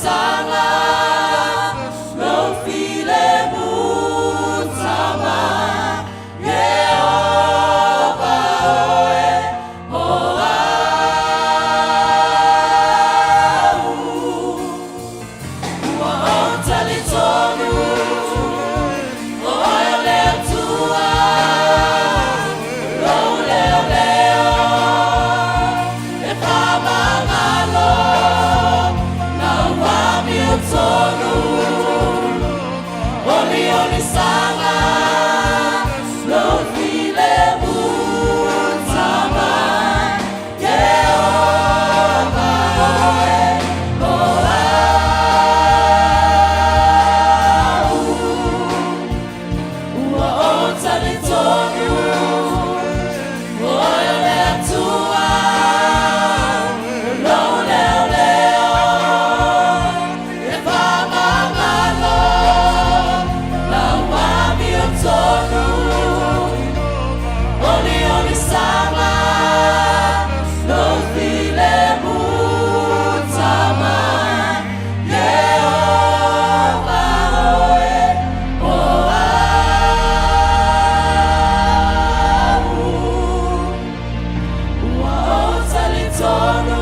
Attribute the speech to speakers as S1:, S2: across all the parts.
S1: Saga lou filemu tama Ieova oe o au. Ua ou talitonu o oe o le Atua, lou leoleo e faamagalo lau amiotonu. Olioli saga lou filemu tama Ieova oe o au. Ua ou talitonu o oe o le Atua, lou leoleo e faamagalo lau amiotonu. Olioli saga lou filemu tama Ieova oe o au. Ua ou talitonu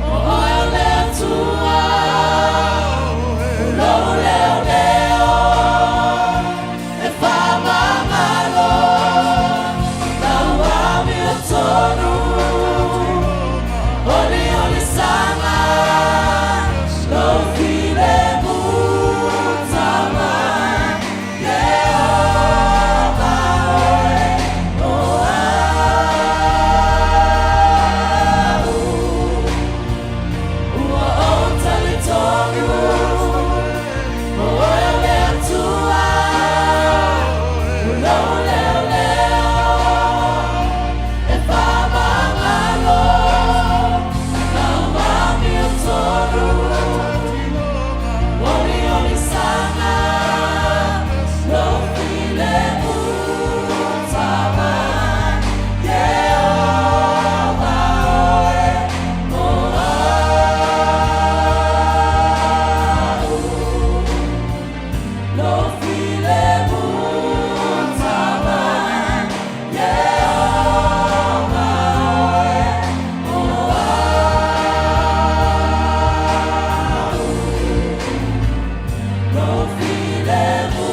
S1: o oe o le Atua, lou leoleo e faamagalo lau amiotonu. Olioli saga lou filemu tama Ieova oe o au. Ua ou talitonu o oe o le Atua, lou leoleo e faamagalo lau amiotonu. Olioli saga lou filemu tama Ieova oe o au. Lou filemu tama Ieova oe o au. Lou filemu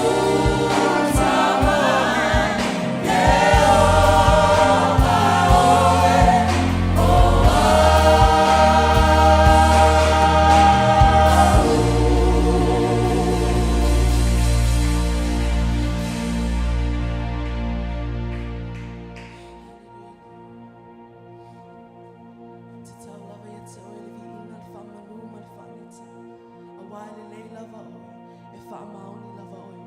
S1: tama Ieova oe o au.
S2: Te tau lava ia te oe le viiga, le faamalu ma le faaneta, auā e lelei lava oe, e faamaoni lava oe.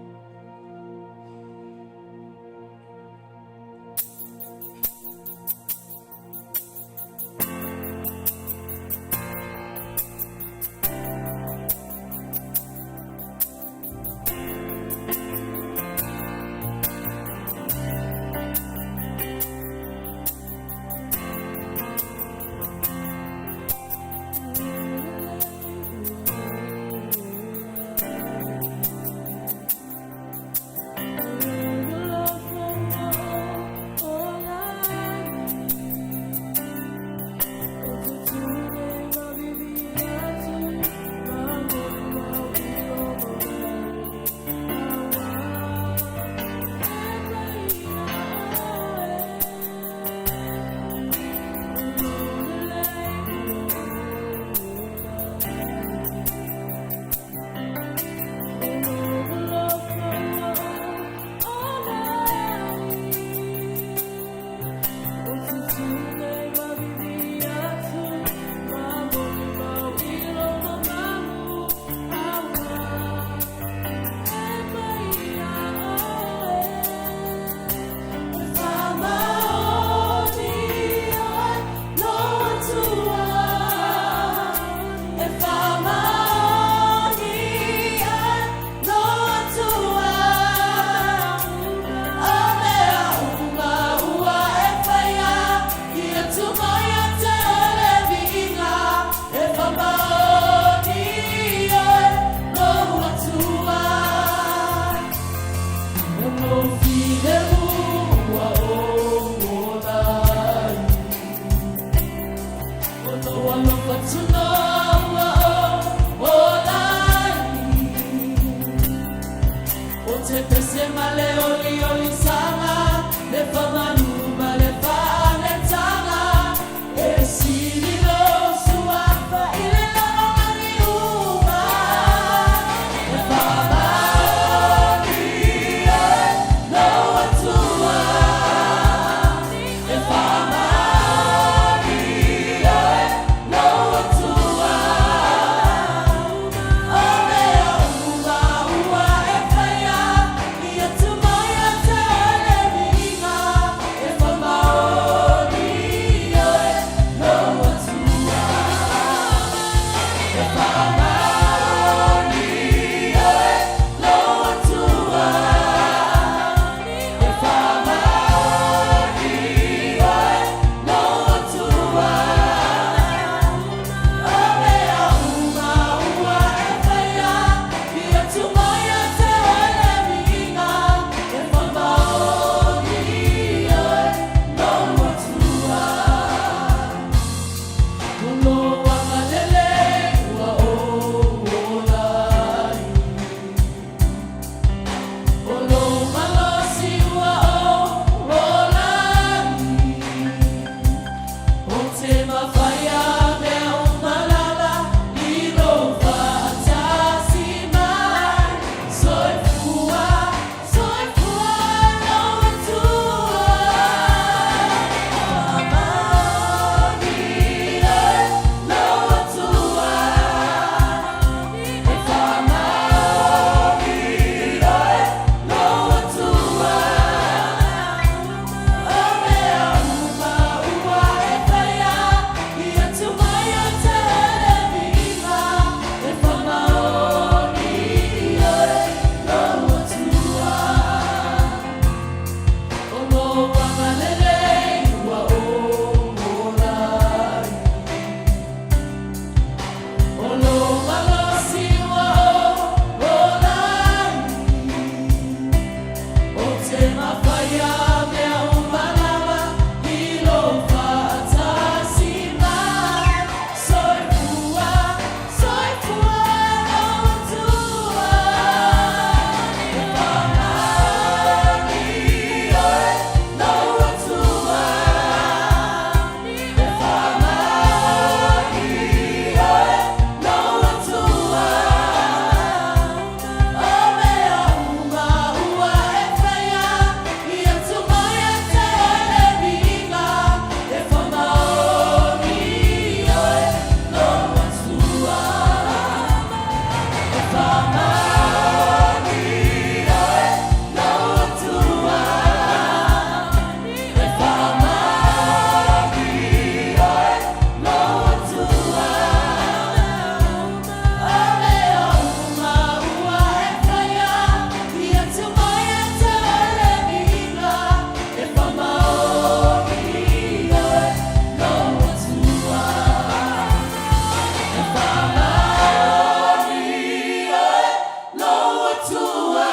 S1: Atua,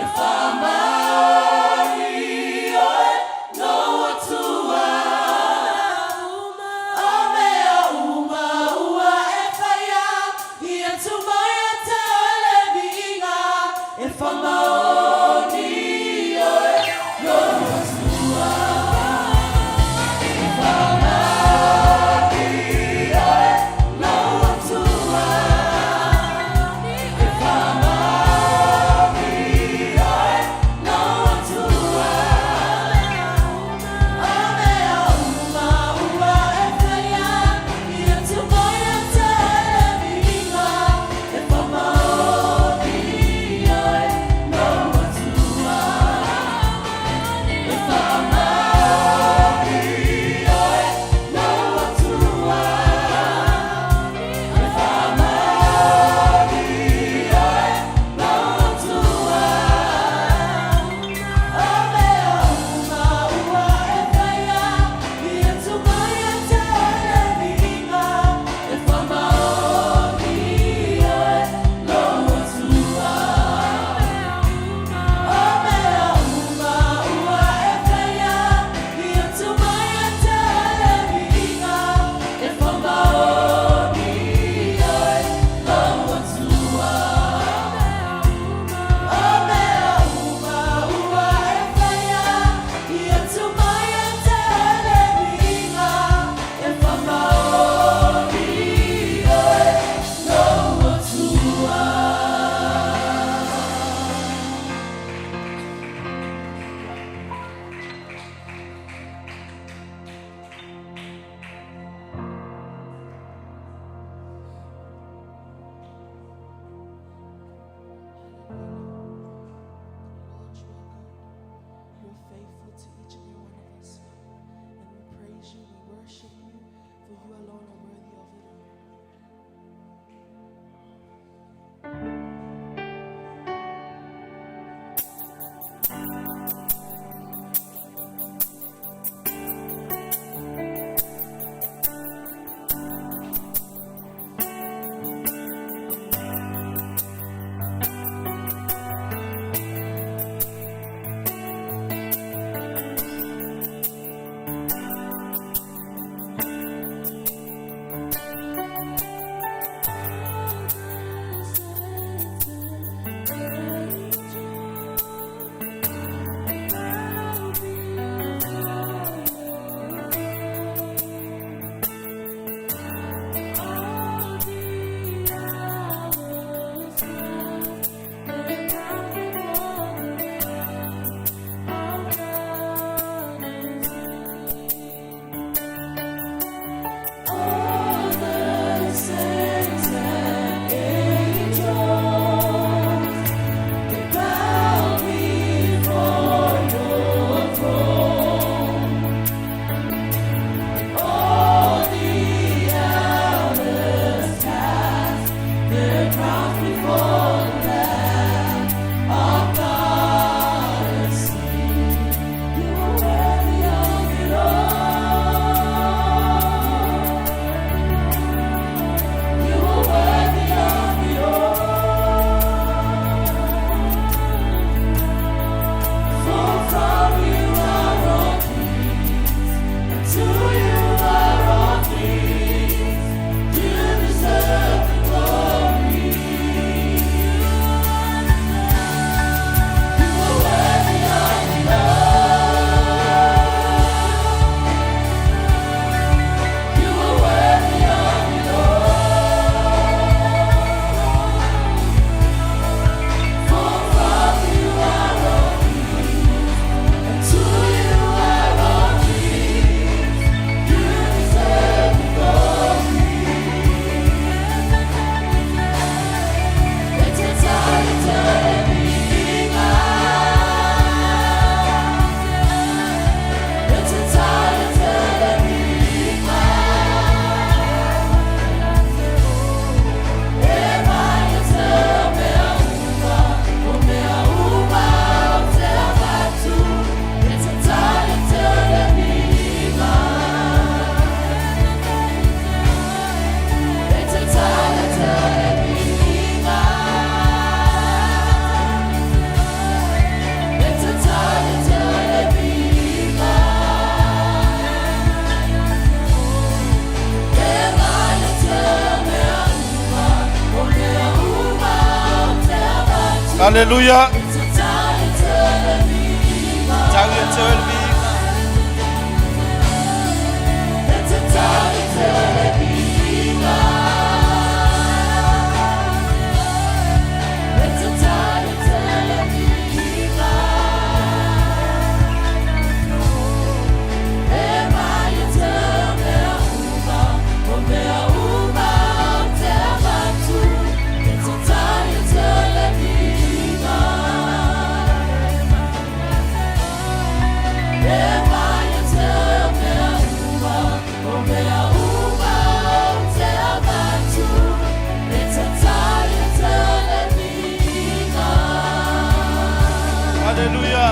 S1: e faamaoni oe lou Atua. O mea uma ua e faia, ia tuu mai ia te oe le viiga, e faamaoni oe lou Atua. E faamaoni oe lou Atua. E faamaoni oe lou Atua. O mea uma ua e faia, ia tuu mai ia te oe le viiga, e faamaoni oe lou Atua. E faamaoni oe lou Atua. E faamaoni oe lou Atua. O mea uma ua e faia, ia tuu mai ia te oe le viiga, e faamaoni oe lou Atua. O mea uma ua e faia, ia tuu mai ia te oe le viiga, e faamaoni oe lou Atua. O mea uma ua e faia, ia tuu mai ia te oe le viiga, e faamaoni oe lou Atua.
S2: Lord, you are good. You are faithful to each and every one of us, Father. And we praise you, we worship you, for you alone are worthy of it all.
S1: All the saints and angels, they bow before your throne. All the elders cast their crowns before the Lamb of God and sing, You are worthy of it all. You are worthy of it all. For from you are all things, and to you are all things. You deserve the glory.
S3: Aleluia. Tau ia te oe le viiga. Aleluia.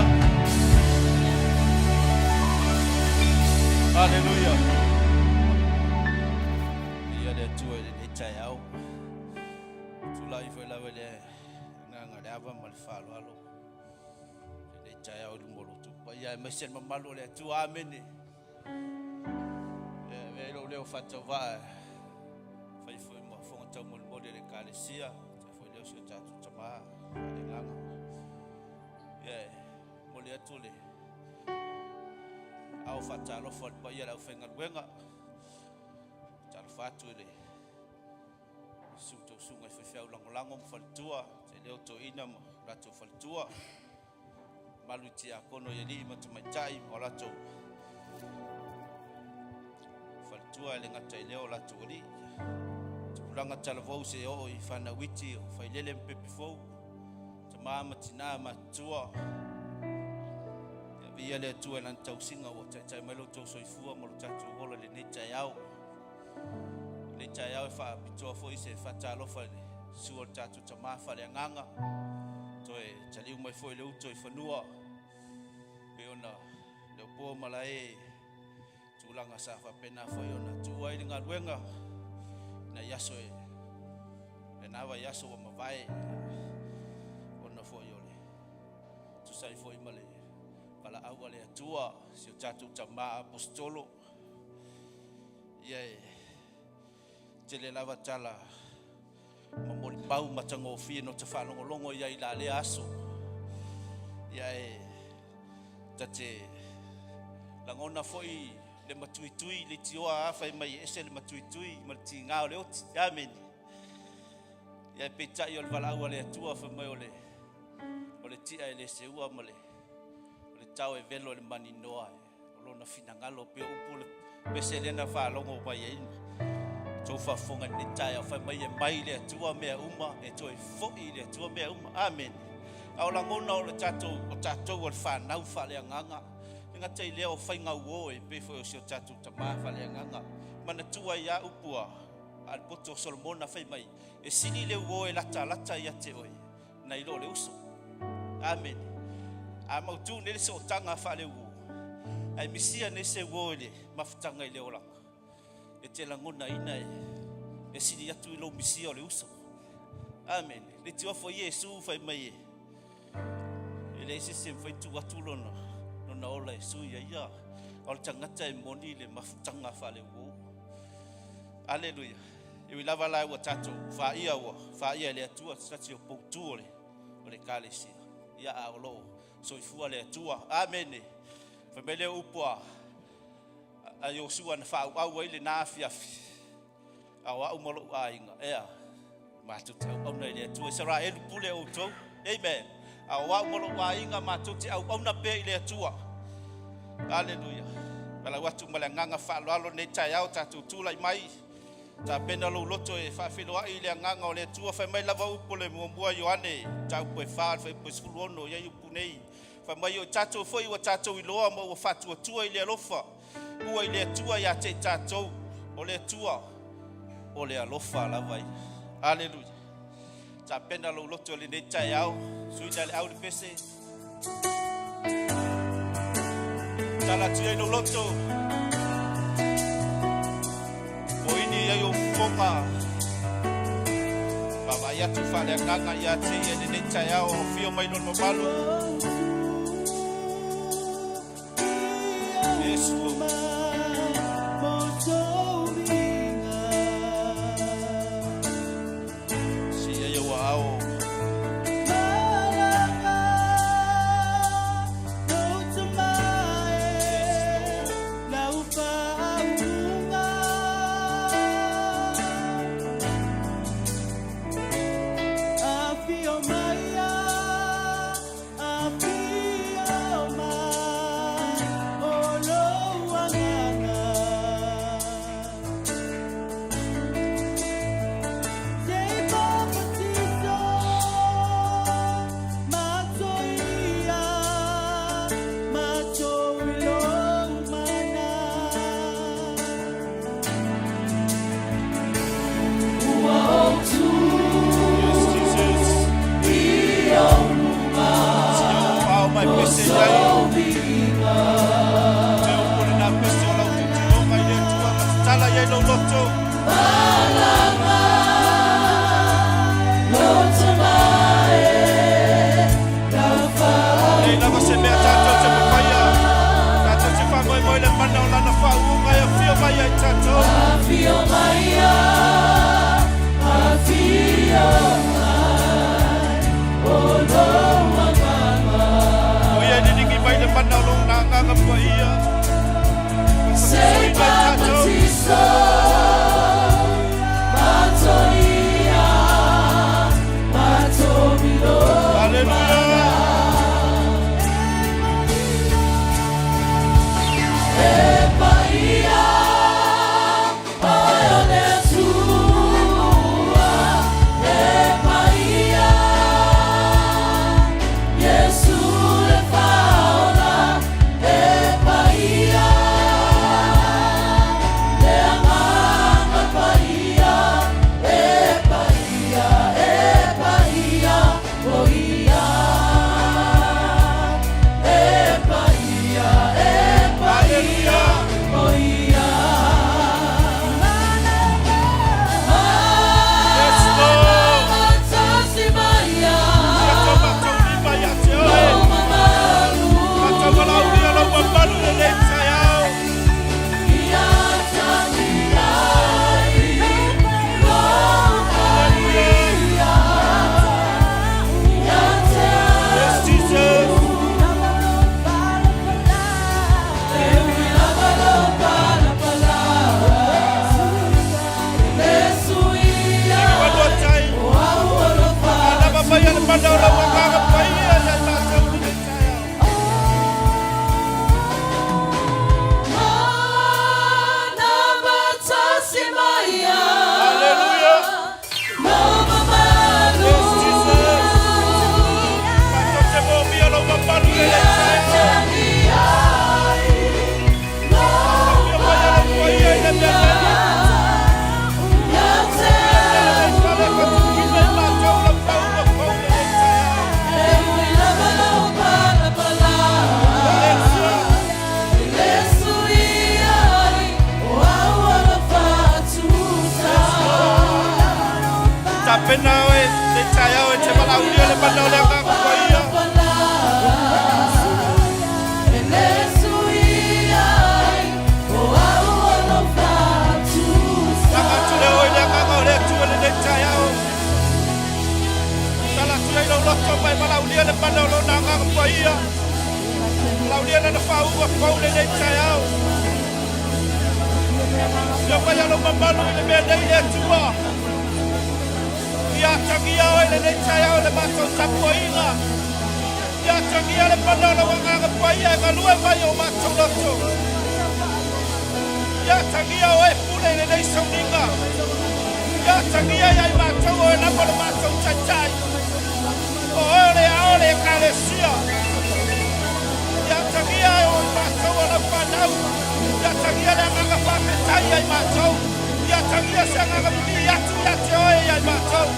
S3: Aleluia. Ia le Atua i lenei taeao. Tulai foi lava i le agaga o le ava ma le faaaloalo lenei taeao i luma o lo outou paia aemaise le mamalu o le Atua. Amene. E avea ai lou leo faatauvaa e fai foi ma fofoga taumolimoli a le Ekalesia, tai foi leo o si o tatou tama faaleagaga. Ia e momoli atu le ao faatalofa i le paia o le aufaigaluega. Talofa atu i le susu tausuga i faifeau lagolago ma faletua, tai leo toeaina ma latou faletua, mamalu i tiakono i alii ma tamaitai ma o latou faletua, e le gata i lea o latou alii. Tupulaga talavou se oo i fanau iti o failele ma pepe fou, tama ma tina matutua. Ia viia le Atua i lana tausiga ua taitai mai lo outou soifua ma lo tatou ola i lenei taeao. Lenei taeao e faapitoa foi se faatalofa i le susu o le tatou tama faaleagaga, toe taliu mai foi le uto i fanua, pei ona leopo malae tulaga sa faapena foi ona tuua ai le galuega nai aso e lena vaiaso ua mavae, ona foi o le tusa ai foi ma le valaau a le Atua si o tatou tama aposetolo. Ia e tele lava tala ma molimau matagofie no ta faalogologo i ai i la lea aso. Ia e tate lagona foi le matuitui le tioa a fai mai e ese le matuitui ma le tiga o le oti. Amene. Ia peitai o le valaau a le Atua fai mai o le tia e le seua ma le tao e velo i le maninoa o lona finagalo. Pe upu le pese lea na faalogo mai ai tou faafofoga i lenei taeao, fai mai e mai le Atua mea uma, e toe foi i le Atua mea uma. Amene. A o lagona o le tatou, o tatou o le fanau faaleagaga, e gata i lea o faigauo e pei foi o si o tatou tama faaleagaga. Manatua ai a upu a le poto o Solomona fai mai, e sili le uo e latalata ia te oe nai lo le uso. Amene. A mautu nei le sootaga faaleuo, ae misia nei se uo i le mafutaga i le olaga, e te lagonaina e sili atu i lou misia o le uso. Amene. Le tiofa o Iesu fai mai e leai se isi e mafai tuu atu lona lona ola e sui ai ia. O le tagata e moni le mafutaga faaleuo. Aleluia. E ui lava la ua tatou faia, ua faia e le Atua se tasi o poutu o le Ekalesia, ia a o loo soifua le Atua. Amene. Fai mai le upu a Iosua na faaauau ai lena afiafi, a o au ma lou aiga, ea, matou te auauna i le Atua. Isaraelu, pule outou. Amen. A o au ma lou aiga, matou te auauna pea i le Atua. Aleluia. Valaau atu ma le agaga faaaloalo lenei taeao, tatou tulai mai, tapena lou loto e faafeiloai i le agaga o le Atua. Fai mai lava upu le 1 Ioane, mataupu e 4, le fuaiupu e 16, i ai upu nei. Fai mai o tatou foi ua tatou iloa ma ua faatuatua i le alofa ua i le Atua ia te i tatou, o le Atua o le alofa lava ia. Aleluia. Tapena lou loto i lenei taeao, suina le au le pese. Tala atu ai lou loto. O ini ai o fofoga. Vaavaai atu faaleagaga ia te ia i lenei taeao, o fio mai lona mamalu. Yes, Lord. Si ai ua ao. mana o lau Agaga Paia ia i matou i lenei taeao. Hallelujah. Yes, Jesus. Matou te moomia lou mamalu i lenei taeao. Faafia mai e lou paia i le mea nei. Lenei fale fatupuina i matou lau pauga fou i lenei taeao. Hallelujah. Tapena oe le taeao e te valaaulia le mana o le Agaga Paia. Laga atu lea oe i le Agaga o le Atua i lenei taeao. Tala atu ai lou loto ma e valaaulia le mana o Lona Agaga Paia. Valaaulia Lana faauuga fou i lenei taeao. Ia mai a lou mamalu i le mea nei le Atua. Ia atagia oe i lenei taeao i le matou tapuaiga. Ia atagia le mana o lau Agaga Paia e galue mai i o matou loto. Ia atagia oe e pule i lenei sauniga. Ia atagia ia i matou o oe lava lo matou taitai. O oe o le ao o le Ekalesia. Ia atagia e o i matou o lau fanau. Ia atagia le agaga faafetai ia i matou. Ia atagia se agaga vivii atu ia te oe ia i matou.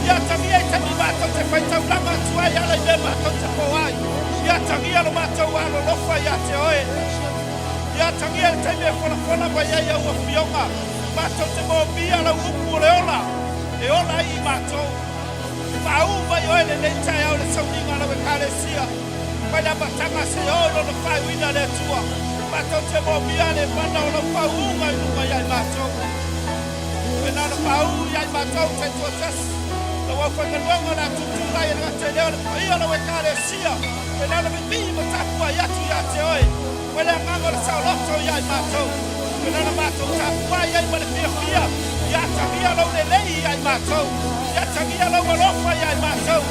S3: Ia atagia i taimi matou te faitaulaga atu ai e ala i mea matou te po ai. Ia atagia lo matou alolofa ia te oe. Ia atagia i le taimi e folafola mai ai au afioga, matou te moomia lau upu o le ola e ola ai i matou. Faauu mai oe lenei taeao i le sauniga a lau Ekalesia, mai le amataga seia oo i lona faaiuina le Atua. Matou te moomia le mana o lau faauuga i luga ia i matou. Pena ona faauu ia i matou taitoatasi, lau aufaigaluega o le a tutulai e le gata i lea o le paia o lau Ekalesia, pena ona vivii ma tapuai atu ia te oe, mai le agaga o le saoloto ia i matou, pena ona matou tapuai ai ma le fiafia, ia atagia lou lelei ia i matou, ia atagia lou alofa ia i matou,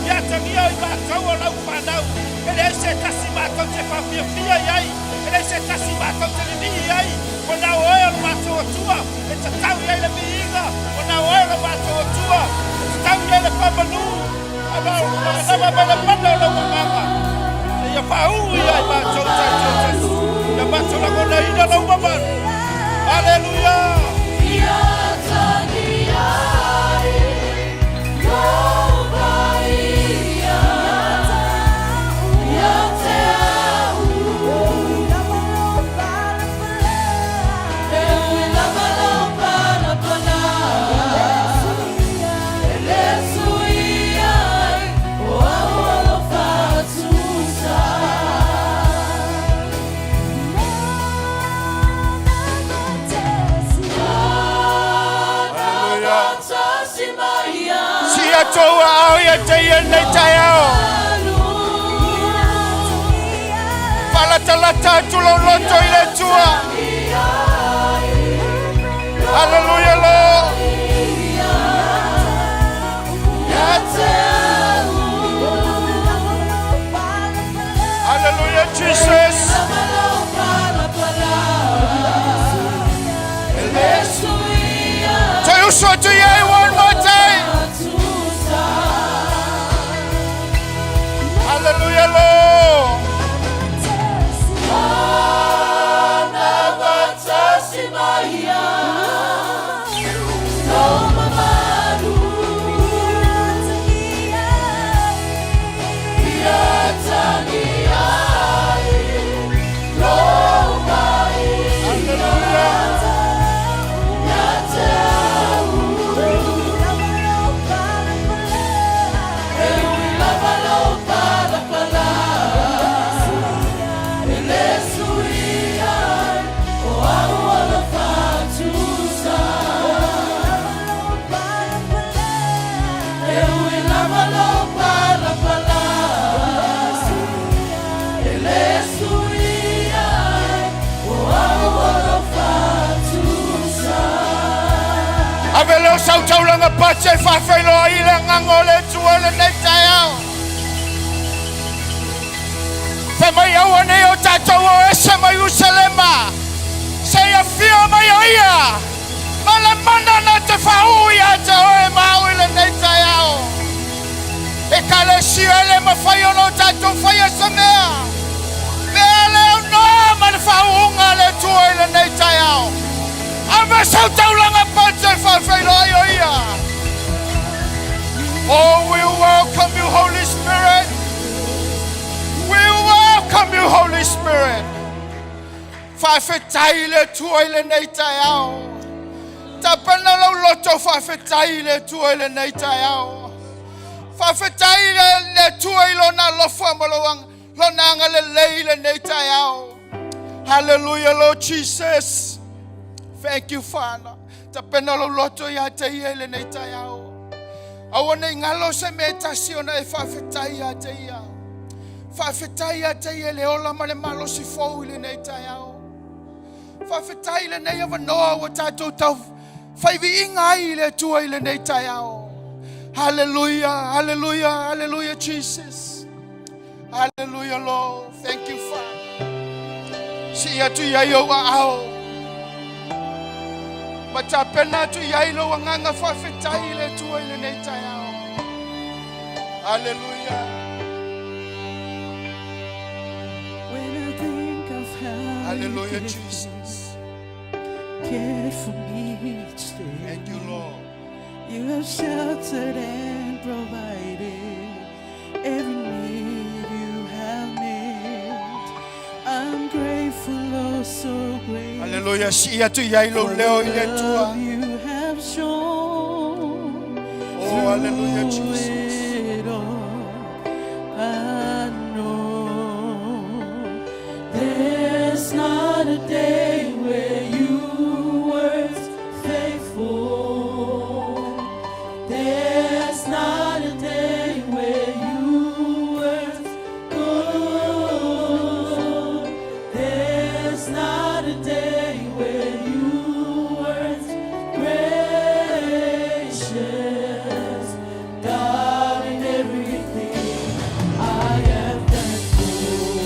S3: ia atagia o i matou o lau fanau, e leai se tasi matou te faafiafia i ai, e leai se tasi matou te lilii i ai, ua na o oe o lo matou Atua e tatau i ai le viiga, ua na o oe o lo matou Atua e tatau i ai le faamanu, Faamama mai le mana o lau Agaga, seia faauu ia i matou taitoatasi, ia matou lagonaina lou mamalu. Aleluia! Sia tou aao ia te ia nei taeao. Faalatalata atu lou loto i le Atua. Hallelujah, Lord. Hallelujah, Jesus. Toe uso atu i ai one more time. Hallelujah, Lord. Ave lea o sau taulaga pati e faafeiloai i le agaga o le Atua i lenei taeao.
S4: o tatou faia se mea. Mea le aunoa ma le faauuga a le Atua i lenei taeao. Ave sau taulaga pate e faafeiloai o ia. Oh, we welcome you, Holy Spirit. We welcome you, Holy Spirit. Faafetai i le Atua i lenei taeao. Tapena lau loto faafetai i le Atua i lenei taeao. Faafetai i le Atua i lona alofa ma lona agalelei i lenei taeao. Hallelujah, Lord Jesus. Thank you, Father. Tapena lou loto ia te ia i lenei taeao. Aua ne i galo se mea e tasi ona e faafetai ia te ia. Faafetai ia te ia i le ola ma le malosi fou i lenei taeao. Faafetai i lenei avanoa ua tatou tau fai viiga ai i le Atua i lenei taeao. Hallelujah, hallelujah, hallelujah, Jesus. Hallelujah, Lord. Thank you, Father. Sii atu i ai ou aao. Ma tapena atu i ai lou agaga faafetai i le Atua i lenei taeao. Hallelujah.
S1: When I think of how
S4: Hallelujah,
S1: you kept
S4: Jesus.
S1: me, cared for me each day.
S4: Thank you, Lord.
S1: You have sheltered and provided every need you have met. I'm grateful, oh so grateful.
S4: Hallelujah. Sii atu i ai lou
S1: For
S4: leo i
S1: the
S4: le Atua.
S1: love you have shown.
S4: Oh, hallelujah,
S1: Through
S4: Jesus.
S1: it all, I know there's not a day where you weren't faithful. There's not a day where you weren't good. There's not a day where you weren't gracious. God in everything, I am thankful.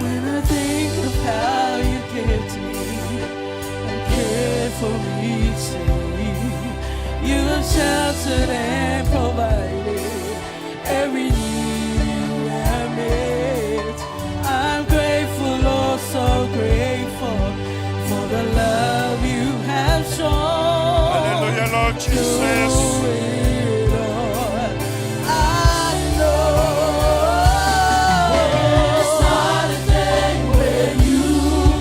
S1: When I think of how you kept me and cared for me each day, you have sheltered and provided every need you have met. I'm grateful, oh so grateful for the love you have shown.
S4: Hallelujah, Lord Jesus.
S1: Through it all, I know there's not a day where you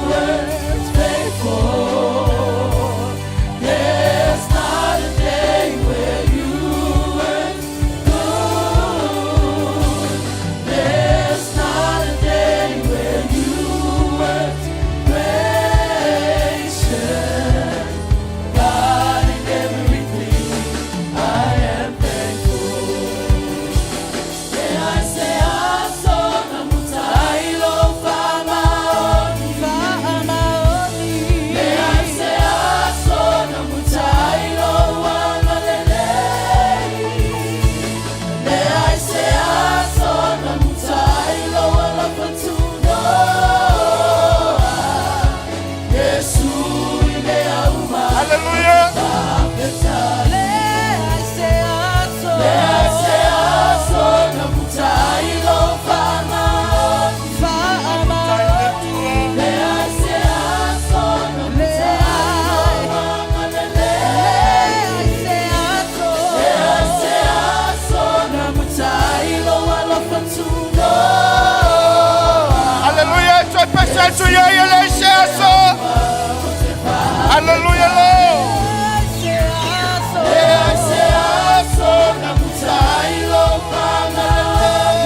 S1: weren't faithful. There's not a day where you weren't good. There's not a day where you weren't gracious. God in everything, I am thankful. And I say, Aso namutailo famaoni. And I say, Aso namutailo wangalelei. And I say, Aso namutailo walafatunoa. Yesu ile auma.
S4: Hallelujah.
S1: Le se aso. Le se aso namutailo famaoni. Le se aso namutailo wangalelei. Le se aso namutailo walafatunoa.
S4: Hallelujah. Toe pese atu i ai e le se aso. Hallelujah, Lord.
S1: Le se aso namutailo fangalelei.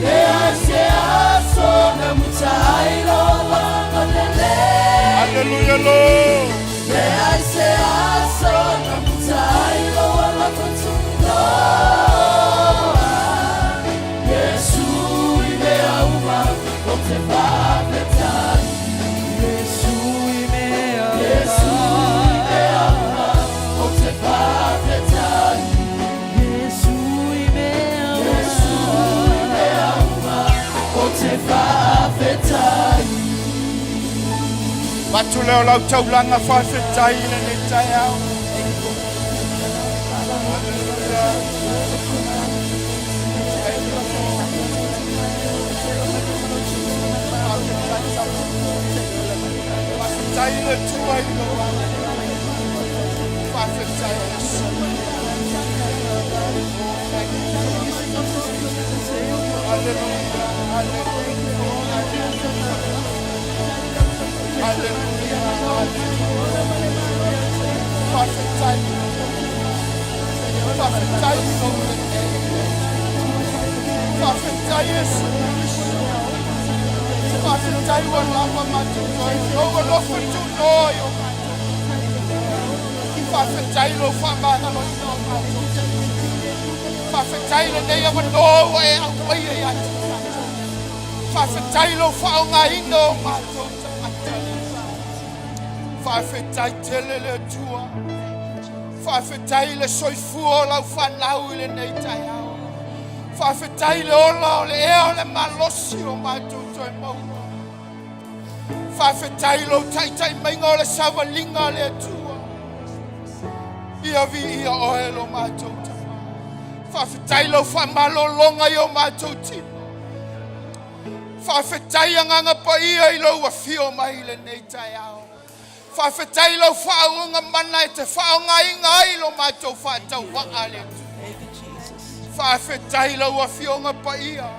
S1: Le se aso namutailo wangalelei.
S4: Hallelujah, Lord.
S1: Le se aso namutailo walafatunoa. Yesu ime auma o te faafetai. Yesu ime Yesu ime auma o te faafetai. Yesu ime Yesu ime auma o te faafetai.
S4: Avatu lea o lau taulaga faafetai i lenei taeao. Hallelujah. Hallelujah, hallelujah. Hallelujah, hallelujah. Faafetai. Faafetai i lou lelei. Faafetai Iesu Keriso. Faafetai ua lava matou toe lou alofa tunoa i o matou. Faafetai lou faamagaloina o matou. Faafetai lenei avanoa ua e aumaia ia te matou. Faafetai lou faaaogaina o matou tagata. Faafetai tele le Atua. Faafetai le soifua o lau fanau i lenei taeao. Faafetai le ola o le ea o le malosi o matou toe maua. Faafetai lou taitai maiga o le savaliga a le Atua. Ia viia oe lo matou Tama. Faafetai lau faamalologa i o matou tino. Faafetai Agaga Paia i lou afio mai i lenei taeao. Faafetai lau faauuga mana e te faaaogaina ai lo matou faatauvaa le Atua.
S2: Thank you, Jesus.
S4: Faafetai lau afioga paia.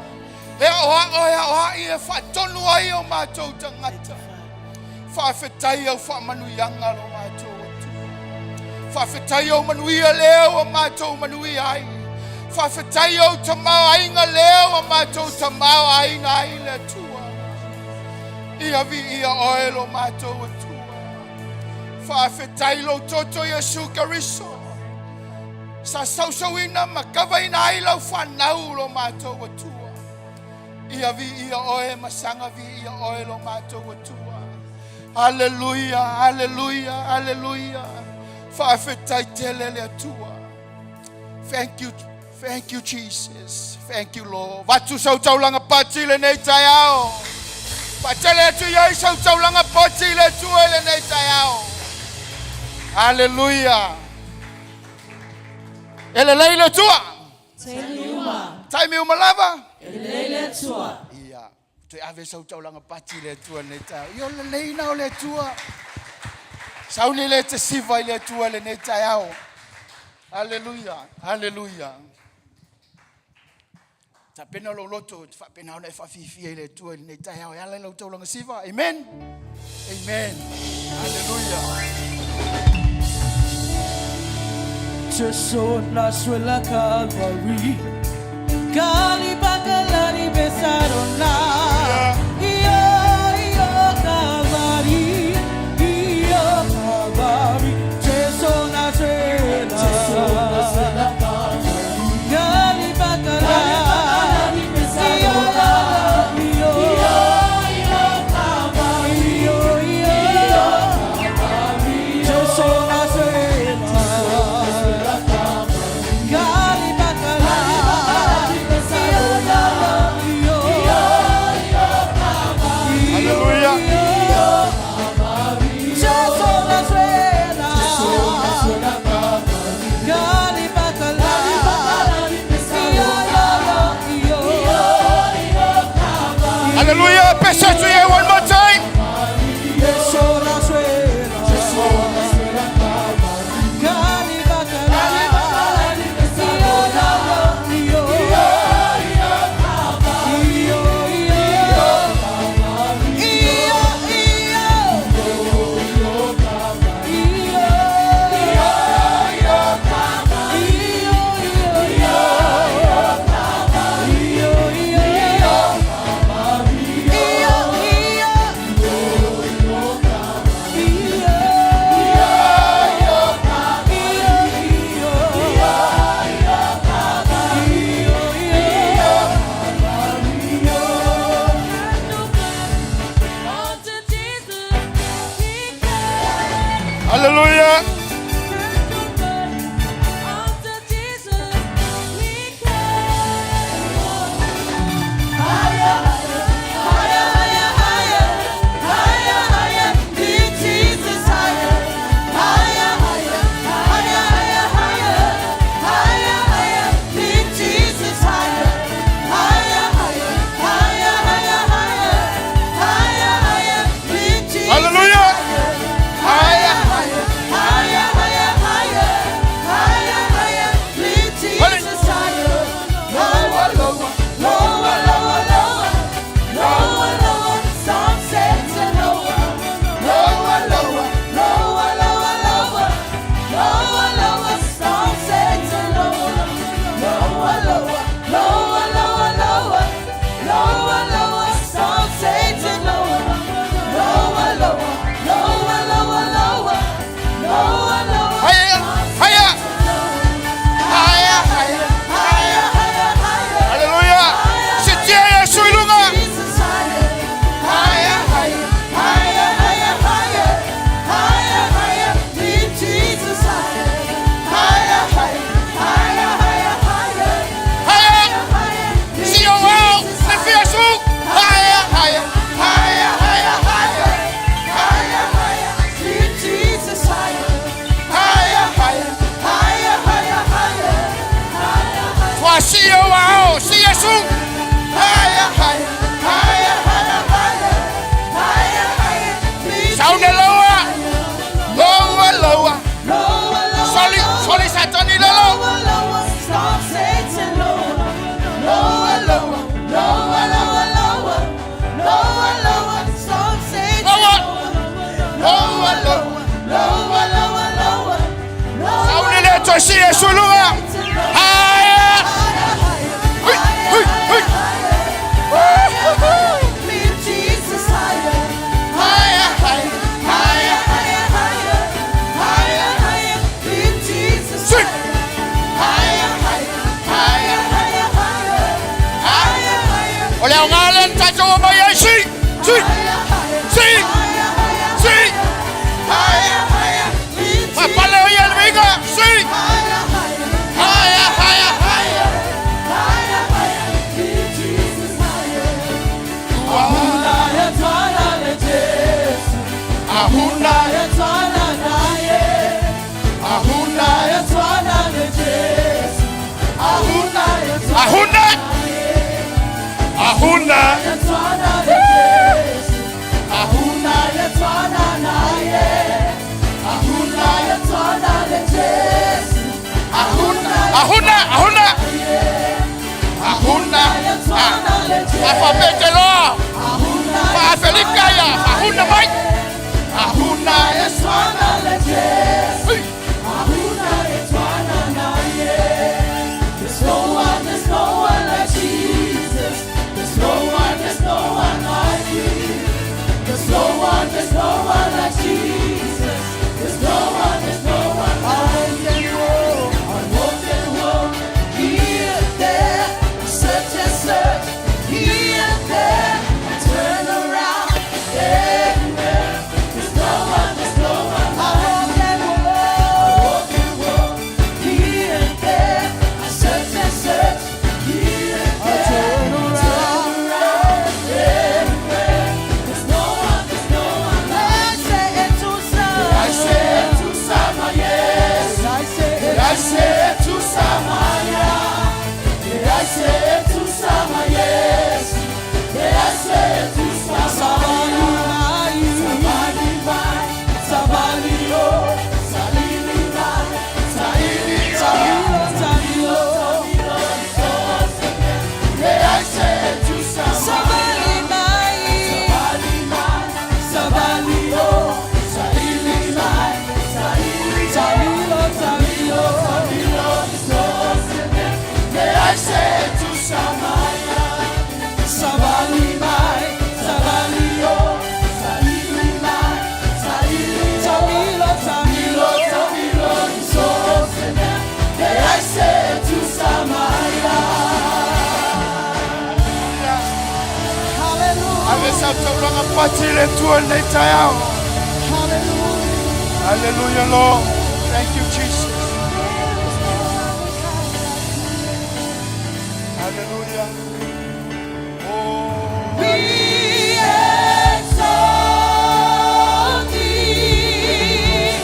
S4: E aoao e aoai e faatonu ai o matou tagata. Faafetai au faamanuiaga lo matou Atua. Faafetai au manuia lea ua matou manuia ai. Faafetai au tamaoaiga lea ua matou tamaoaiga ai le Atua. Ia viia oe lo matou Atua. Faafetai lou toto Iesu Keriso. Sa sausauina ma kavaina ai lau fanau lo matou Atua. Ia viia oe ma saga viia oe lo matou Atua. Haleluia, haleluia, haleluia. Faafetai tele le Atua. Thank you, thank you Jesus. Thank you Lord. Vatu sau taulaga pati lenei taeao. Faatele atu iai sau taulaga pati i le Atua i lenei taeao. Haleluia. E lelei le Atua.
S1: Taimi uma.
S4: Taimi uma lava.
S1: E lelei le Atua.
S4: Ia, toe ave sau taulaga pati i le Atua lenei taeao. Ia o le lelei na o le Atua. Sauni le te siva i le Atua lenei taeao. Haleluia, haleluia. Tapena lou loto, te faapena ona e faafifia i le Atua i lenei taeao e ala i lau taulaga siva. Amen. Amen. Haleluia.
S2: Jesu nació en la Calvary. Cali bakalari besarona. Io io Calvary. Io Calvary. Jesu nació en la Cali bakalari besarona. Io io Calvary. Io io Jesu nació en la Gali bakalari
S4: Haleluia.
S2: Jesu nazuela Gali bakalari
S4: Haleluia. Pese atu ia one more time.
S2: Jesu nazuela Gali bakalari
S4: Si Iesu i luga. Higher. Hui, hui, hui. Woo-hoo-hoo.
S2: Jesus higher,
S4: Higher, higher, higher.
S2: higher, higher, higher, higher. Lift Jesus
S4: Si.
S2: higher,
S4: Higher, higher, higher.
S2: higher, higher, higher, higher,
S4: O le aoga lea na tatou omai ai. Si, si, si, si.
S2: higher, higher. Lift
S4: Faapale o ia le viiga. Si.
S2: higher, higher,
S4: Higher, higher, higher.
S2: higher, higher. Lift Jesus higher.
S4: Ua
S1: Ayatwana le Jesu,
S4: ahuna,
S1: ayatwana naye,
S4: ahuna,
S1: ayatwana le Jesu,
S4: ahuna,
S1: ayatwana
S4: ahuna, ahuna,
S1: ayatwana le Jesu,
S4: ahuna.
S1: ayatwana naye,
S4: Ahuna,
S1: ayatwana le Jesu,
S4: ahuna, ahuna, ahuna, ahuna.
S1: ayatwana le Jesu,
S4: Faafapeteloa, faafelika ia, ahuna mai. Ahuna,
S1: ayatwana le Jesu.
S4: Hui.
S1: Ayatwana naye. There's no one, there's no one like Jesus. There's no one, there's no one like you. There's no one, there's no one like Jesus. There's no one, there's no one like you. I walk and walk here, there, search and search here, there, I turn around everywhere. There's no one, there's no one like you. I walk and walk here and there, I search and search here and there, turn around everywhere. There's no one, there's no one like
S4: I say to Sama, yes. I say to Samaya. I say to Sama, yes. I say to Samaya. Sabali mai, sabali o, salili mai, saili o, I say to Samaya. Sabali mai, sabali o, salili mai, saili o, I say to Samaya.
S1: Sabali mai, sabali o, salili mai, salili o,
S4: Tamilo, tamilo, I say to Samaya. Ave sa taulaga pati le Atua i lenei taeao. Hallelujah, Lord. Thank you, Jesus. Hallelujah. Oh,
S1: We exalt thee.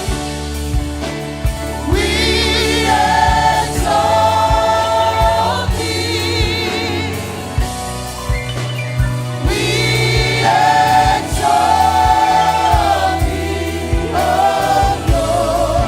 S1: We exalt thee. We exalt thee, O Lord.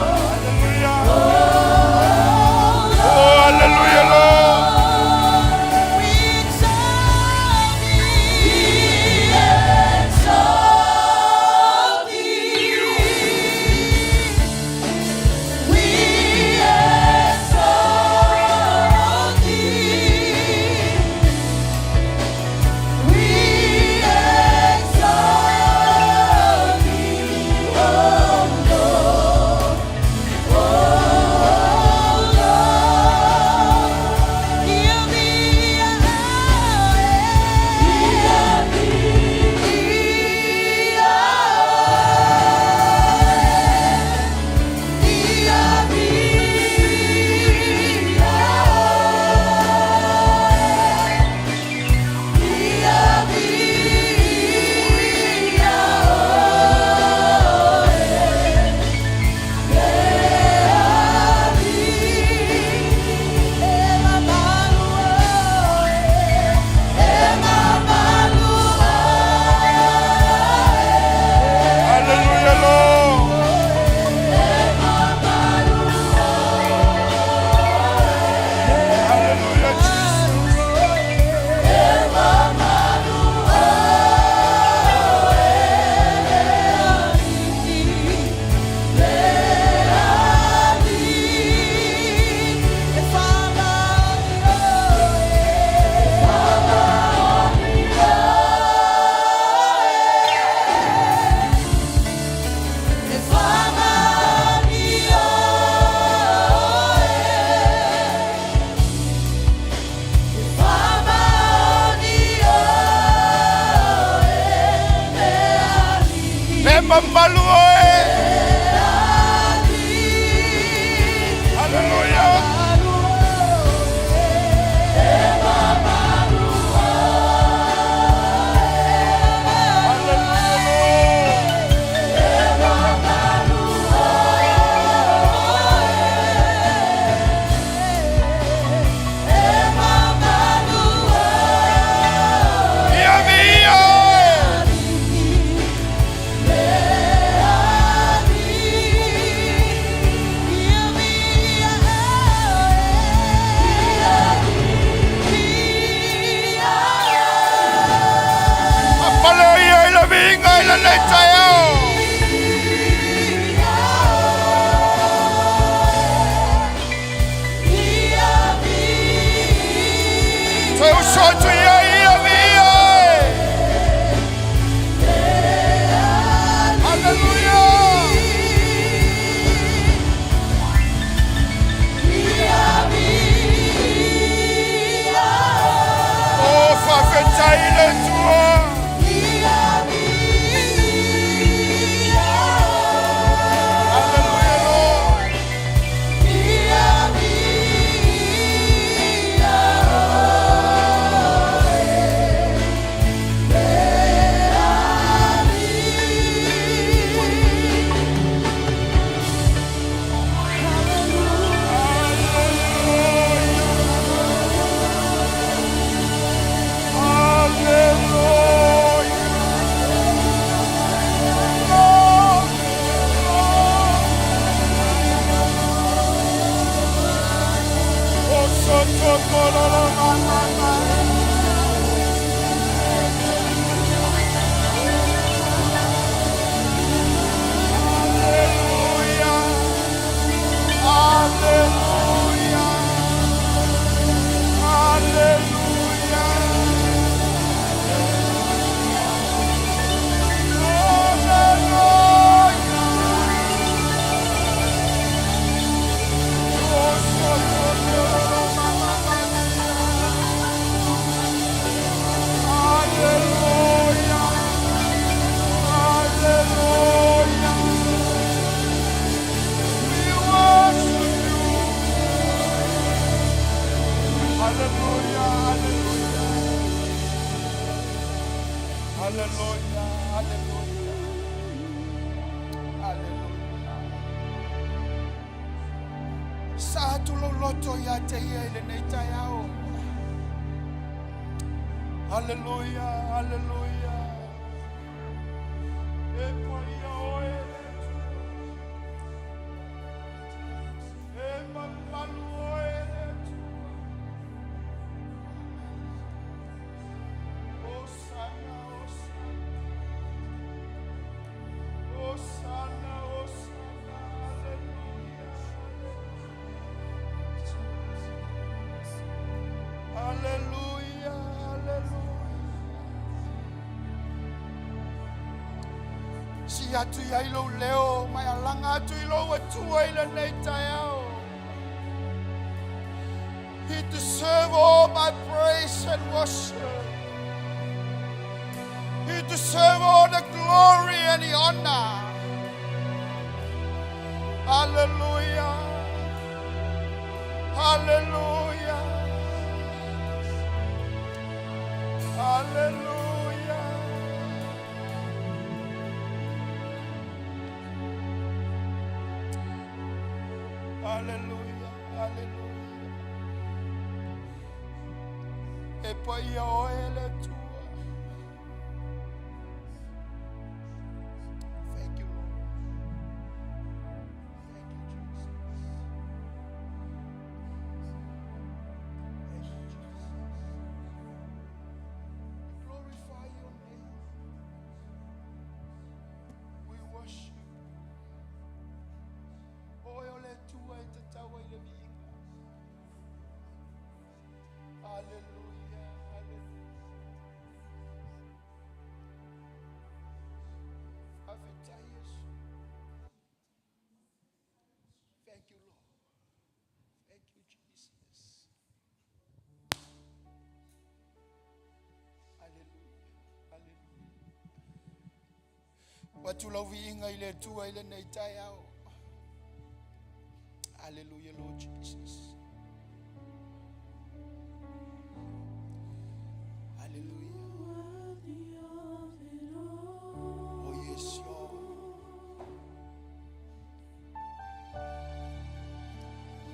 S4: lenei taeao. Toe uso atu i ai ia viia e. Hallelujah. O faafetai i le Atua. Hallelujah, Lord. Hallelujah. O soto kololo mama. Hallelujah. Hallelujah. Hallelujah. Hallelujah. O soto kololo mama. Hallelujah. Hallelujah. We worship you. Hallelujah. Hallelujah. Hallelujah. Hallelujah. Sa atu lou loto ia te ia i lenei taeao. Hallelujah. Hallelujah. E paia oe le Atua. E mamalu oe le Atua. Hosanna, Hosanna. Hosanna, Hosanna. Hallelujah. Hallelujah. Hallelujah. Si atu i ai lou leo, mai alaga atu i lou Atua i lenei taeao. He deserve all my praise and worship. He deserve all the glory and the honor. Hallelujah. Hallelujah. Hallelujah. Hallelujah. Hallelujah. E paia oe le Atua. Thank you, Lord. Thank you, Jesus. Thank you, Jesus. We glorify your name. We worship you. Oe o le Atua e tatau ai le viiga. Hallelujah. Hallelujah. Faafetai Iesu. Thank you, Lord. Thank you, Jesus. Hallelujah. Hallelujah. Avatu lau viiga i le Atua i lenei taeao. Hallelujah, Lord Jesus. Hallelujah. Oh, yes, Lord.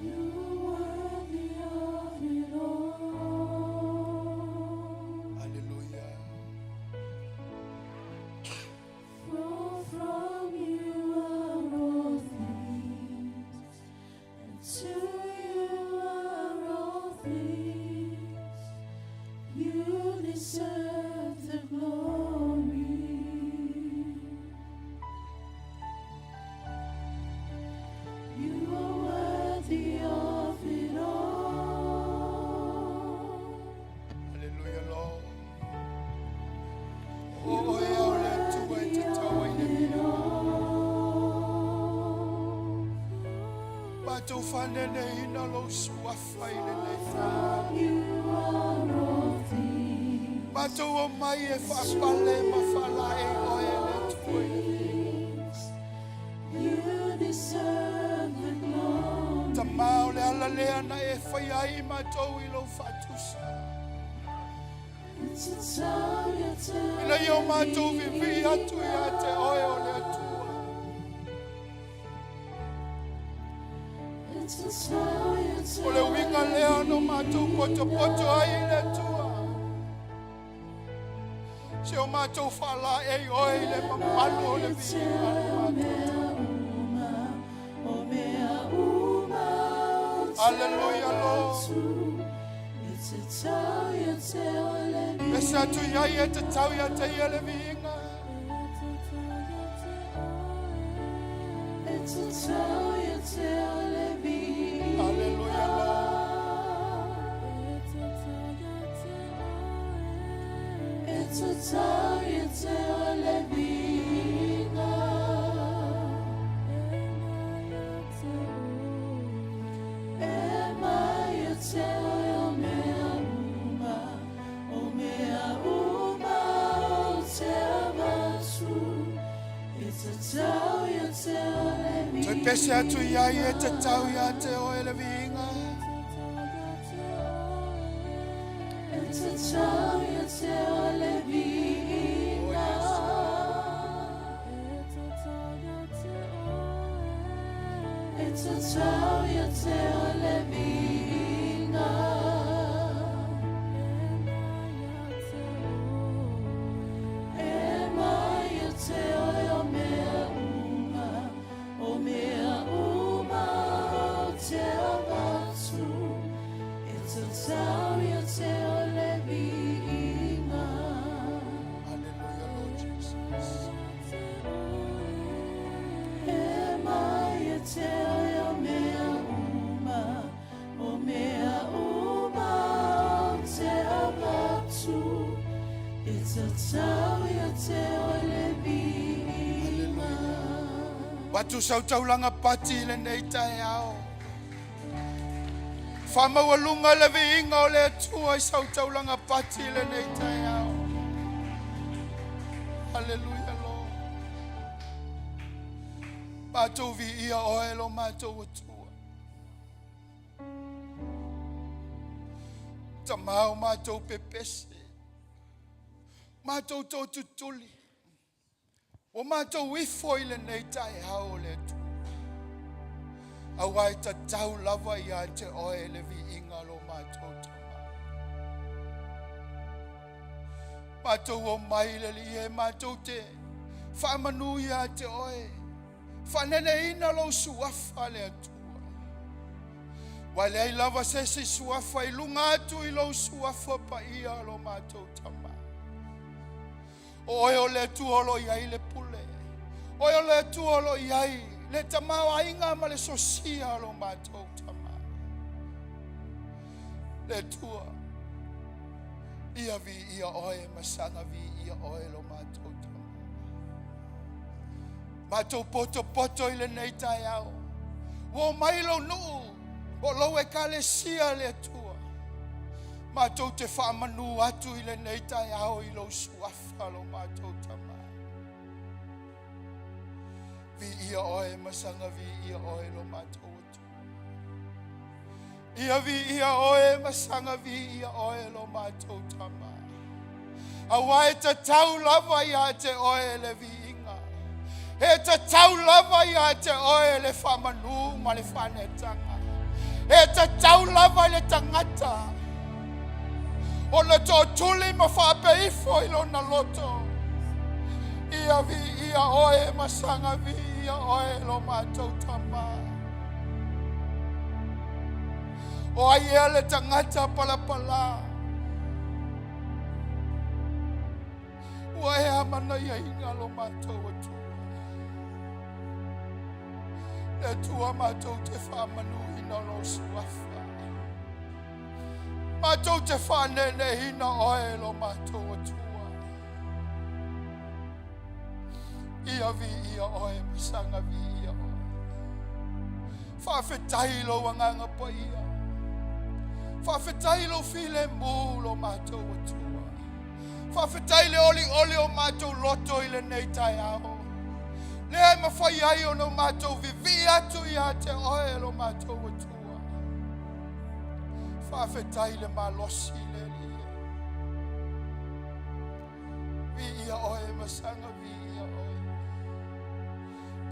S1: Worthy of it all.
S4: Hallelujah.
S1: For from you are all things, and to
S4: Matou faaneneina lou suafa i lenei taeao. Matou omai e faapale ma faalaei oe e le Atua i le viiga. Tama o le ala lea na e faia ai matou i lou faatusa. Ina ia o matou vivii atu ia te oe o le Atua. O le uiga lea na matou potopoto ai i le Atua. Se o matou faalaei oe i le mamalu o le viiga le matou. Hallelujah, Lord. Pese atu iai e tatau ia te ia le viiga. Hallelujah, Lord. Toe pese atu ia i e tatau ia te oe le viiga. Hallelujah, Lord Jesus. Watu sau taulanga pati i lenei taeao. Faamaualuga le viiga o le Atua i sau taulaga pati i lenei taeao. Haleluia, Lord. Matou viia oe lo matou Atua. Tamao matou pepese. Matou totutuli. Ua matou ifo i lenei taeao o le Atua. Aua e tatau lava ia te oe le viiga lo matou tama. Matou omai le alii e matou te faamanu ia te oe. Faaneneina lou suafa le Atua. Ua leai lava se isi suafa i luga atu i lou suafa paia lo matou tama. O oe o le Atua o lo o i ai le pule. Oe o le Atua o lo o i ai le tamaoaiga ma le sosia o lo matou tama. Le Atua, ia viia oe ma saga viia oe lo matou tama. Matou potopoto i lenei taeao. Ua omai lou nuu o lou ekalesia le Atua. Matou te faamanu atu i lenei taeao i lou suafa lo matou tama. Viia oe ma saga viia oe lo matou Atua. Ia viia oe ma saga viia oe lo matou tama. Aua e tatau lava ia te oe le viiga. E tatau lava ia te oe le faamanu ma le faanetaga. E tatau lava i le tagata ona tootuli ma faapeifo i lona loto. Ia viia oe ma saga viia oe lo matou tama. O ai ea le tagata palapala? Ua e amanaiaina lo matou Atua. Le Atua matou te faamanuina lou suafa. Matou te faaneeneina oe lo matou Atua. Ia viia oe ma saga viia oe. Faafetai i lou agaga paia. Faafetai i lou filemu lo matou Atua. Faafetai le olioli o matou loto i lenei taeao. Lea e mafai ai ona o matou vivii atu ia te oe lo matou Atua. Faafetai le malosi le Alii. Viia oe masaga viia oe.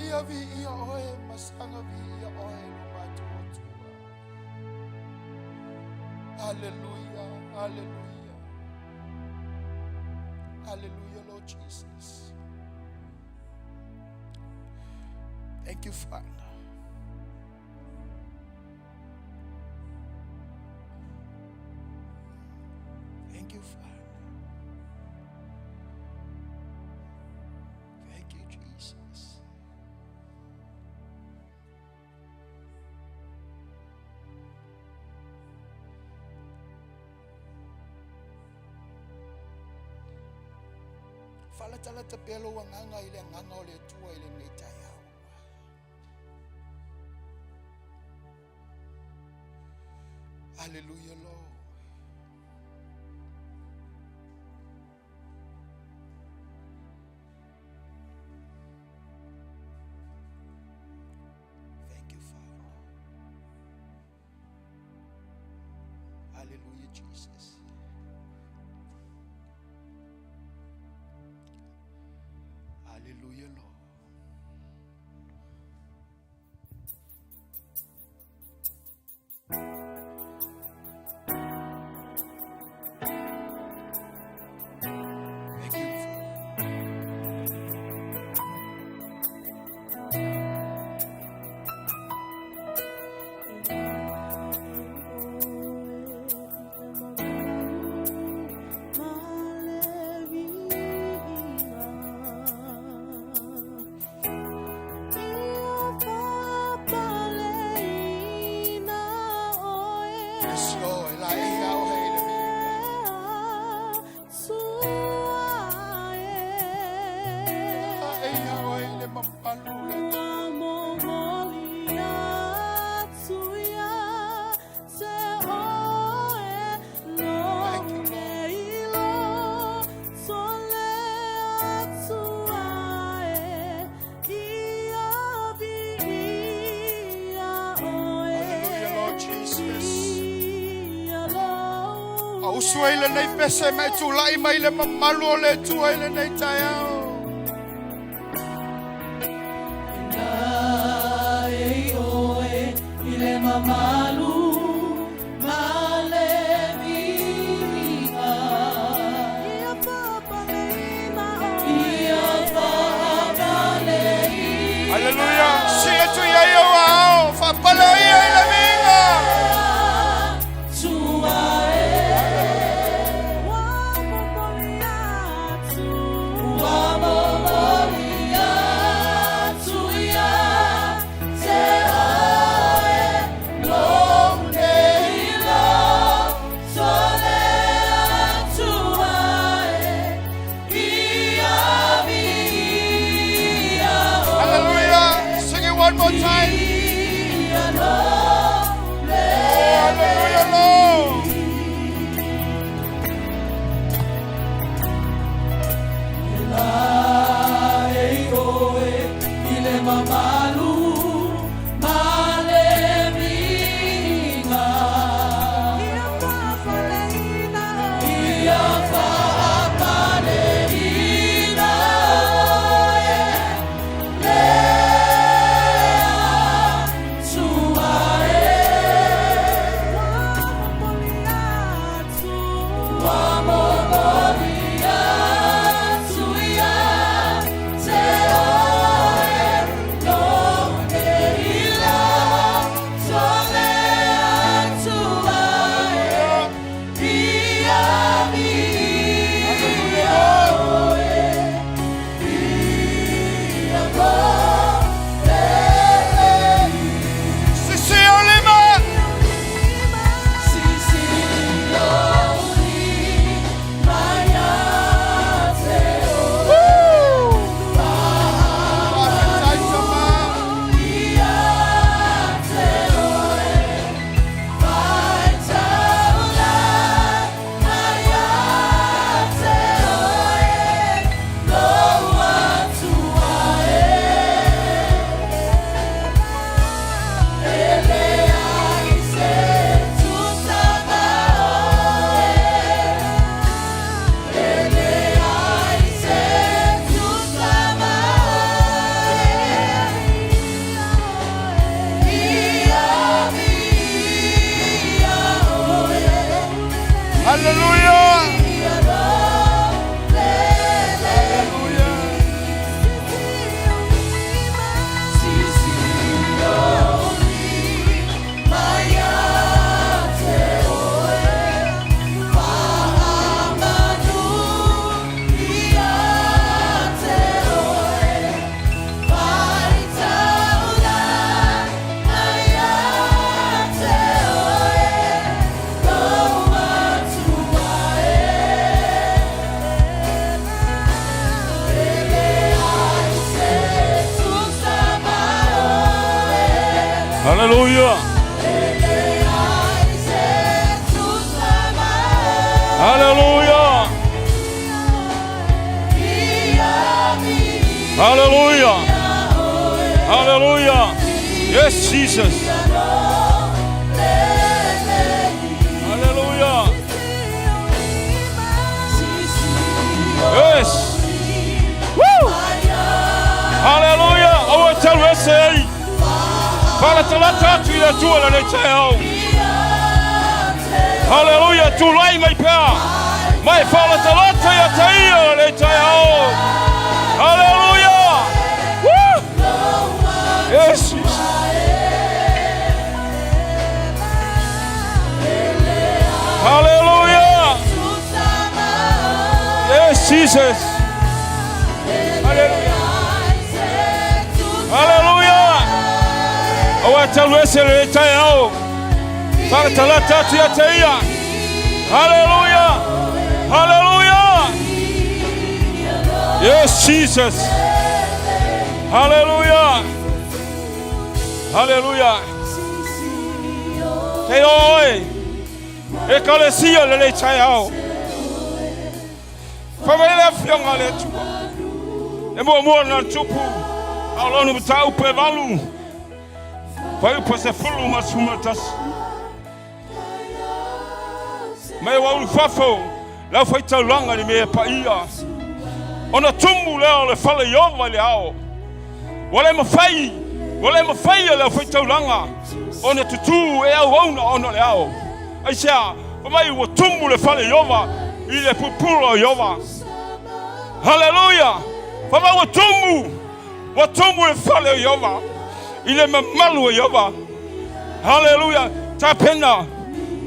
S4: Ia viia oe masaga viia oe lo matou Atua. Hallelujah, hallelujah. Hallelujah, Lord Jesus. Thank you, Father. Thank you, Father. Thank you, Jesus. Faalatalata pea lou agaga i le agaga o le Atua i lenei taeao. Hallelujah, Lord. Thank you, Father. Hallelujah, Jesus. Hallelujah, Lord. Thank you, Father. Yes, Lord. La ia o hei le viiga. La ia o hei le mamalu le Thank you, Lord. Hallelujah, Lord Jesus. A usu ai lenei pese mai tulai mai le mamalu o le Atua i lenei taeao.
S1: I le mamalu ma le viiga. Ia faapaleina
S4: Hallelujah. Si atu ia ia wao, faapale ia i le viiga.
S1: tua e. Ua
S4: Hallelujah.
S5: Hallelujah. Hallelujah. Hallelujah. Hallelujah. Yes, Jesus. Hallelujah. Yes. Woo. Hallelujah. Aua e talu ese ai. Faalatalata atu i le Atua i lenei taeao. Haleluia, tulai mai pea. Ma e faalatalata ia te ia i lenei taeao. Haleluia. Woo! Yes, Jesus. Hallelujah. Yes, Jesus. Hallelujah. Haleluia! Aua e talu ese lenei taeao. Faalatalata atu ia te ia. Haleluia! Haleluia! Yes, Jesus. Haleluia! Haleluia! Te oe, Ekalesia lenei taeao. Fai mai le Afioga a le Atua. E muamua na tupu, a o lona mataupu e valu, fuaiupu 11. Mai ua ulu fafo le aufaitaulaga i le mea e paia, ona tumu lea o le fale Ieova i le ao. Ua le mafai, ua le mafai e le aufaitaulaga ona tutū e auauna ona o le ao. Aisea? Fai mai ua tumu le fale Ieova i le pupula o Ieova. Haleluia! Fai mai ua tumu, ua tumu le fale o Ieova i le mamalu o Ieova. Haleluia! Tapena,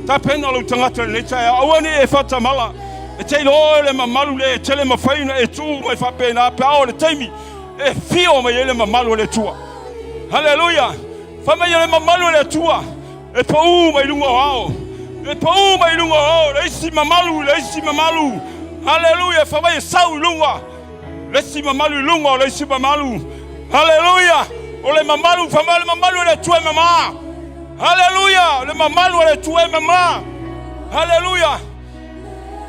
S5: tapena lou tagata i lenei taeao. Aua ne i e faatamala. E te iloa oe le mamalu lea e tele mafai ona e tuu mai faapena pe a oo le taimi e fio mai ai le mamalu o le Atua. Haleluia! Fai mai o le mamalu o le Atua e pau mai luga o ao. E pau mai luga o ao le isi mamalu i le isi mamalu. Haleluia! Fai mai e sau i luga le isi mamalu i luga o le isi mamalu. Haleluia! O le mamalu, fai mai o le mamalu o le Atua e mama. Haleluia! O le mamalu o le Atua e mama. Haleluia!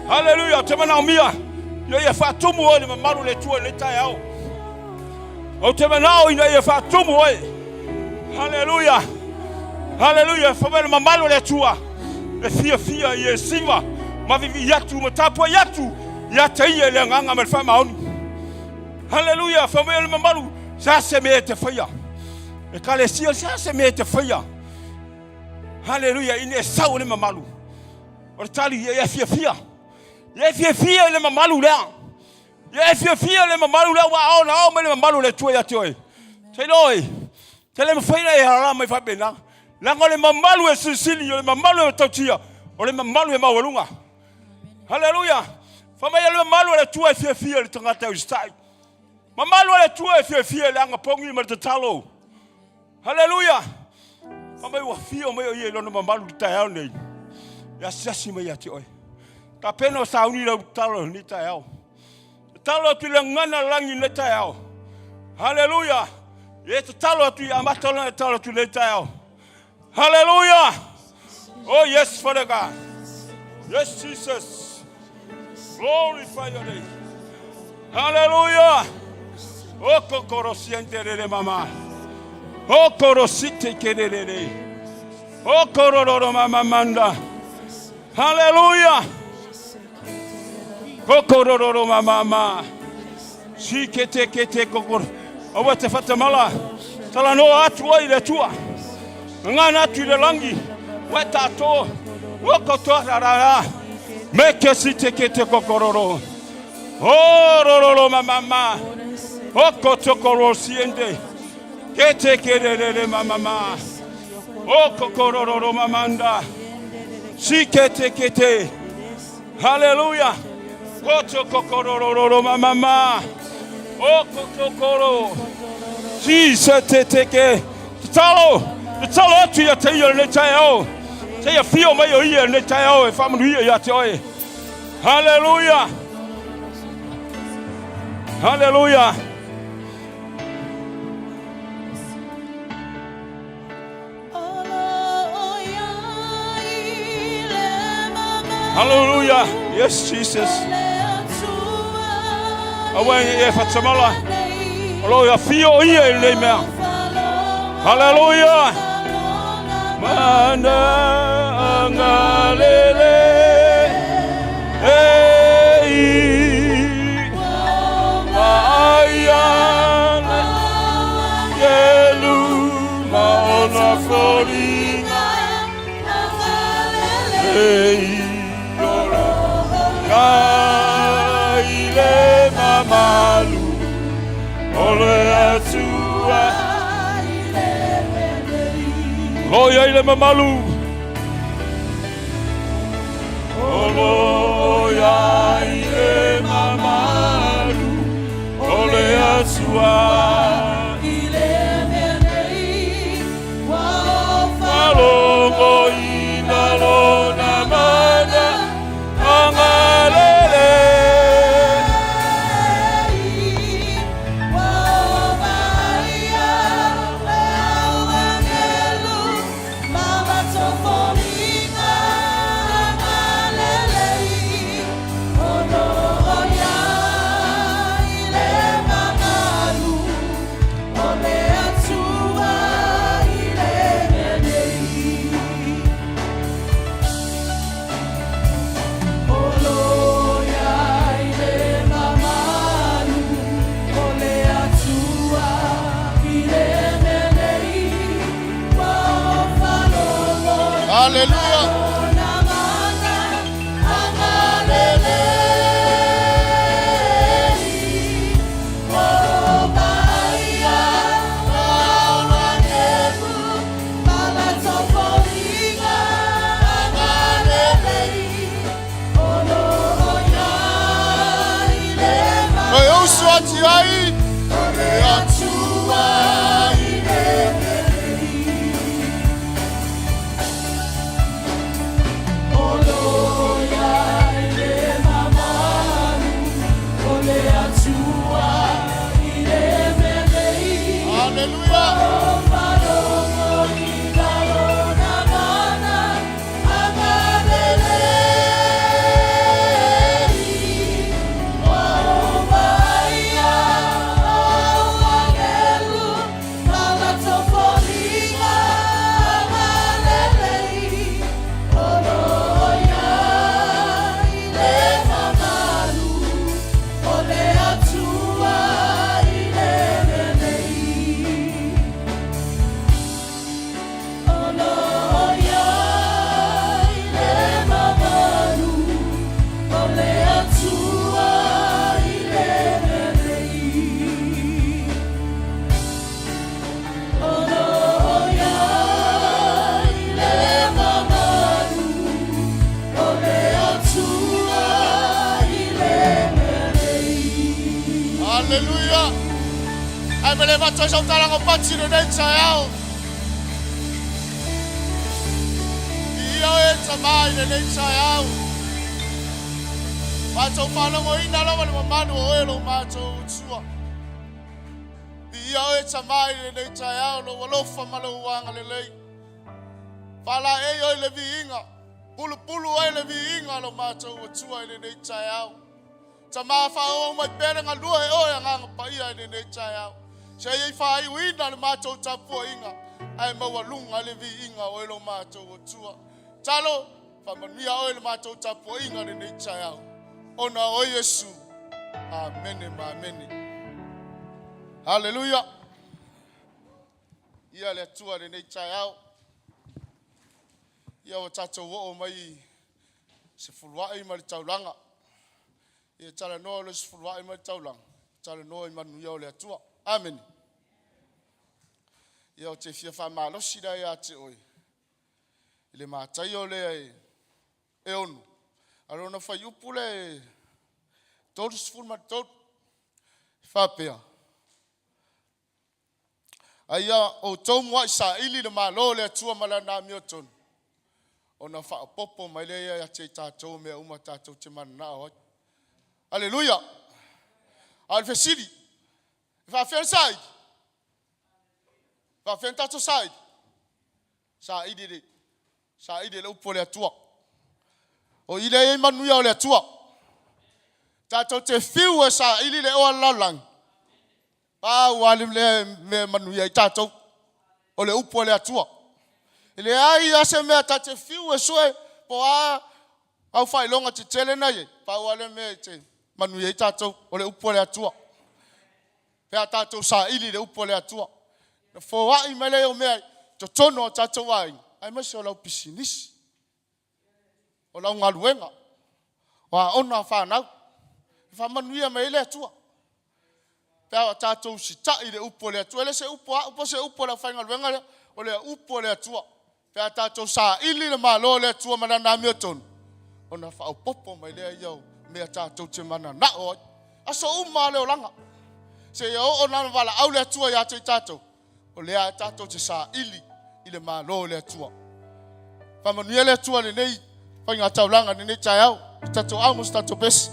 S5: Haleluia! Ou te manaomia ina ia faatumu oe i le mamalu o le Atua i lenei taeao. Ou te manao ina ia faatumu oe. Haleluia! Haleluia! Fai mai le mamalu o le Atua e fiafia i e siva ma vivii atu ma tapuai atu ia te ia i le agaga ma le faamaoni. Haleluia! Fai mai o le mamalu, se a se mea e te faia? Ekalesia, se a se mea e te faia? Haleluia! Ina e sau le mamalu. O le tali, ia e fiafia. Ia e fiafia i le mamalu lea. Ia e fiafia i le mamalu lea ua ao na ao mai le mamalu o le Atua ia te oe. Te iloa oe, te le mafai na e halala mai faapena. Leaga o le mamalu e silisili, o le mamalu e matautia, o le mamalu e maualuga. Haleluia! Fai mai o le mamalu o le Atua e fiafia i le tagata e usitai. Mamalu o le Atua e fiafia i le agapogi ma le tatalo. Haleluia! Fai mai ua fio mai o ia i lona mamalu i le taeao nei. E asiasi mai ia te oe. Tapena o sauni lau tatalo i lenei taeao. Tatalo atu i le gagana lagi i lenei taeao. Haleluia! E tatalo atu i amata ona e tatalo atu i lenei taeao. Haleluia! Oh yes, Father God. Yes, Jesus. Glorify your name. Hallelujah. O kokoro siente rere mama. O koro site kerere. O korororo mama manda. Hallelujah. Kokorororo mama ma. Sikete kete kokoro. Aua te whatamala. Talanoa atu ai le Atua. Ngana atu i le langi. Ua e tātou. Ua kotoa rā rā rā. Meke si te ke te kokororo. O rororo mama. O kotokoro siende. Ke te ke re re re mama. O kokororo mamanda. Si ke te ke te. Hallelujah. Koto kokororo mama. O kotokoro. Jesus te te ke. Tatalo. Tatalo atu ia te ia le taeao. Te ia fio mai o ia le taeao e whaamanuia ia te oe. Hallelujah. Hallelujah. Hallelujah. Yes, Jesus. Aua e whatamala. O lo ia fio ia i lei mea. Hallelujah. Mana angalele. Ei. Maia. Yelu. Maona foliga. Ei. Olo. Kai le mamalu. O le Atua. Loia i le mamalu. O loia i le mamalu. O le Atua. Malongo ina lona mana angalele.
S4: Hallelujah. E usu atu ai. O le Atua i le Hallelujah. Hallelujah. Ai me le vato sa utala ko pati le nei taeao. Ia e tamai le nei taeao. Matou faalogoina lava le mamalu o oe lo matou utua. Ia e tamai le nei taeao lo alofa ma lou agalelei. Faalaei oe le viiga. Pulupulu ai le viiga lo matou Atua i lenei taeao. Tama faaauau mai pea le galue e oe Agaga Paia i lenei taeao. Se i faaiuina le matou tapuaiga ae maualuga le viiga o oe lo matou Atua. Talo, faamanuia oe le matou tapuaiga i lenei taeao. Ona o Iesu. Amene ma amene. Haleluia. Ia le Atua i lenei taeao. Ia ua tatou oo mai sefuluai ma le taulaga. Ia talanoa o le sefuluai ma le taulaga, talanoa i manuia o le Atua. Amene. Ia ou te fia faamalosi la ia te oe i le Mataio lea e 6, a lona fuaiupu lea e 33, e faapea, A ia outou muai saili le Malo o le Atua ma lana amiotonu, ona faaopoopo mai lea ia te i tatou mea uma tatou te mananao ai. Aleluia! A o le fesili, e faafefea ona saili? E faafefea ona tatou saili? Saili le saili e le upu a le Atua. O i lea e i ai manuia o le Atua. Tatou te fiu e saili le oa a le lalolagi, pau lava le mea e manuia ai tatou, o le upu a le Atua. E leai lava se mea ta te fiu e sue po o a au faailoga tetele na e i ai, pau lava le mea e te manuia ai tatou, o le upu a le Atua. Pe a tatou saili i le upu a le Atua, ona foai mai lea o mea i totonu o tatou aiga, aemaise o lau pisinisi, o lau galuega, o aoga a fanau, e faamanuia mai ai le Atua. Pe a tatou usitai i le upu a le Atua, e le se upu a au po o se upu a le aufaigaluega lea, o le upu a le Atua. Pe a tatou saili le Malo o le Atua ma lana amiotonu, ona faaopoopo mai lea ia o mea tatou te mananao ai. Aso uma lava o le olaga, seia oo lana valaau le Atua ia te i tatou, o lea tatou te saili i le Malo o le Atua. Faamanuia le Atua i lenei faigataulaga i lenei taeao, i tatou ao ma so tatou pesi.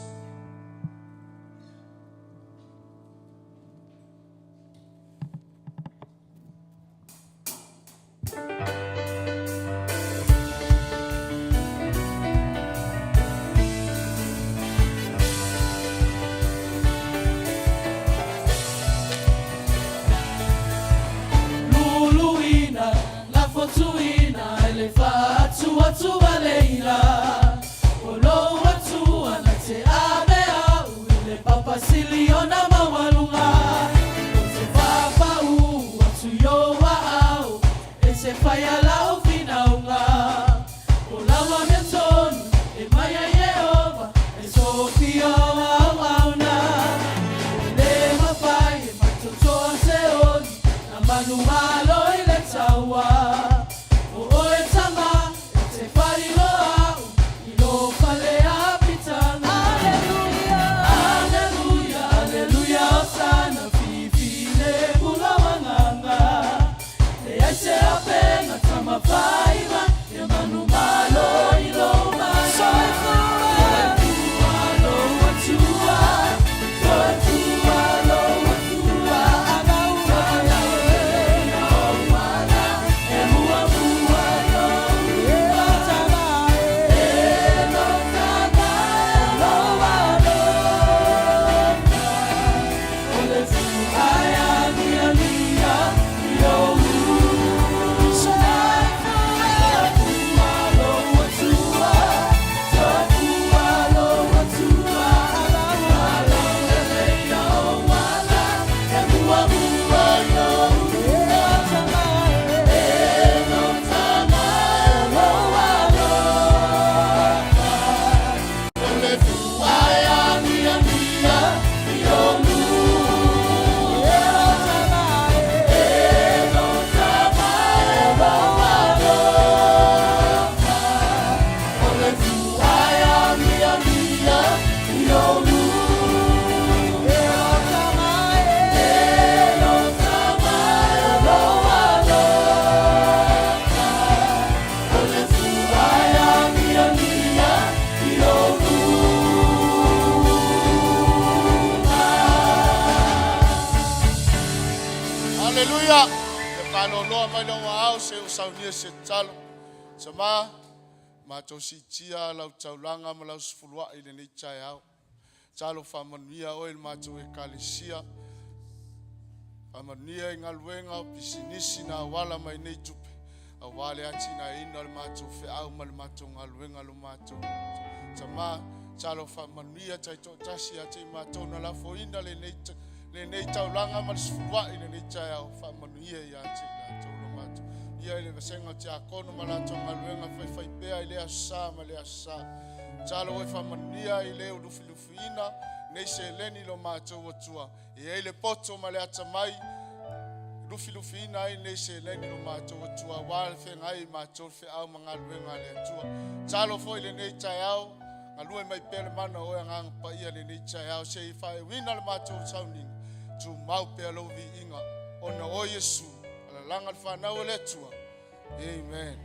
S1: Luluina, lafotuina e le faatuatualeina O lou Atua na te ave au i le papa sili ona maualuga Ou te faapau atu i ou aao e te faia lau finauga O lau amiotonu e mai a Ieova e tofia o auauna E le mafai e faitotoa se oli na manumalo i le taua O oe tama e te faliloa au i lo fale apitaga Aleluia, aleluia, aleluia, hosana fifi le mula wanganga Leai se apenga tamafaima e manumalo i lou mana Soifua lou Atua, soifua lou Atua, e muamua i ou E lotama lou alofa, o le fuae aniania i ou Soifua lou Atua, soifua lou Atua, e ou ala, e muamua i ou E lotama lou alofa, o le fuae aniania i ou E lotama lou alofa, o le fuae aniania i ou E lotama lou alofa, o le fuae aniania i ou
S4: Aleluia! Le faaloloa mai lou aao se o saunia se tatalo. Sama, matou siitia lau taulaga ma lau sefuluai i lenei taeao. Talo faamanuia oe i le matou ekalesia. Faamanuia i galuega o pisinisi na auala mai nei tupe, aua le atinaeina o le matou feau ma le matou galuega lo matou Tama. Talo faamanuia taitoatasi ia te i matou na lafoina lenei, lenei taulaga ma le sefuluai i lenei taeao. Faamanuia ia te i latou lo matou. Paia i le vasega o tiakono ma latou galuega faifaipea i lea aso Sa ma lea aso Sa. Tatalo ua e faamanuia i le ua lufilufiina nei seleni i lo matou Atua, e i ai le poto ma le atamai e lufilufiina ai nei seleni i lo matou Atua aua le feagai ai ma matou i feau ma galuega a le Atua. Tatalo foi i lenei taeao, galue mai pea le mana o oe Agaga Paia i lenei taeao seia faaiuina le matou sauniga, tumau pea lou viiga ona o oe Iesu. Alalaga le fanau a le Atua. Amen.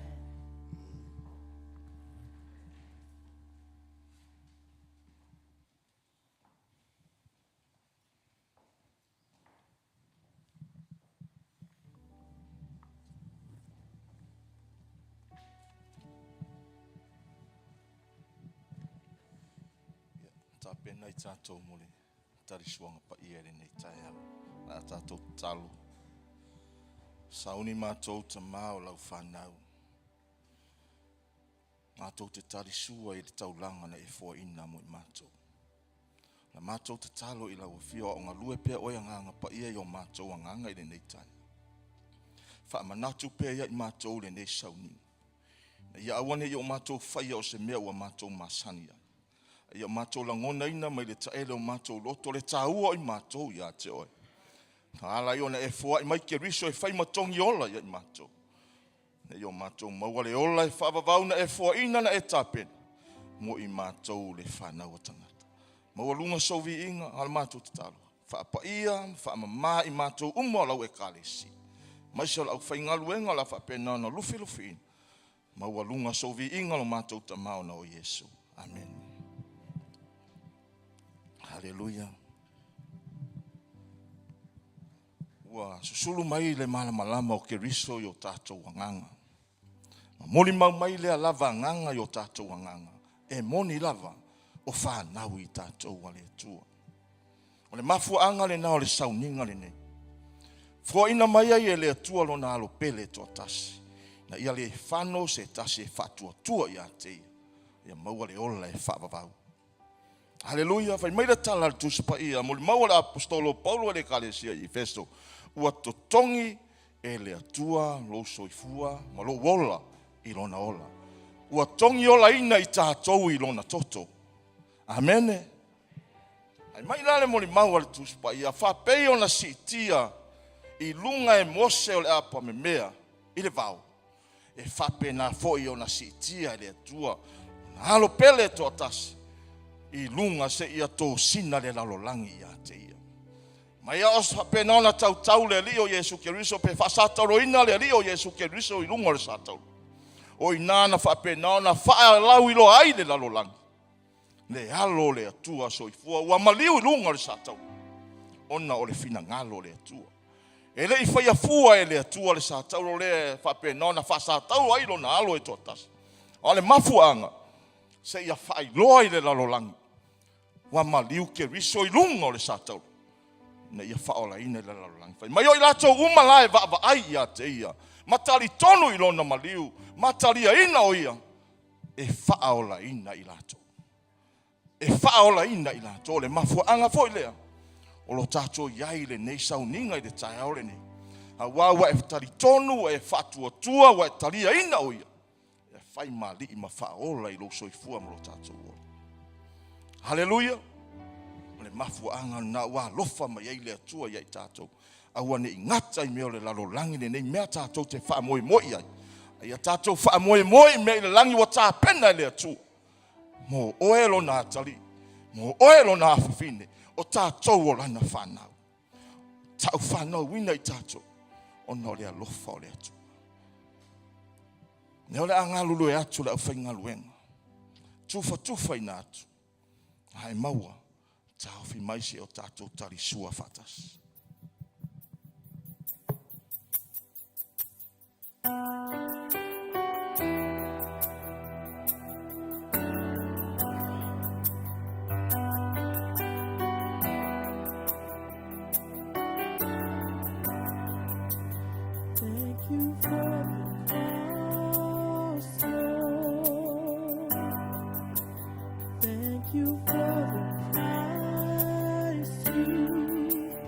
S6: Tapena i tatou mo le talisuaga paia i lenei taeao. O le a tatou tatalo. Sauni matou Tamā o lau fanau. Matou te talisua i le taulaga na e foaina mo i matou. Na matou tatalo i lau afio a o galue pea oe Agaga Paia i o matou agaga i lenei taeao. Faamanatu pea ia i matou lenei sauniga. Ina ia aua ne i o matou faia o se mea ua matou masani ai. A ia matou lagonaina mai le taele o matou loto le taua o i matou ia te oe. Na ala ai ona e foai mai Keriso e fai ma togi ola ia i matou. Ina ia o matou maua le ola e faavavau na e foaina na e tapena mo i matou le fanau a tagata. Maualuga sou viiga a o le matou tatalo, faapaia ma faamama i matou uma o lau Ekalesia, aemaise o le aufaigaluega o le a faapena ona lufilufiina. Maualuga sou viiga lo matou Tama ona o Iesu. Amene. Haleluia. Ua susulu mai le malamalama o Keriso i o tatou agaga. Ma molimau mai lea lava agaga i o tatou agaga, e moni lava o fanau i tatou a le Atua. O le mafuaaga lena o le sauniga lenei. Foaina mai ai e le Atua lona alo pele e toatasi, ina ia le fano se tasi e faatuatua ia te ia, ia maua le ola e faavavau. Haleluia! Fai mai le tala a le Tusi Paia, molimau a le Aposetolo o Paulo i le Ekalesia i Efeso, ua totogi e le Atua lou soifua ma lou ola i lona ola. Ua togiolaina i tatou i lona toto. Amene. Ai mai la le molimau a le Tusi Paia, faapei ona siitia i luga e Mose o le apamemea i le vao, e faapena foi ona siitia e le Atua lona Alo pele e toatasi i luga seia tosina le lalolagi ia te ia. Ma ia o faapena ona tautau le Alii o Iesu Keriso pe faasatauroina le Alii o Iesu Keriso i luga o le satauro. O i ina na faapena ona faalauiloa ai le lalolagi le alo o le Atua soifua ua maliu i luga o le satauro ona o le finagalo o le Atua. E le i faia fua e le Atua le satauro lea e faapena ona faasatauro ai lona alo e toatasi. A o le mafuaaga seia faailoa i le lalolagi ua maliu Keriso i luga o le satauro ina ia faaolaina i le lalolagi. Fai mai o i latou uma la e vaavaai ia te ia ma talitonu i lona maliu ma taliaina o ia e faaolaina i latou. E faaolaina i latou. O le mafuaaga foi lea o lo tatou i ai i lenei sauniga i le taeao lenei. Aua ua e talitonu, ua e faatuatua, ua e taliaina o ia e fai ma alii ma faaola i lou soifua ma lo tatou ola. Haleluia! O le mafuaaga lena ua alofa mai ai le Atua ia i tatou. Aua ne i gata i mea o le lalolagi lenei mea tatou te faamoemoe i ai, a ia tatou faamoemoe i mea i le lagi ua tapena e le Atua mo oe lona atalii, mo oe lona afafine, o tatou o lana fanau. Taufanauina i tatou ona o le alofa o le Atua. Lea o le a galulue atu le aufaigaluega, tufatufaina atu, ae maua taofi mai se o tatou talisua faatasi.
S1: Thank you for the cross, Lord. Thank you for the price you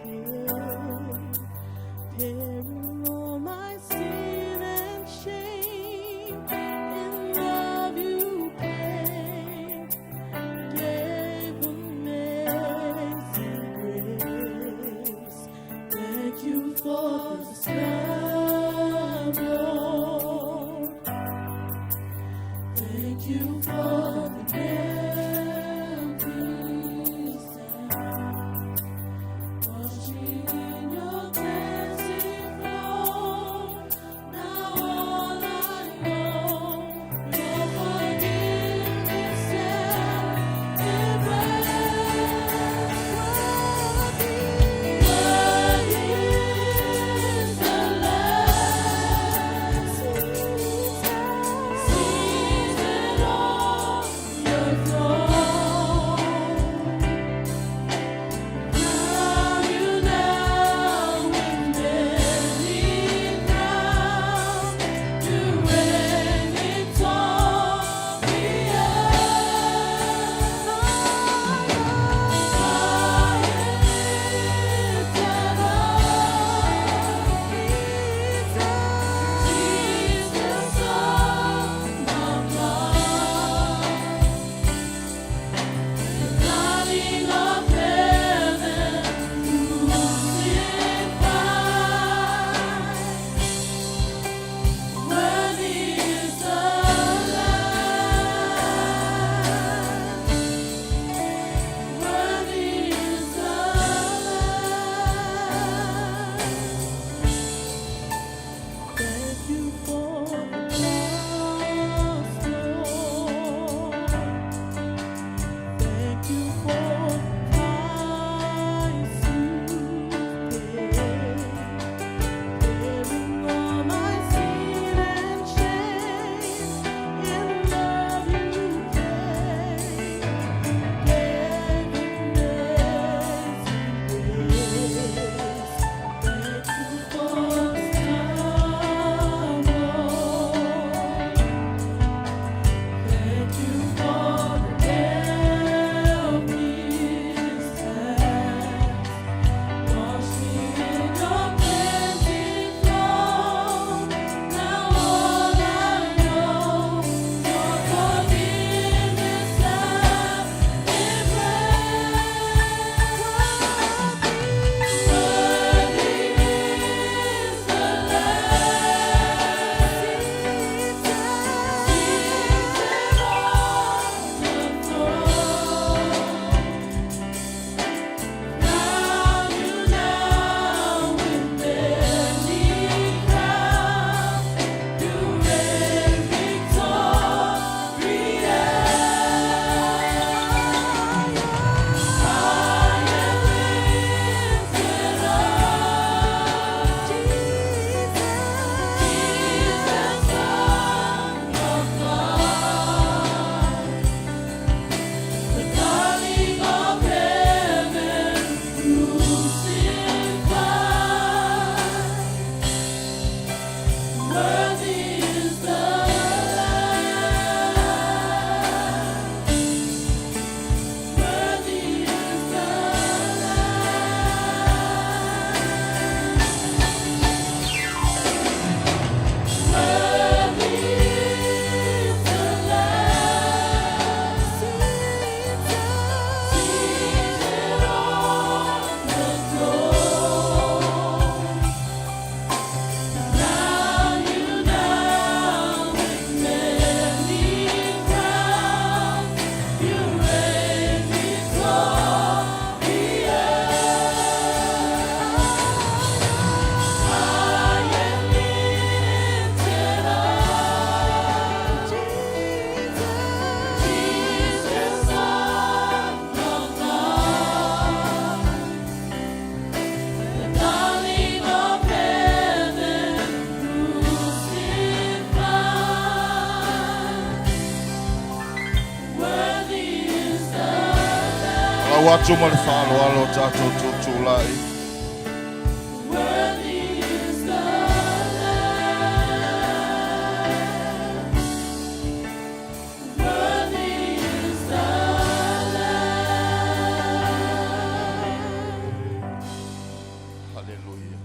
S1: paid, bearing all my sin and Thank you for the nail-pierced hands. Wash me in your cleansing flow. Now all I know, your forgiveness and embrace. Worthy is the Lamb seated on the throne. Crown you now with many crowns. You reign victorious. High and lifted up, Jesus, Son of God. The darling of heaven, crucified. Worthy is the Lamb. Worthy is the Lamb. Thank you for the cross, Lord. Thank you for the price you paid, bearing all my sin and shame. In love you came, gave amazing grace. Thank you for the stumble. Thank you for the nail-pierced hands. Wash me in your cleansing flow. Now all I know, your forgiveness and embrace. Worthy is the Lamb seated on the throne. Crown you now with many crowns. You reign victorious. High and lifted up, Jesus, Son of God. The darling of heaven, crucified. Worthy is the Lamb. Worthy is the Lamb. Worthy is the Lamb seated on the throne. Crown you now with many crowns. You reign victorious. High and lifted up, Jesus, Son of God. The darling of heaven, crucified. Worthy is the Lamb.
S6: Lau atu ma le faaaloalo o tatou tutulai.
S1: Worthy is the Lamb. Worthy is the Lamb.
S6: Haleluia.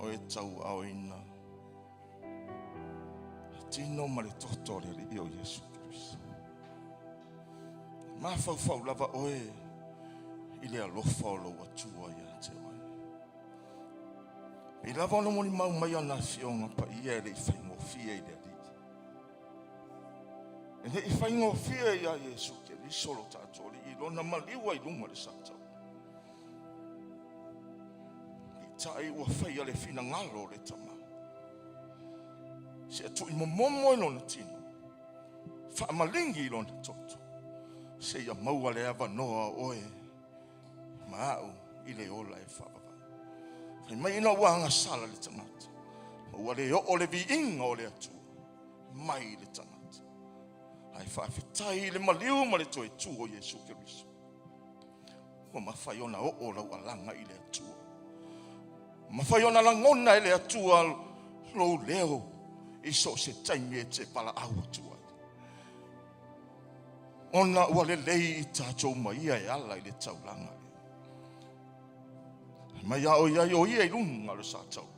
S6: O e tauaaoina le tino ma le toto o le Alii o Iesu Keriso. Mafaufau lava oe i le alofa o lou Atua ia te oe. Pei lava ona molimau mai ana afioga paia e le i faigofie. faigofie i le Alii. E le i faigofie iā Iesu Keriso lo tatou Alii i lona maliu ai luga o le sa taula. Peitai ua faia le finagalo o le Tama. Seia tuuimomomo i lona tino, faamaligi i lona toto, seia maua le avanoa o oe ma au i le ola e faavavau. Fai mai ina ua agasala le tagata, ma ua le oo le viiga o le Atua mai le tagata. Ae faafetai i le maliu ma le toe tu o Iesu Keriso. Ua mafai ona oo lau alaga i le Atua. Ua mafai ona lagona e le Atua lou leo i so o se taimi e te valaau atu ai. Ona ua lelei i tatou ma ia e ala i le taulaga lea. Mai a o i ai o ia i luga o le sa taula,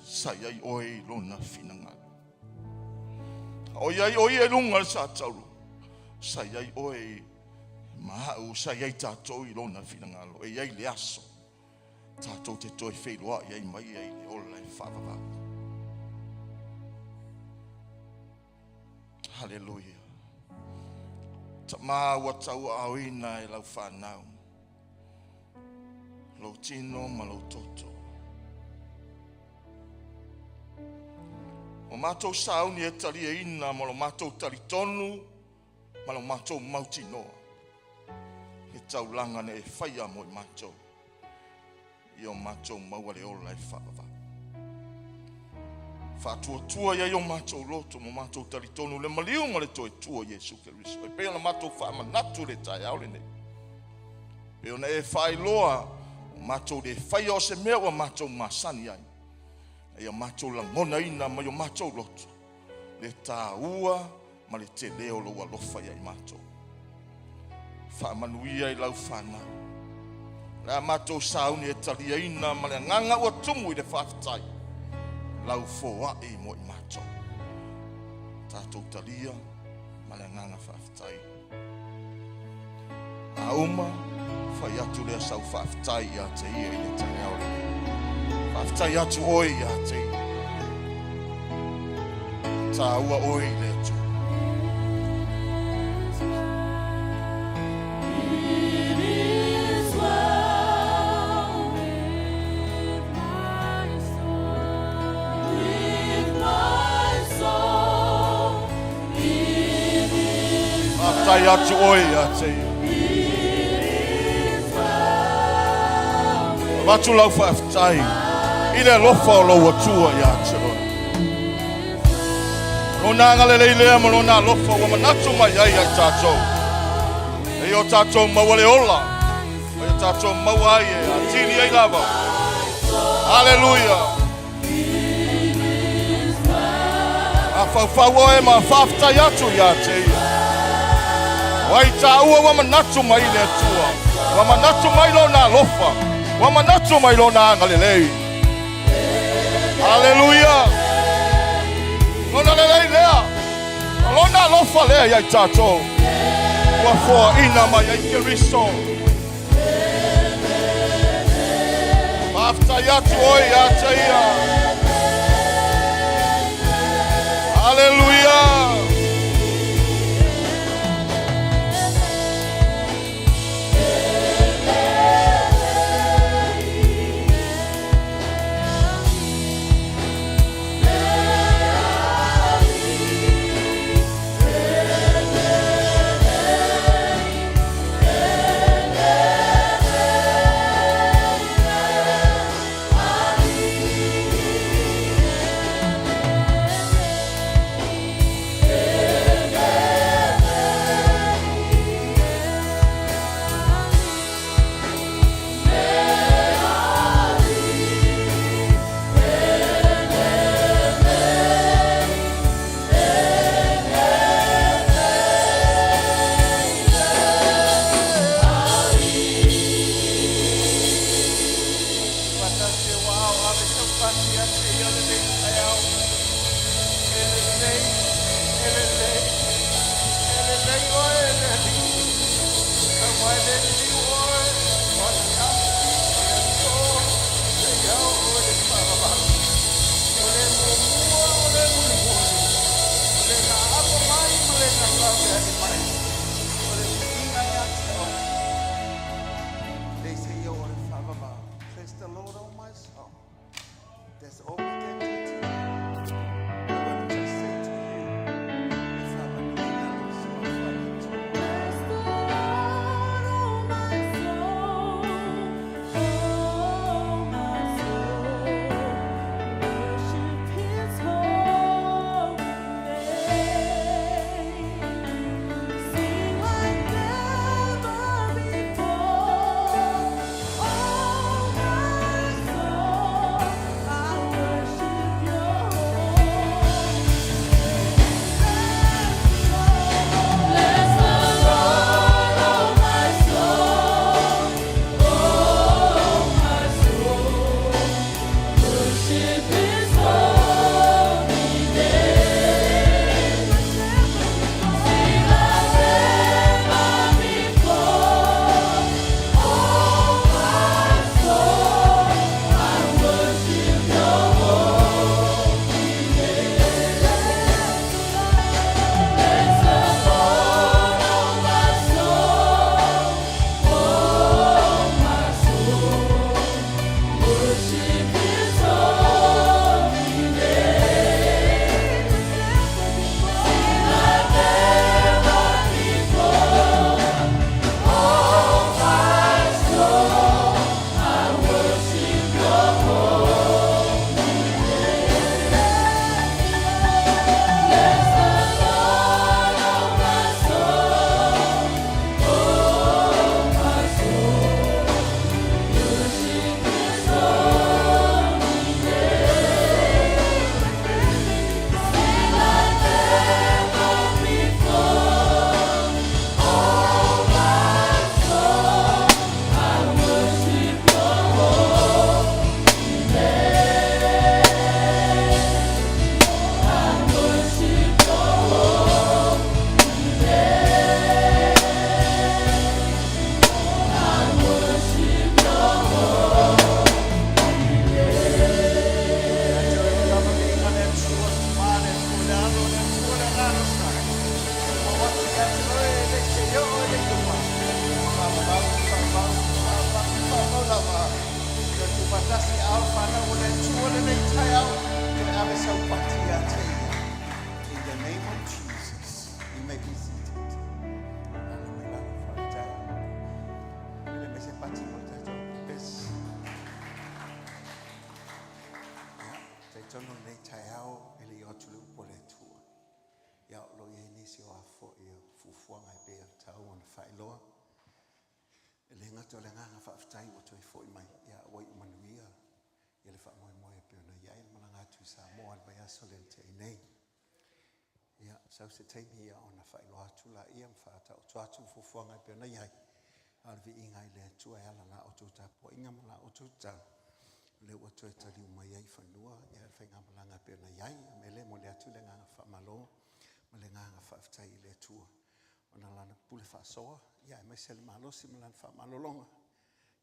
S6: sa i ai oe i lona finagalo. A o i ai o ia i luga o le sa taula, sa i ai oe i ma au, sa i ai tatou i lona finagalo. E i ai le aso tatou te toe feiloai ai ma ia i le ola e faavavau. Haleluia. Tama ua tauaaoina e lau fanau, lou tino ma lou toto. O matou sauni e taliaina ma lo matou talitonu ma lo matou mautinoa, le taulaga na e faia mo i matou, ia o matou maua le ola e faavavau. Faatuatua i ai o matou loto ma matou talitonu le maliu ma le toe tu o Iesu Keriso. E pei ona matou faamanatu i le taeao lenei. E pei ona e faailoa o matou le faia o se mea ua matou masani ai. A ia matou lagonaina mai o matou loto le taua ma le tele o lou alofa ia i matou. Faamanuia i lau fanau. O le a matou sauni e taliaina ma le agaga ua tumu i le faafetai lau foai mo i matou. Tatou talia ma le agaga faafetai. A uma, fai atu lea sau faafetai ia te ia i le taeao lenei. Faafetai atu oe ia te ia. Taua oe i le Atua.
S1: It is well with my soul. With my soul. It is
S6: Faafetai atu oe ia te ia.
S1: It is well with
S6: Avatu lau faafetai i le alofa o lou Atua ia te oe. Lona agalelei lea ma lona alofa ua manatu mai ai ia i tatou. E ia o tatou maua le ola, ma ia tatou maua ai e atili ai lava. Haleluia! Mafaufau oe ma faafetai atu ia te ia. O ai taua ua manatu mai le Atua, ua manatu mai lona alofa, ua manatu mai lona agalelei. Haleluia! Lona lelei lea, o lona alofa lea ia i tatou. Ua foaina mai ai Keriso. Faafetai atu oe ia te ia. Haleluia!
S4: Faatasi e ua ao ave sau pasi ia te ia lenei taeao. E lelei, e lelei, e lelei oe e le Alii. Aua e le liliu oe o afiafi, o le aso, seia oo i le faavavau. O le muamua, o le le na laveaʻi mai o le viiga iā te Oe.
S7: They say yo o le faavavao. Bless the Lord, oh my soul. That's all we can do today. We want to just say to you, le faamanuiga lou soafa le Atua.
S1: Bless the Lord, oh my soul, oh my soul. Worship His holy name. Sing like never before, oh my soul. I worship Your holy Bless the Lord, oh my soul, oh my soul. Worship His holy name. Sing like never before, oh my soul. I worship Your holy name. Bless the Lord, oh my soul, oh my soul. Worship His holy name. Sing like never before, oh my soul. I worship Your holy name. Bless the Lord, oh my soul, oh my soul. Worship His holy name. Sing like never before, oh my soul. I worship Your holy name. I worship Your holy name. I worship Your holy
S7: Ia te oe le faamanuiga le Atua, Tama le Atua le Alo le Atua le Agaga Sa. E mau atu ia te oe e le i se i oo e le i luma. Faavavau, faavavau, faavavau, faavavau lava. Toe tuufaatasi aao le fanau o le Atua lenei taeao, toe ave sau pati ia te Ia. In the name of Jesus, you may be seated. Lalo mai lalo, faafetai. Vili mai se pati mo le tatou pepesi. Ia, talitonu lenei taeao e le i oo atu le upu a le Atua. Ia, o lo o i ai nisi o a foi o fuafuaga e pei ona taua ona faailoa. E le gata o le agaga faafetai ua toe foi mai, ia ua iu manuia ia le faamoemoe e pei ona i ai le malaga atu i Samoa i le vaiaso lea na tea nei. Ia, sau se taimi ia ona faailoa atu laia ma faataoto atu fuafuaga e pei ona i ai. A o le viiga i le Atua e ala la outou tapuaiga ma la outou tatalo, o lea ua toe taliu mai ai i fanua ia le faigamalaga e pei ona i ai. O le mea lea e momoli atu le agaga faamalo ma le agaga faafetai i le Atua ona Lana pule faasoa, ia aemaise le malosi ma Lana faamalologa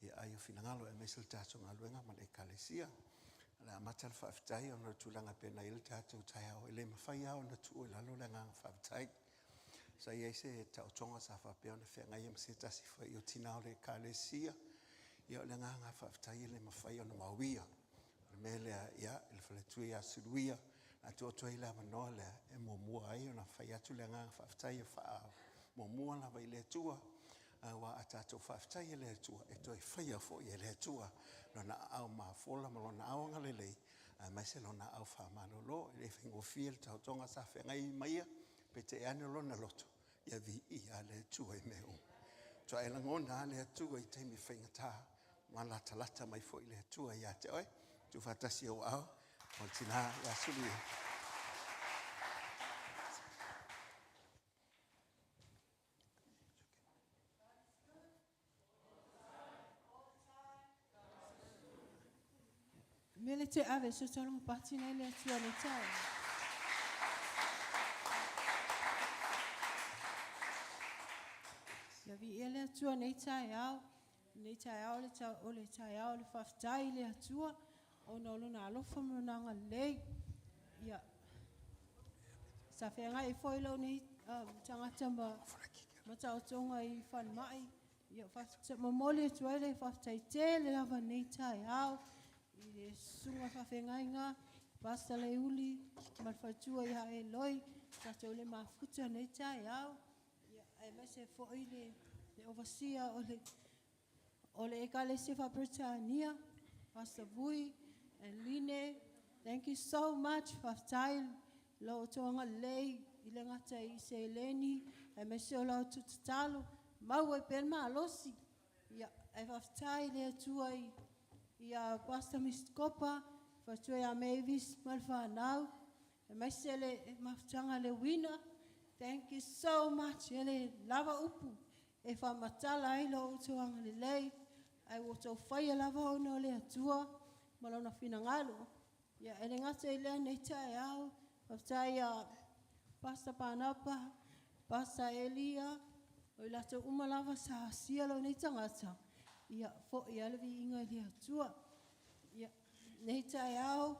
S7: ia ai o finagalo aemaise le tatou galuega ma le Ekalesia. O le a amata le faafetai ona o le tulaga e pei ona i ai le tatou taeao, e le mafai lava ona tuu i lalo le agaga faafetai. Sa i ai se taotoga sa faapea ona feagai ai ma se tasi foi o tina o le Ekalesia, ia o le agaga faafetai e le mafai ona maoia. O le mea lea, ia, i le faletua ia Suluia, na tuu atu ai le avanoa lea e muamua ai ona fai atu le agaga faafetai e faamuamua lava i le Atua, aua a tatou faafetai e le Atua, e toe faia foi e le Atua Lona aao mafola ma Lona aao agalelei, aemaise Lona aao faamalolo. E le faigofie le taotoga sa feagai ma ia, peitai ane o lona loto, ia viia le Atua i mea uma. Matua e lagona lava le Atua i taimi faigata, ma latalata mai foi le Atua ia te oe. Tuufaatasi ou aao mo le tina ia Suluia.
S2: Mele te ave so talo pati nei le Atua le tau. Ia viia le Atua nei taeao, nei taeao le tau, o le taeao le faafetai i le Atua ona o lona alofa ma lona agalelei. Ia
S8: Sa feagai foi lou nei tagata ma mataotoga i falemai. Ia, momoli atu ai le faafetai tele lava nei taeao i le susuga faafeagaiga Pastor Laiuli ma le faletua ia Eloi, tatou le mafuta nei taeao. Ia, aemaise foi le overseer o le Ekalesia Faa-Peretania, Pastor Vui and Line. Thank you so much. Faafetai lo outou agalelei i le gata i seleni, aemaise o la outou tatalo, maua ai pea le malosi. Ia, ae faafetai le Atua ia Pastor Mr. Kopa, faletua ia Mavis ma le fanau, aemaise le mafutaga le uina. Thank you so much. E le lava upu e faamatala ai lo outou agalelei, ae ua outou faia lava ona o le Atua ma lona finagalo. Ia, e le gata i lea nei taeao, faafetai ia Pastor Panapa, Pastor Elia, o i latou uma lava sa asia lou nei tagata, ia foi lava le viiga i le Atua. Ia, nei taeao,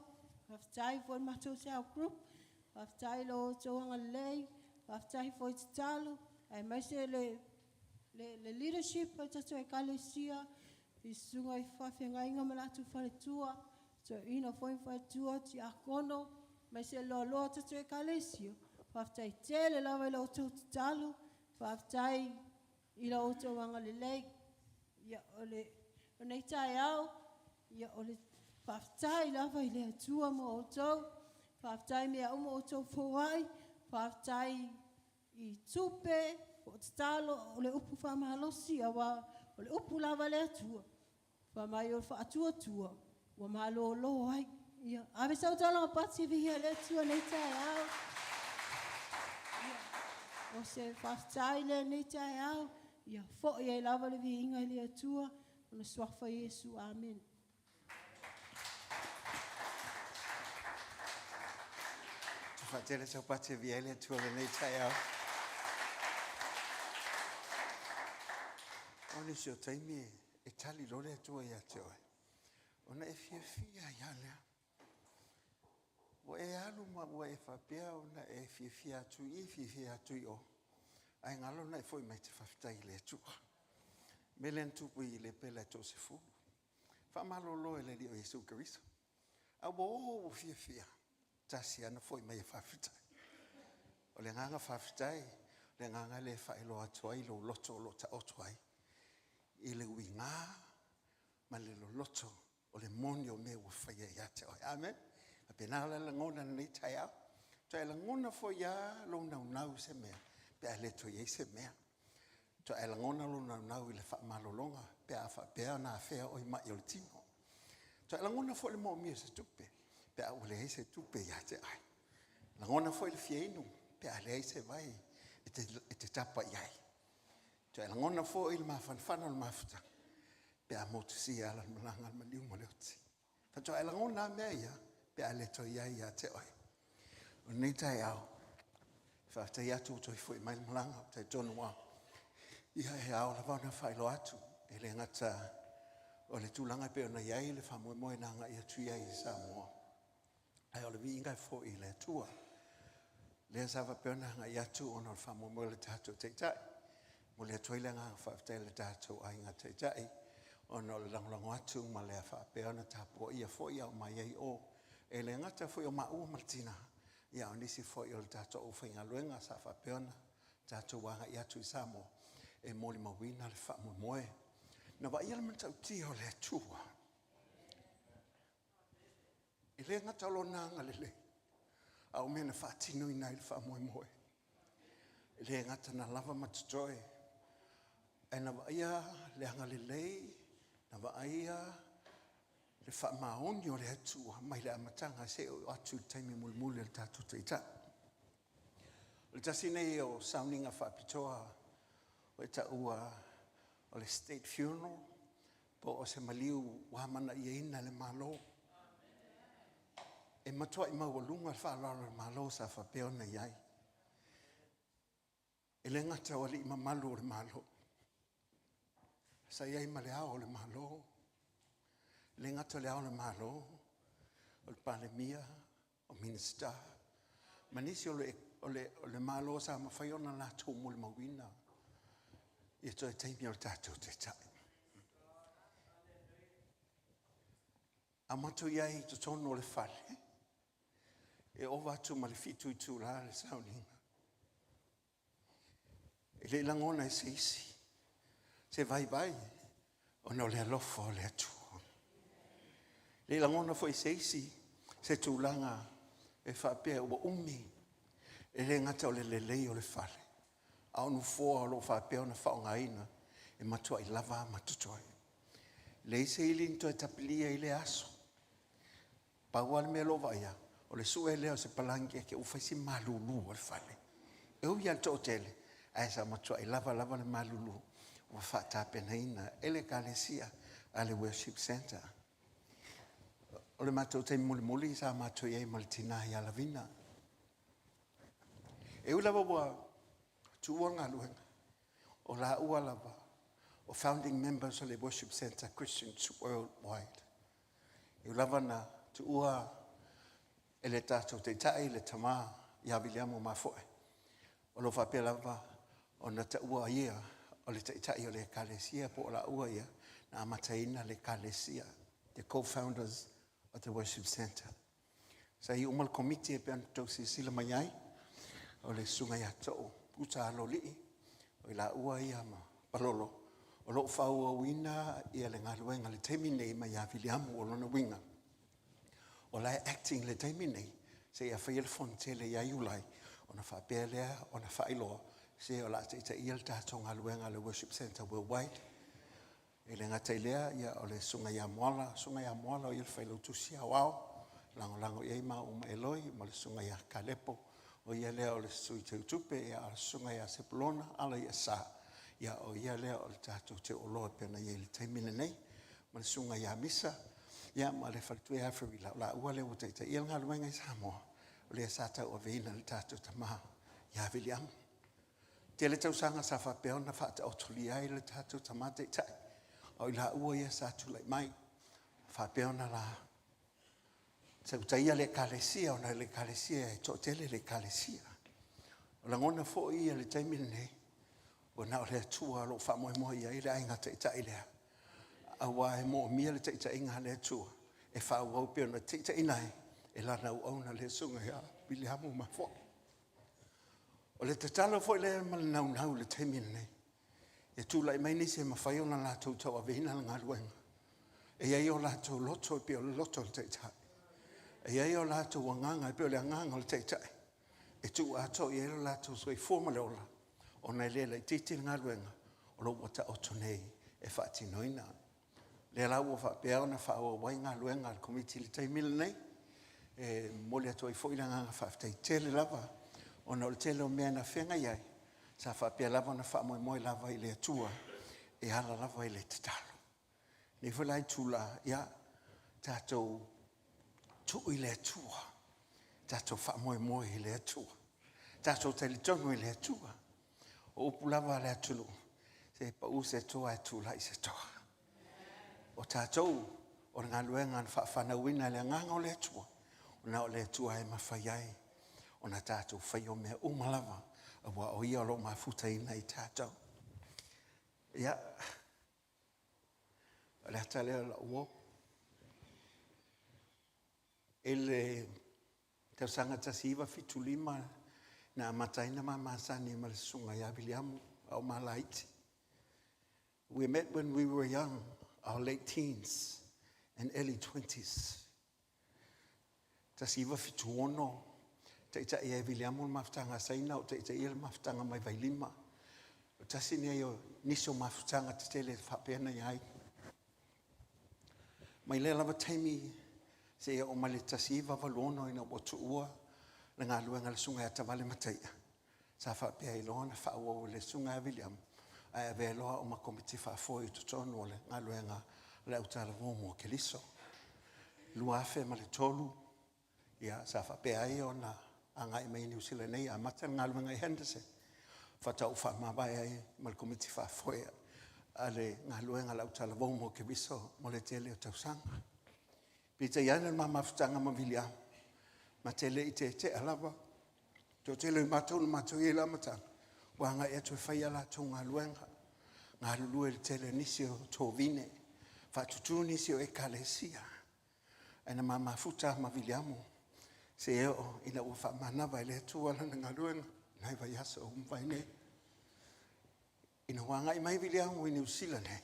S8: faafetai foi le matou cell group, faafetai lo outou agalelei, faafetai foi tatalo, aemaise le leadership o le tatou Ekalesia, i susuga i faafeagaiga ma latou faletua, toeaina foi ma faletua, tiakono, aemaise le loaloa o tatou Ekalesia. Faafetai tele lava i lo outou tatalo, faafetai i lo outou agalelei. Ia, o lenei taeao, ia, o le faafetai lava i le Atua mo outou, faafetai mea uma o outou foai, faafetai i tupe, po o tatalo, o le upu faamalosi, aua o le upu lava a le Atua, fai mai o le faatuatua ua malolo ai. Ia, ave sau taulaga pati e viia ai le Atua i lenei taeao. Ia, o se faafetai lea i lenei taeao, ia foi ai lava le viiga i le Atua, ona suafa Iesu. Amene.
S7: Faatele sau pati e viia ai le Atua i lenei taeao. O nisi o taimi e tali loa le Atua ia te oe, ona e fiafia ai lava lea. Ua e alu ma ua e faapea ona e fiafia atu i i, fiafia atu i o, ae galo ona e foi mai e te faafetai i le Atua. O le mea lea na tupu i Lepea e toasefulu. Faamalolo e le Alii o Iesu Keriso. A ua o ua fiafia, tasi lava na foi mai e faafetai. O le agaga faafetai, o le agaga lea e faailoa atu ai lou loto o lo o taoto ai i le uiga ma le loloto o le moni o mea ua faia ia te oe. Amen. Faapena la lagona i lenei taeao. Toe lagona foi lava lou naunau i se mea, pe a le toe i ai se mea. Toe lagona lou naunau i le faamalologa pe a faapea ona afea oe i mai o le tino. Toe lagona foi le moomia o se tupe pe a ua leai se tupe ia te oe. Lagona foi le fia inu pe a leai se vai e te tapa i ai. Toe lagona foi le mafanafana o le mafutaga pe a motusia ala le malaga a le maliu ma le oti. Faatoa e lagona lava mea ia pe a le toe i ai ia te oe. O lenei taeao, faafetai atu ua toe foi mai le malaga, ou talitonu lava, ia e ao lava ona faailoa atu, e le gata o le tulaga e pei ona i ai le faamoemoe na agai atu i ai i Samoa, ae o le viiga e foi i le Atua. Lea sa faapea ona agai atu ona o le faamoemoe o le tatou Taitai. Momoli atu ai le agaga faafetai i le tatou Aiga Taitai ona o le lagolago atu ma le faapea ona tapuaia foi a o mai ai o. E le gata foi o maua ma le tina, a o nisi foi o le tatou aufaigaluega sa faapea ona tatou agai atu i Samoa e molimauina le faamoemoe. Na vaaia le matautia o le Atua. E le gata o lona agalelei, a o mea na faatinoina ai le faamoemoe. E le gata na lava ma totoe, ae na vaaia le agalelei, na vaaia le faamaoni o le Atua mai le amataga seia oo atu i le taimi mulimuli o le tatou Taitai. O le tasi nei o sauniga faapitoa ua e taua o le state funeral, po o se maliu ua amanaiaina e le Malo. E matuai maualuga le faaaloalo a le Malo sa faapea ona i ai. E le gata o alii mamalu o le Malo, sa i ai ma le Ao o le Malo, e le gata o le Ao o le Malo, o le Palemia, o Minisita, ma nisi o le O le, o le Malo sa mafai ona latou molimauina ia toe taimi o le tatou taitai. A matou i ai i totonu o le fale, e ova atu ma le 7 itula le sauniga. E le i lagona e se isi se vaivai ona o le alofa o le Atua. E le i lagona foi e se isi se tulaga e faapea ua umi, e le gata o le lelei o le fale, a o nofoa o lo o faapea ona faaaogaina e matuai lava ma totoe. E leai se ili na toe tapilia i lea aso. Pau lava le mea o lo o vaaia, o le sue lea o se palanikete ua fai si malulu o le fale. E ui lava i le toatele, ae sa matuai lava lava le malulu ua faatapenaina e le Ekalesia a le Worship Centre. O le matou taimi mulimuli sa matou i ai ma le tina ia Lavina. E ui lava ua tuua le galuega, o laua lava o founding members o le Worship Centre Christians Worldwide. E ui lava na tuua e le tatou taitai le tama ia Viliamo Mafoe, o lo o faapea lava ona taua ia o le taitai o le Ekalesia po o laua ia na amataina le Ekalesia, the co-founders of the Worship Centre. Sa i uma le komiti e pei ona tou silasila mai ai, o le susuga ia Too Uta Aloalii, o i laua ia ma Palolo, o lo o faaauauina ia le galuega i le taimi nei mai ia Viliamu. O lona uiga, o la e acting i le taimi nei, seia faia le fonotele ia Iulai, ona faapea lea ona faailoa, se o le a taitaia le tatou galuega a le Worship Centre Worldwide. E le gata i lea, ia, o le susuga ia Moala, susuga ia Moala o ia le failautusi aoao, lagolago i ai maua ma Eloi, ma le susuga ia Kalepo, o ia lea o le sui teutupe, ia, a o le susuga ia Sepulona Alaiasa, ia, o ia lea o le tatou teuoloa e pei ona i ai i le taimi lenei, ma le susuga ia Misa, ia, ma le faletua ia Ferila, o laua lea ua taitaia le galuega i Samoa, o lea sa tauaveina e le tatou tama ia Viliamu. Tele tausaga sa faapea ona faataotolia ai le tatou tama taitai, a o i laua ia sa tulai mai, faapea ona la tautaia le ekalesia, ona o le ekalesia e toatele le ekalesia. O lagona foi ia i le taimi lenei, ua na o le Atua o lo o faamoemoe i ai le aiga taitai lea, aua e moomia le taitaiga a le Atua e faaauau pei ona taitaiina ai e lana auauna le susuga ia Viliamu Mafoe. O le tatalo foi lea ma le naunau i le taimi lenei, e tulai mai nisi e mafai ona latou tauaveina le galuega. E i ai o latou loto e pei o le loto o le Taitai. E i ai o latou agaga e pei o le agaga o le Taitai. E tuu atoa i ai lo latou soifua ma le ola, ona e le laitiiti le galuega o lo o ua taoto nei e faatinoina. O lea la ua faapea ona faaauau ai galuega a le Komiti i le taimi lenei. E momoli atu ai foi le agaga faafetai tele lava, ona o le tele o mea na feagai ai, sa faapea lava ona faamoemoe lava i le Atua e ala lava i le tatalo. I lenei foi la itula, ia tatou tuu i le Atua, tatou faamoemoe i le Atua, tatou talitonu i le Atua. O upu lava a le atunuu, se pau se toa ae tulai se toa. O tatou, o le galuega na faafanauina e le agaga o le Atua, na o le Atua e mafai ai ona tatou faia o mea uma lava, aua o Ia o lo o mafutaina i tatou. Ia, o le ata lea o lau uo. I le tausaga 1975 na amata ai ona ma masani ma le susuga ia Viliamu a o malaiti. We met when we were young, our late teens and early 20s. 1976, taitai e Viliamu le mafutaga a Saina, o taitaia le mafutaga mai Vailima. O tasi nei o nisi o mafutaga tetele e faapea ona i ai. Mai lea lava taimi seia oo mai le 1986 ina ua tuua le galuega a le susuga ia Tavale Mataia, sa faapea ai loa ona faaauau e le susuga ia Viliamu, ae avea loa au ma komiti faafoe i totonu o le galuega a le autalavou mo Keriso. 2003, ia, sa faapea ai ona agai mai i Niu Sila nei, amata le galuega i Henderson, faatoa ou faamavae ai ma le komiti faafoe a le galuega a le autalavou mo Keriso mo le tele o tausaga. Peitai ane o le ma mafutaga ma Viliamu, ma te le i tetea lava. Toatele o matou na matou i ai i le amataga, ua agai atu e fai a latou galuega, galulue i le tele o nisi o tovine, faatutu nisi o ekalesia. Ae na ma mafuta lava ma Viliamu seia oo ina ua faamanava e le Atua lana galuega i nai vaiaso ua mavae nei. Ina ua agai mai Viliamu i Niu Sila nei,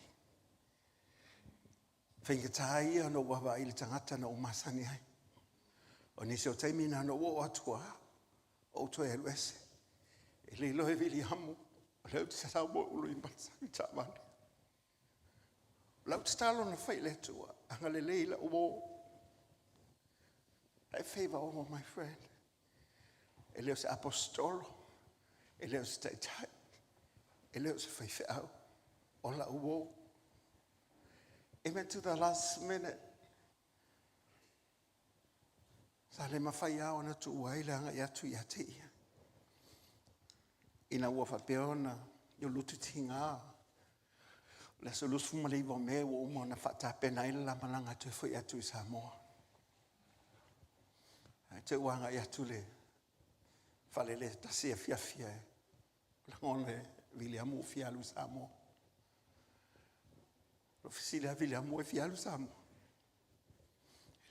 S7: faigata ia ona ou vaavaai i le tagata na ou masani ai. O nisi o taimi na ona ou oo atu lava, ou toe alu ese. E le iloa e Viliamu, o lea ou te sau ma ou loimata i le taavale. O lau tatalo na fai i le Atua, agalelei i lau uo. I favor all of my friend. E le o se aposetolo, e le o se taitai, e le o se faifeau, o lau uo. Even to the last minute, sa le mafai lava ona tuua ai le agai atu ia te ia. Ina ua faapea ona lututiga le aso 29 o Me ua uma ona faatapena ai le la malaga toe foi atu i Samoa. Ae te i ua agai atu le fale le tasi afiafi ae lagona e Viliamu ua fia alu i Samoa. Ua fesili lava Viliamu ua e fia alu i Samoa?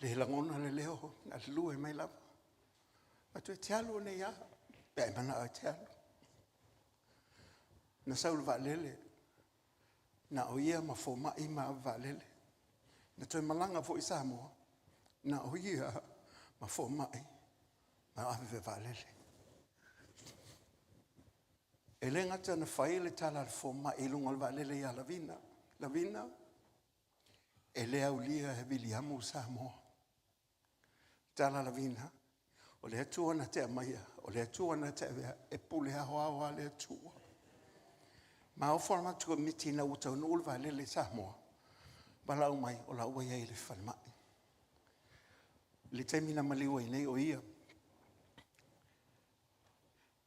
S7: E le lagona le leo, galulue mai lava. Atu e te alu nei lava, pe a e manao e te alu. Na sau i le vaalele, na o ia ma fomai ma ave vaalele. Na toe malaga foi i Samoa, na o ia ma fomai ma ave vaalele. E le gata na fai le tala a le fomai i luga o le vaalele ia Lavina. Lavina, e le aulia e Viliamu Samoa. Tala Lavina, o le Atua na te aumaia, o le Atua na te avea, e pule aoao a le Atua. Ma ofo le matou komiti ina ua taunuu le vaalele i Samoa, valaau mai o la ua i ai i le falemai. I le taimi na maliu ai nei o ia,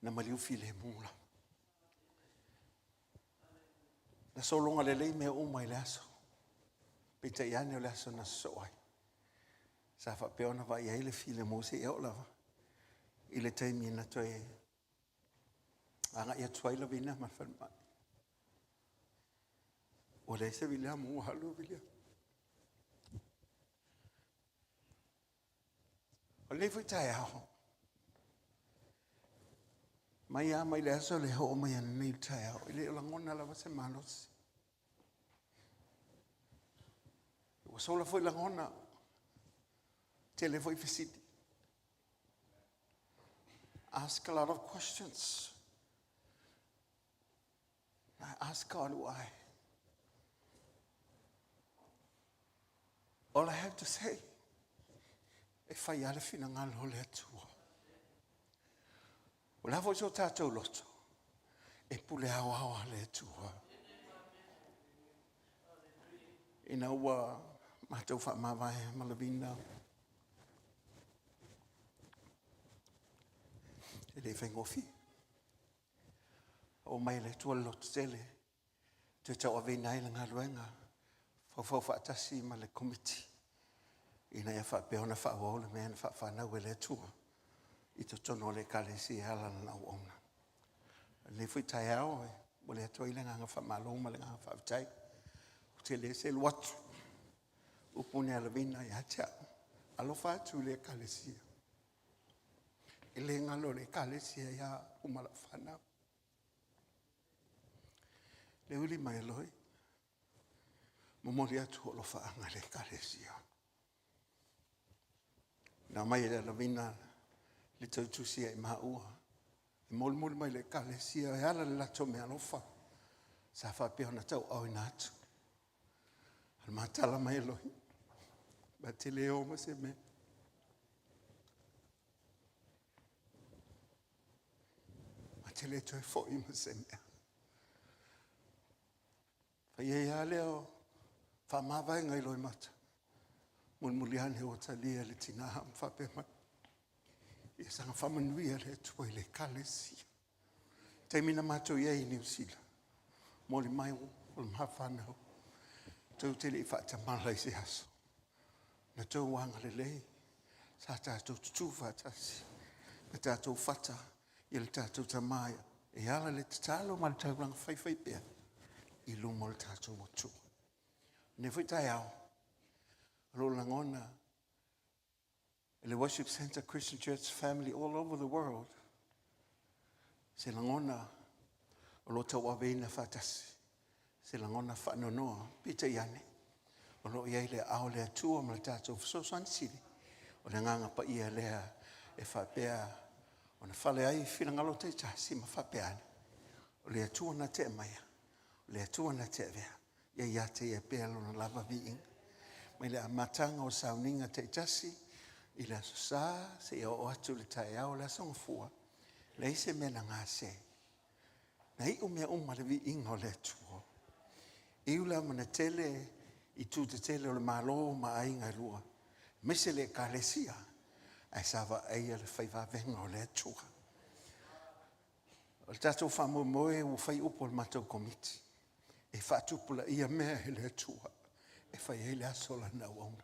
S7: na maliu filemu lava. Na sologa lelei mea uma i le aso, peitai ane o le aso na sosoo ai. Sa faapea ona vaai ai le filemu seia oo lava i le taimi na toe agai atu ai Lavina ma le falemai. Ua leai se Viliamu, ua alu Viliamu. O lenei foi taeao, mai lava mai le aso le oo mai ananei i le taeao, e le o lagona lava se malosi. Ua sola foi lagona, tele foi fesili. Ask a lot of questions. I ask God why. All I have to say, e fai lava le finagalo o le Atua. O le a foi so tatou loto, e pule aoao a le Atua. Ina ua matou faamavae ma Lavina, e le faigofie. O mai le Atua le lototele, toe tauaveina ai le galuega, faufau faatasi ma le komiti, ina ia faapea ona faaauau le mea na faafanau e le Atua i totonu o le Ekalesia e ala i lana auauna. O lenei foi taeao, e momoli atu ai le agaga faamalo ma le agaga faafetai. Ou te le selu atu, upu nei a Lavina ia te au, alofa atu i le Ekalesia. E le galo le Ekalesia ia au ma lau fanau. Le uli mai eloi, momoli atu o alofaaga i le Ekalesia. Na mai e le Lavina le tautusi ai maua, e molimoli mai le Ekalesia e ala i le latou meaalofa, sa faapea ona tauaaoina atu. O le matala mai eloi, ma te le o ma se mea. Ma te le toe foi ma se mea. Fai ai lava lea o faamavaega i loimata, mulimuli ane ua talia le tina ma faapea mai, ia saga faamanuia le Atua i le Ekalesia. Taimi na matou i ai i Niu Sila, momoli mai o le mafanau, tou te le i faatamala i se aso. Na tou agalelei, sa tatou tutu faatasi, na tatou fata. ia le tatou Tama e ala i le tatalo ma le taulaga faifaipea i luma o le tatou Atua. Lenei foi taeao, o lo o lagona e le Worship Center Christian Church family all over the world se lagona o lo o tauaveina faatasi, se lagona faanoanoa, peitai ane, o lo o i ai le aao o le Atua ma le tatou fesoasoani sili, o le agaga paia lea e faapea ona fale ai finagalo taitasi ma faapea ane, o le Atua na te aumaia, o le Atua na te avea, ia ia te ia pea lona lava viiga. Mai le amataga o sauniga taitasi i le Aso Sa seia oo atu i le taeao o le Aso Gafua, leai se mea na gase. Na iu mea uma i le viiga o le Atua. E ui lava ina tele itu tetele o le Malo ma aiga e lua, aemaise le Ekalesia, ae sa vaaia le faivavega o le Atua. O le tatou faamoemoe ua fai upu a le matou Komiti, e faatupulaia mea e le Atua e fai ai le aso o Lana auauna.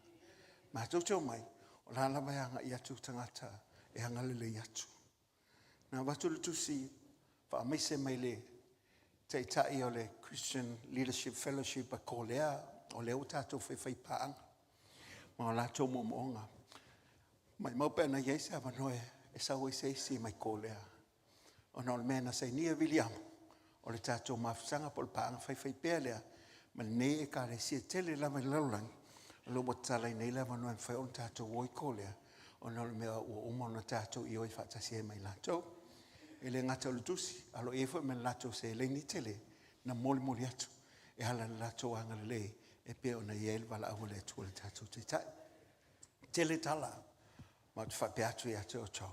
S7: Matou te omai, o la lava e agai atu tagata e agalelei atu. Na avatu le tusi faamaise mai le taitai o le Christian Leadership Fellowship a Kolea, o lea ua tatou faifaipaaga ma o latou moomooga. Maimau pe ana i ai se avanoa e sau ai se isi mai Kolea, ona o le mea na sainia e Viliamu, o le tatou mafutaga po o le paaga faifaipea lea ma lenei Ekalesia tele lava i le lalolagi, o lo o ua tatalaina ai le avanoa e mafai ona tatou o i Kolea, ona o le mea ua uma ona tatou ioe faatasi ai ma i latou. E le gata o le tusi, ae o lo o i ai foi ma le latou seleni tele na molimoli atu e ala i le latou agalelei e pei ona i ai le valaau a le Atua i le tatou Taitai. E tele tala, ma ou te faapea atu ia te outou,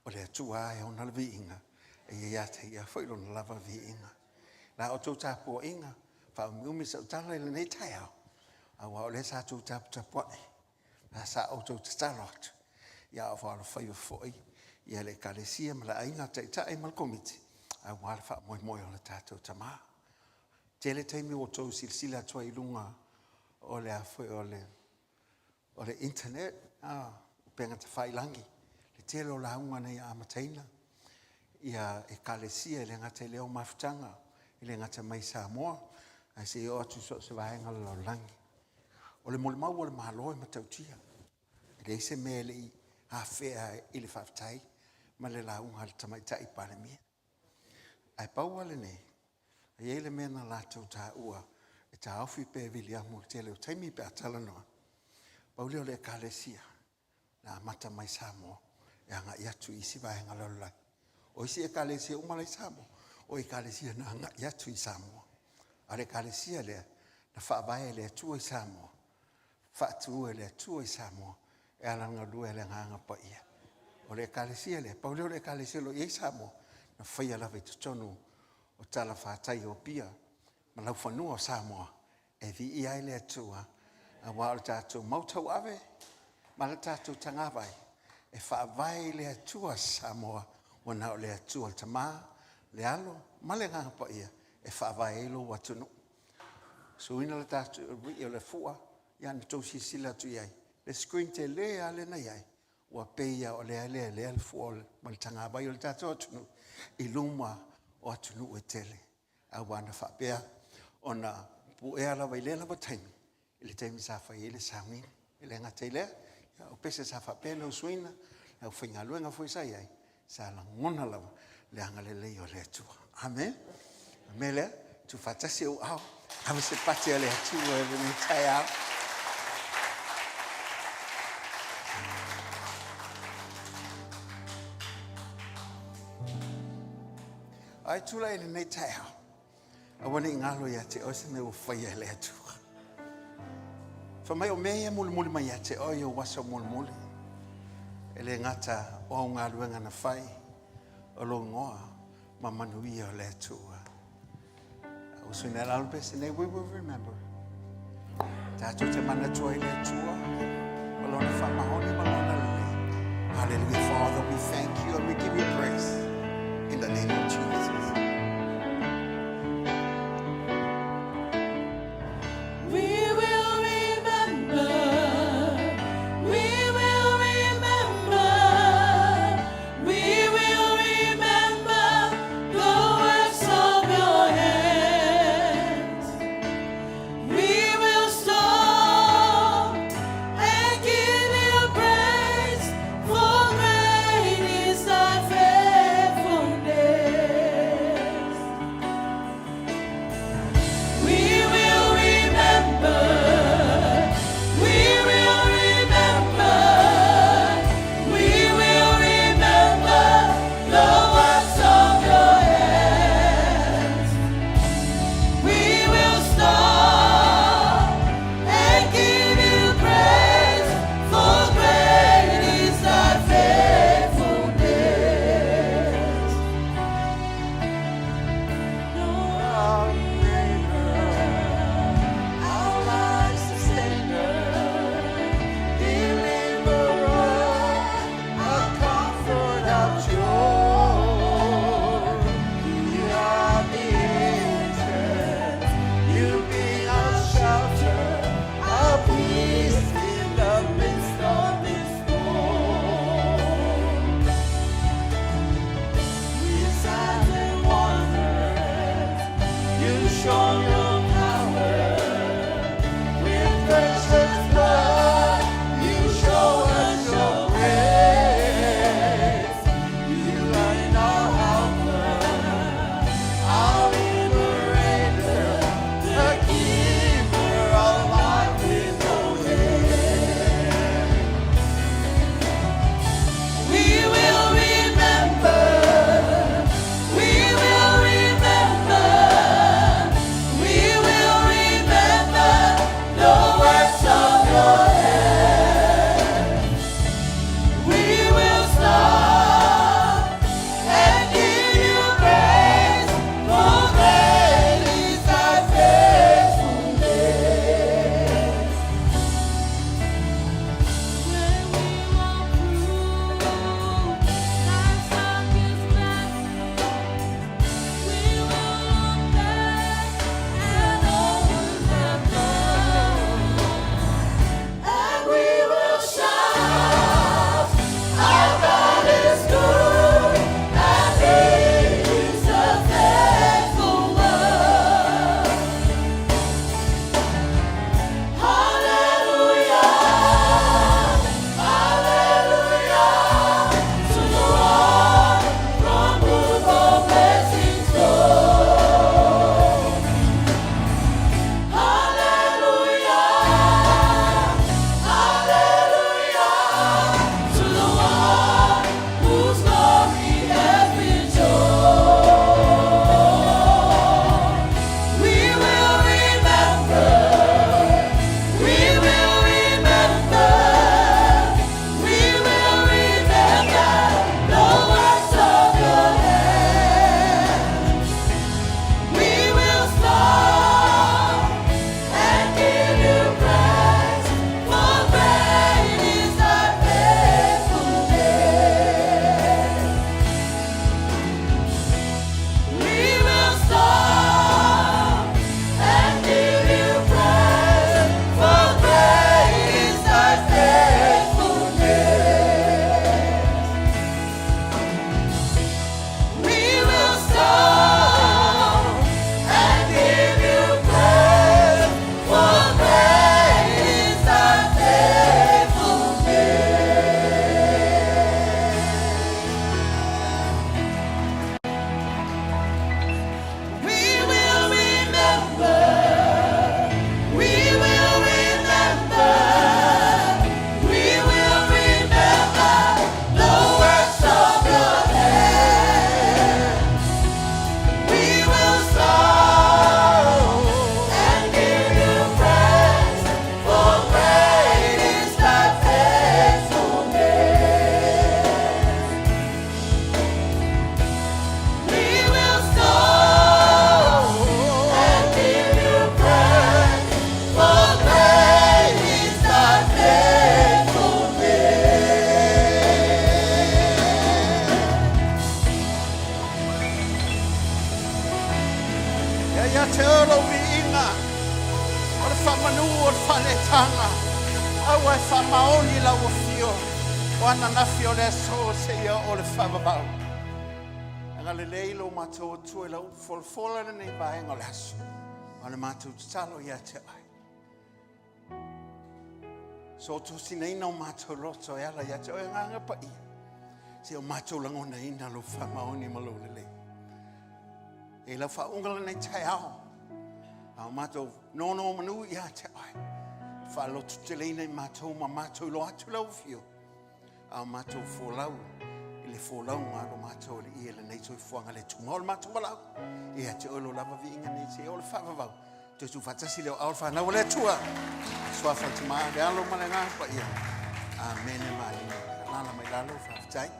S7: o le Atua lava e ona le viiga, e ia te Ia foi lona lava viiga. La outou tapuaiga, faaumiumi sau tala i lenei taeao, aua o lea sa outou taputapuai, la sa outou tatalo atu, ia a o faaalofaiva foi ia le Ekalesia ma le Aiga Taitai ma le Komiti, aua le faamoemoe o le tatou Tama. Tele taimi ua outou silasila atu ai i luga o le a foi o le o le internet, a, upega tafailagi, le tele o lauga na ia amataina ia Ekalesia, e le gata i lea o mafutaga, e le gata mai Samoa, ae se i oo atu i so o se vaega o le lalolagi. O le molimau a le Malo e matautia. E leai se mea e le i afea i le faafetai ma le lauga a le Tamaitai Palemia. Ae pau lava lenei, e i ai le mea na latou taua e taofi pea e Viliamu i le tele o taimi pe a talanoa, pau lea o le Ekalesia na amata mai Samoa e agai atu i isi vaega o le lalolagi. O isi Ekalesia uma la e i Samoa, o Ekalesia na agai atu i Samoa. A o le Ekalesia lea, na faavae e le Atua i Samoa, faatu e le Atua i Samoa e ala i le galue a le Agaga Paia. O le Ekalesia lea, pau lea o le Ekalesia o lo o i ai Samoa, na faia lava i totonu o talafatai o Apia ma laufanua o Samoa e viia ai le Atua, aua o le tatou mau tauave ma le tatou tagavai e faavae i le Atua Samoa, ua na o le Atua le Tama, le Alo ma le Agaga Paia e faavae ai lou atunuu. Suina le tatou rii o le fua, ia na outou silasila atu i ai, le screen tele lava lea na i ai, ua pei lava o lea e lelea le fua ma le tagavai o le tatou atunuu i luma o atunuu e tele, aua na faapea ona puea lava i lea lava taimi, i le taimi sa fai ai le sauniga. E le gata i lea, o pese sa faapea ona usuina, le aufaigaluega foi sa i ai, sa lagona lava le agalelei o le Atua. Amen. O le mea lea, tuufaatasi ou aao, ave se pati a le Atua i lenei taeao. Ai tulai i lenei taeao, aua ne i galo ia te oe se mea ua faia e le Atua. Fai mai o mea ia mulimuli mai ia te oe i ou aso mulimuli. E le gata o au galuega na fai, o lou igoa ma manuia o le Atua. Usuina e lalo pese nei, we will remember. Tātou te manatua i le Atua, ma lona whamahoni, ma lona lelei. Hallelujah, Father, we thank you and we give you praise in the name of Jesus.
S1: We will remember, we will remember, we will remember.
S7: Ia te oe lou viiga, o le faamanu o le faaletaga, aua e faamaoni lau afio o ananafi o le aso seia oo le faavavau. Agalelei lo matou Atua i lau upu folafola i lenei vaega o le aso, ma le matou tatalo ia te oe. Sootosinaina o matou loto e ala ia te oe Agaga Paia, se o matou lagonaina lou faamaoni ma lou lelei. E lau faauga lenei taeao, a o matou nonomanu ia te oe, faalototeleina i matou ma matou iloa atu lau afio, a o matou folau i le folauga a lo matou Alii i lenei soifuaga le tumau o le matou valaau. Ia te oe lo lava viiga nei se o le faavavau. Toe tuufaatasi lea o ao le fanau a le Atua. Suafa o le Tama, le Alo ma le Agaga Paia. Amene ma amene. Alaala mai lalo, faafetai.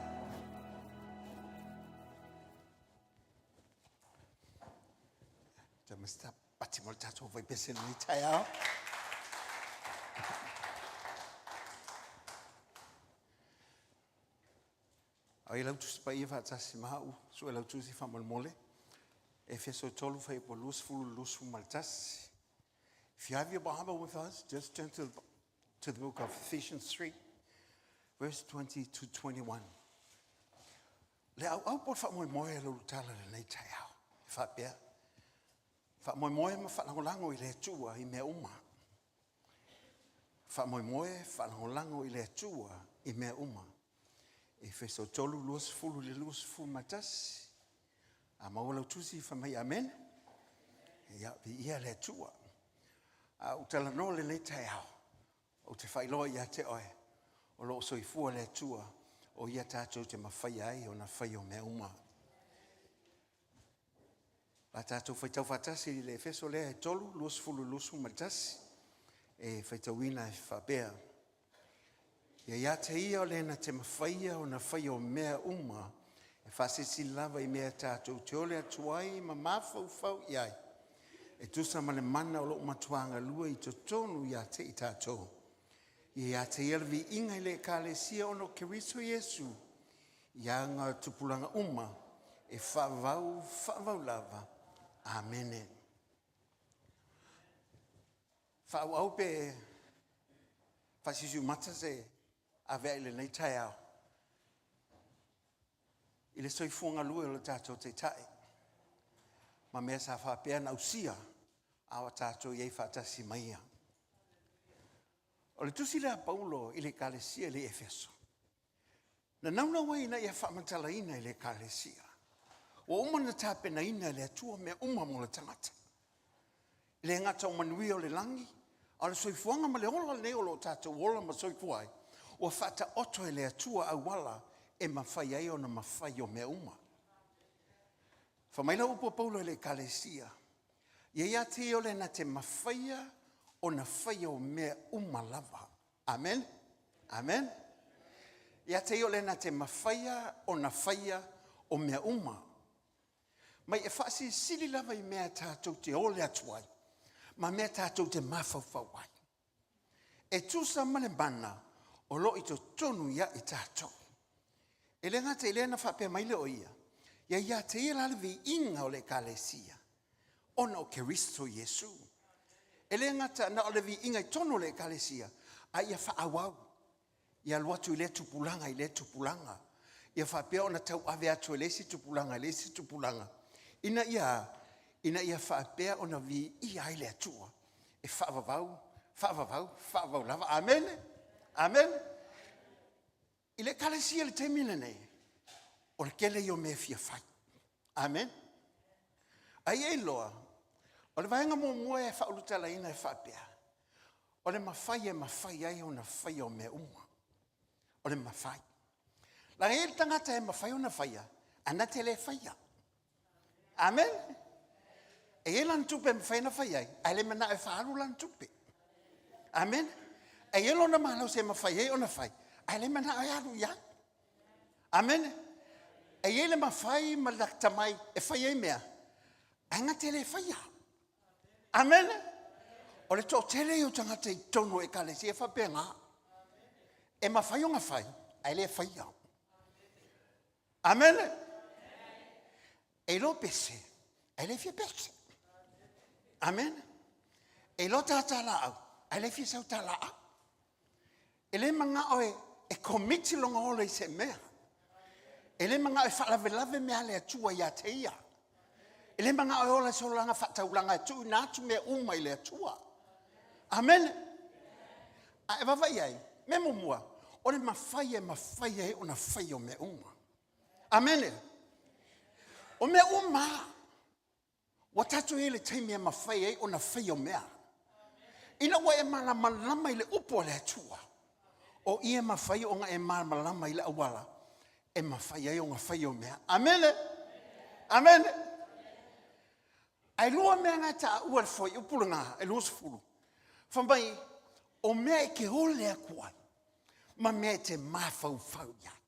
S7: Mr. Pati mo le tatou vaipese lenei taeao. A i lau tusi paia faatasi ma au, sue lau tusi faamolemole. Efeso 3 fuaiupu 20 21. If you have your Bible with us, just turn to the book of Ephesians 3, verse 20 to 21. Le auau po o le faamoemoe a le ulutala i lenei taeao, e faapea, faamoemoe ma faalagolago i le Atua i mea uma. Faamoemoe, faalagolago i le Atua i mea uma. Efeso 3, 20 i le 21. A maua lau tusi, fai mai amene. Ia, viia le Atua. A ou talanoa lenei taeao, ou te faailoa ia te oe, o lo o soifua le Atua, o ia tatou te mafaia ai ona fai o mea uma. La tatou faitau faatasi i le Efeso lea e 3, 20, 21, e faitauina e faapea, Ia ia te ia o le na te mafaia ona faia o mea uma, e faasilisili lava i mea tatou te ole atu ai ma mafaufau i ai, e tusa ma le mana o loo matuā galue i totonu ia te i tatou. Ia ia te ia le viiga i le Ekalesia ona o Keriso Iesu, i aga tupulaga uma, e faavavau, faavavau lava. Amene. Faaauau pe faasiusiumata se aveai i lenei taeao i le soifua galue o le tatou Taitai ma mea sa faapea na ausia a o tatou i ai faatasi ma ia. O le tusi lea a Paulo i le Ekalesia i le Efeso, Na naunau ai ina ia faamatalaina i le Ekalesia, ua uma ona tapenaina e le Atua mea uma mo le tagata. E le gata o manuia o le lagi, a o le soifuaga ma le ola lenei o lo o tatou ola ma soifua ai, ua faataoto e le Atua auala e mafai ai ona mafai o mea uma. Fai mai lau upu a Paulo i le Ekalesia, Ia ia te ia o le na te mafaia ona faia o mea uma lava. Amen. Amen. Ia te ia o le na te mafaia ona faia o mea uma. Mai e faasilisili lava i mea tatou te ole atu ai, ma mea tatou te mafaufau ai. E tusa ma le mana o lo o i totonu ia i tatou. E le gata i lea na faapea mai lea o ia, ia ia te ia la le viiga o le Ekalesia, ona o Keriso Iesu. E le gata na o le viiga i totonu o le Ekalesia, a ia faaauau, ia alu atu i lea tupulaga i lea tupulaga, ia faapea ona tauave atu e le isi tupulaga i le isi tupulaga, ina ia, ina ia faapea ona viia ai le Atua e faavavau, faavavau, faavavau lava. Amene, amene. I le Ekalesia i le taimi lenei, o le tele ia o mea e fia fai. Amen. A ia iloa, o le vaega muamua e faaulutalaina e faapea, o le mafai e mafai ai ona faia o mea uma. O le mafai. Leaga e i ai le tagata e mafai ona faia, ae na te le faia. Amen. E i ai lana tupe e mafai ona fai ai, ae le manao e faaalu lana tupe. Amen. E i ai lona malosi e mafai ai ona fai, ae le manao e alu i ai. Amen. E i ai le mafai ma le tamai e fai ai mea, ae na te le faia. Amen. O le toatele ia o tagata i totonu o Ekalesia e faapena. E mafai ona fai, ae le faia. Amene. E iloa pese, ae le fia pese. Amen. E iloa tagata laau, ae le fia sau ta laau. E le manao e, e commit lona ola i se mea. E le manao e faalavelave mea a le Atua ia te ia. E le manao e ola i se olaga faataulaga e tuuina atu mea uma i le Atua. Amene. A e vaavaai i ai, mea muamua, o le mafai e mafai ai ona faia o mea uma. Amene. O mea uma Ua tatou i ai i le taimi e mafai ai ona faia o mea. Ina ua e malamalama i le upu a le Atua, o i e mafai ona e malamalama i le auala e mafai ai ona faia o mea. Amene! Amene! Ae lua mea na e taua i le fuaiupu lena e 20. Fai mai, o mea e te ole atu ai, ma mea e te mafaufau i ai.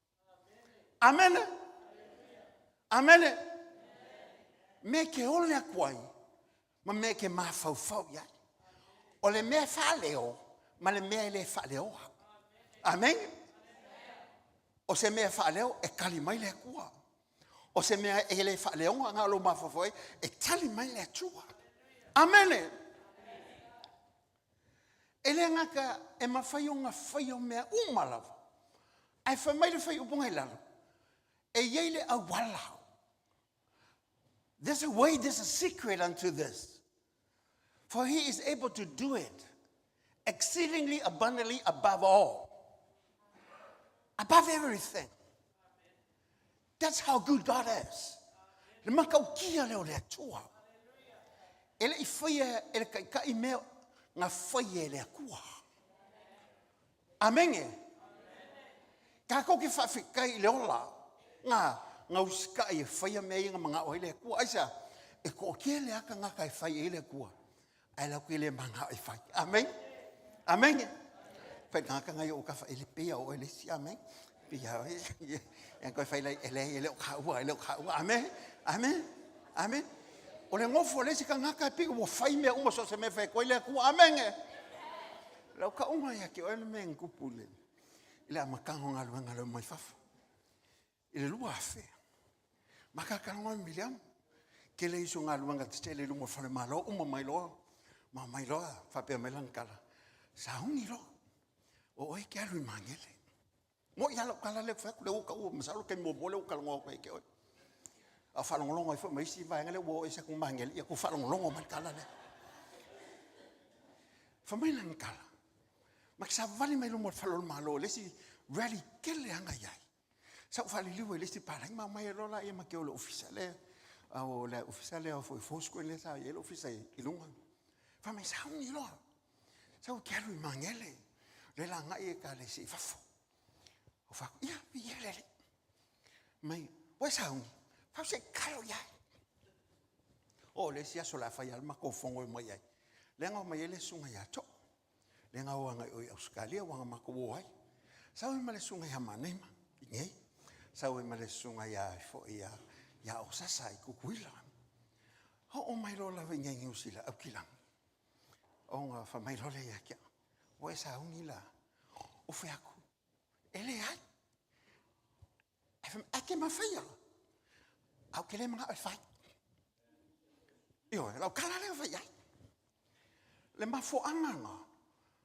S7: Amene. Amene. Mea e te ole atu ai ma mea e te mafaufau i ai. O le mea e faaleo ma le mea e le faaleoa. Amene. O se mea e faaleo e tali mai le Atua. O se mea e le faaleoga na o lou mafaufau ai e tali mai le Atua. Amene. E le gata e mafai ona faia mea uma lava, ae fai mai le fuaiupu i lalo, e i ai le auala. There's a way, there's a secret unto this. For he is able to do it exceedingly abundantly above all. Above everything. That's how good God is. Le matautia lea o le Atua. E le i faia e le taitai mea na faia e le Atua. Amene. Tatou te faafetai i le ola na na usitai e faia mea ia na manao ai le Atua. Aisea? E toatele lava tagata e fai ai le Atua ae latou te le manao e fai. Amene. Amene. Fai tagata nai ou tafa ele pei o ele si amen. Pei a e koe fai lai ele ele o kaua ele o kaua. Amen. Amen. Amen. O le nofo le isi tagata e pei ua fai mea uma so o se mea fai atu ai le Atua. Amene. Lau kauga ia te oe le mea na tupu i le, i le amataga o galuega leo mai fafo. I le 2000, ma talatalanoa ma Miliamu. Tele isi o galuega tetele i luma o le falemalo, uma mai loa, ma omai loa, faapea mai lana tala, sauni loa, o oe e te alu i Magele. Mo'i lava lau tala lea ou te fai atu, lea ua ou taua, masalo o le taimi muamua lea ua ou talanoa atu ai ia te oe. A o faalogologo ai foi ma isi vaega lea ua oo ese atu Magele, ia tou faalogologo mai le tala lea. Fai mai lana tala, ma te savali mai luma o le fale o le Malo i le isi rally tele lava na i ai. Sa ou faaliliu ai le isi palagi ma omai ai loa laia ma te o i le ofisa lea, o le ofisa lea foi Foursquare lea sa i ai le ofisa i luga. Fai mai, sauni loa, sau e te alu i Magele, lea la agai ekalesia i fafo. Ou fai atu, ia, viia le Alii. Mai, ua e sauni, fai se i tatalo i ai. Oo le isi aso o le a fai lava le matou fono e omai ai. Lea na omai ai le susuga ia Too. Lea na o agai i o i Ausetalia ua na matou o ai. Sau ai ma le susuga ia Manema i nei. Sau ai ma le susuga ia foi ia ia Osasa i Tutuila. Oo mai loa lava i nei Niu Sila, Aukilani. Ona fai mai loa lea ia te au, ua e sauni la? Ou fai atu, e leai. Ae fai mai, ae te mafaia. A ou te le manao e fai. Ioe, lau tala lea fai ai. Le mafuaaga na,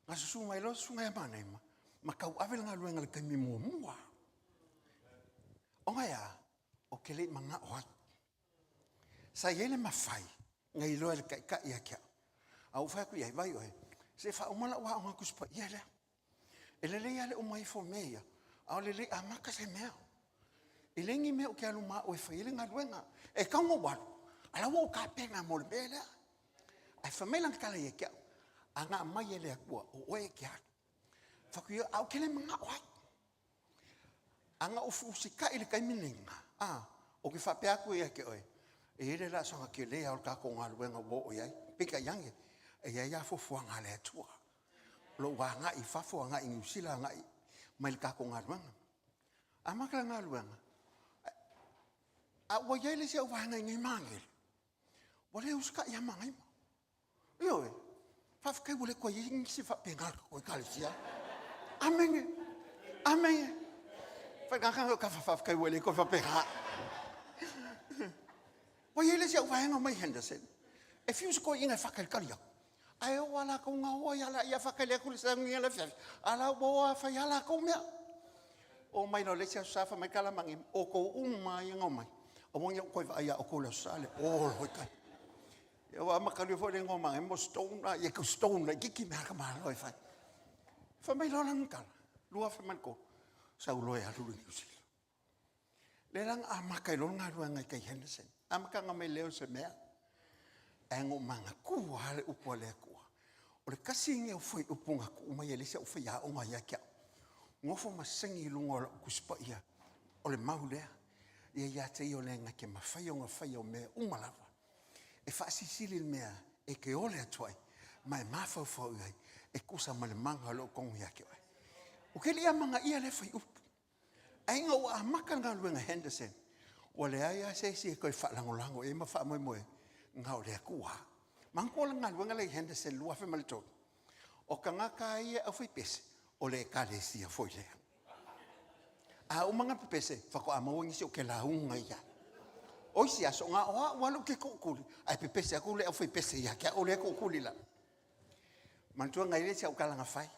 S7: na susu mai loa susuga ia Manaima, ma tauave le galuega i le taimi muamua. Ona e a? Ou te le i manao ai. Sa i ai le mafai na iloa e le taitai ia te au. A ou fai atu i ai, vai oe, se i faauma lau aoga Tusi Paia lea. E lelei lava le uma ifo o mea ia, a o le le amata se mea. E leai ni mea ou te alu ma au e fai ai le galuega. E tatau ona ou alu, a o la ua ou tapena mo le mea lea. Ae fai mai lana tala ia te au, a na aumai e le Atua, o oe e te alu. Fai atu ia, a ou te le manao ai. A na ou usitai i le taimi lenei, a, ou te faapea atu ia te oe, e i ai le laasaga tele lava o le tatou galuega ua oo i ai. Peitai ane, e i ai lava fuafuaga a le Atua. O lou agai i fafo, agai i Niu Sila, agai mai le tatou galuega. Amata le galuega, a ua i ai le isi au vaega i nei Magele, ua le usitai ia Magaima. Ioe, faafetai ua le toe i ai nisi faapena i le tatou Ekalesia. Amene, amene. Fai gata faafetai ua le toe faapena. Ua i ai le isi au vaega mai Henderson. E fiu se toeaina e faatalitali atu, ae oo lava latou na o ai lava ia faatali atu le saunia i le afiafi, a o la ua o lava fai a latou mea. Oo mai loa i le isi Aso Sa fai mai Kalamagema, outou uma lava ia na omai, aua ne i ou toe vaai ia outou i le Aso Sa lea, o loa i tai. Ia ua amatalia foi le igoa o Magema o Stone, ia tau stone laitiiti mea a le tamaloa e fai. Fai mai loa lana tala, 2003, sau loa e alu i Niu Sila. Lea la na amata ai loa le galuega i tai i Henderson. Amataga mai lea o se mea, ae na ou manatua lava le upu a le Atua. O le tasi lenei o fuaiupu na tuu mai e le isi au faiaoga ia te au, nofo ma saini i luga o lau Tusi Paia, o le mau lea, Ia ia te ia o le na te mafai ona faia o mea uma lava, e faasilisili i le mea e te ole atu ai ma e mafaufau i ai e tusa ma le mana o lo o tonu ia te oe. Ou te le i amanaia lea fuaiupu. Ae ina ua amata le galuega Henderson, ua leai lava se isi e toe faalagolago i ai ma faamoemoe, na o le Atua lava. Manatua le galuega lea i Henderson 2003, o tagata lava ia aufaipese, o le Ekalesia foi lea. A uma ona pepese, faatoa maua nisi ou te lauga ai. O isi aso, na o au lava ou te tootuli, ae pepese atu le aufaipese ia te au lea e tootuli la. Manatua na i ai le isi au tala na fai,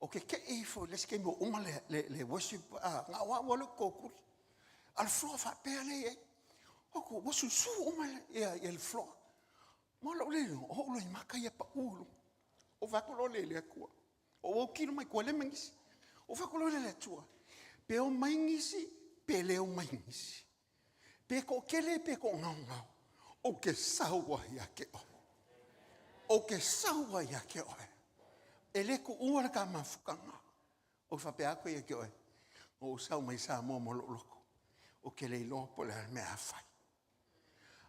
S7: Ou te te i ifo i le isi taimi ua uma le, le, le worship, a, na o au lava le tootuli. A o le floor faapea lea e i ai. Ua ua susu uma ia, ia le floor. Ma lou le iloa, o ou loimata ia pau i luga. Ou vaai atu loa lea i le Atua. Ou autilo mai tua e leai ma nisi. Ou fai atu loa lea i le Atua, pe omai nisi, pe le omai nisi. Pe toatele pe toagaogao, ou te sau lava ia te oe. Ou te sau lava ia te oe. E le tuua le ta mafutaga. Ou faapea atu ia te oe, na ou sau mai Samoa ma lou loto, ou te le iloa po o le a le mea a fai.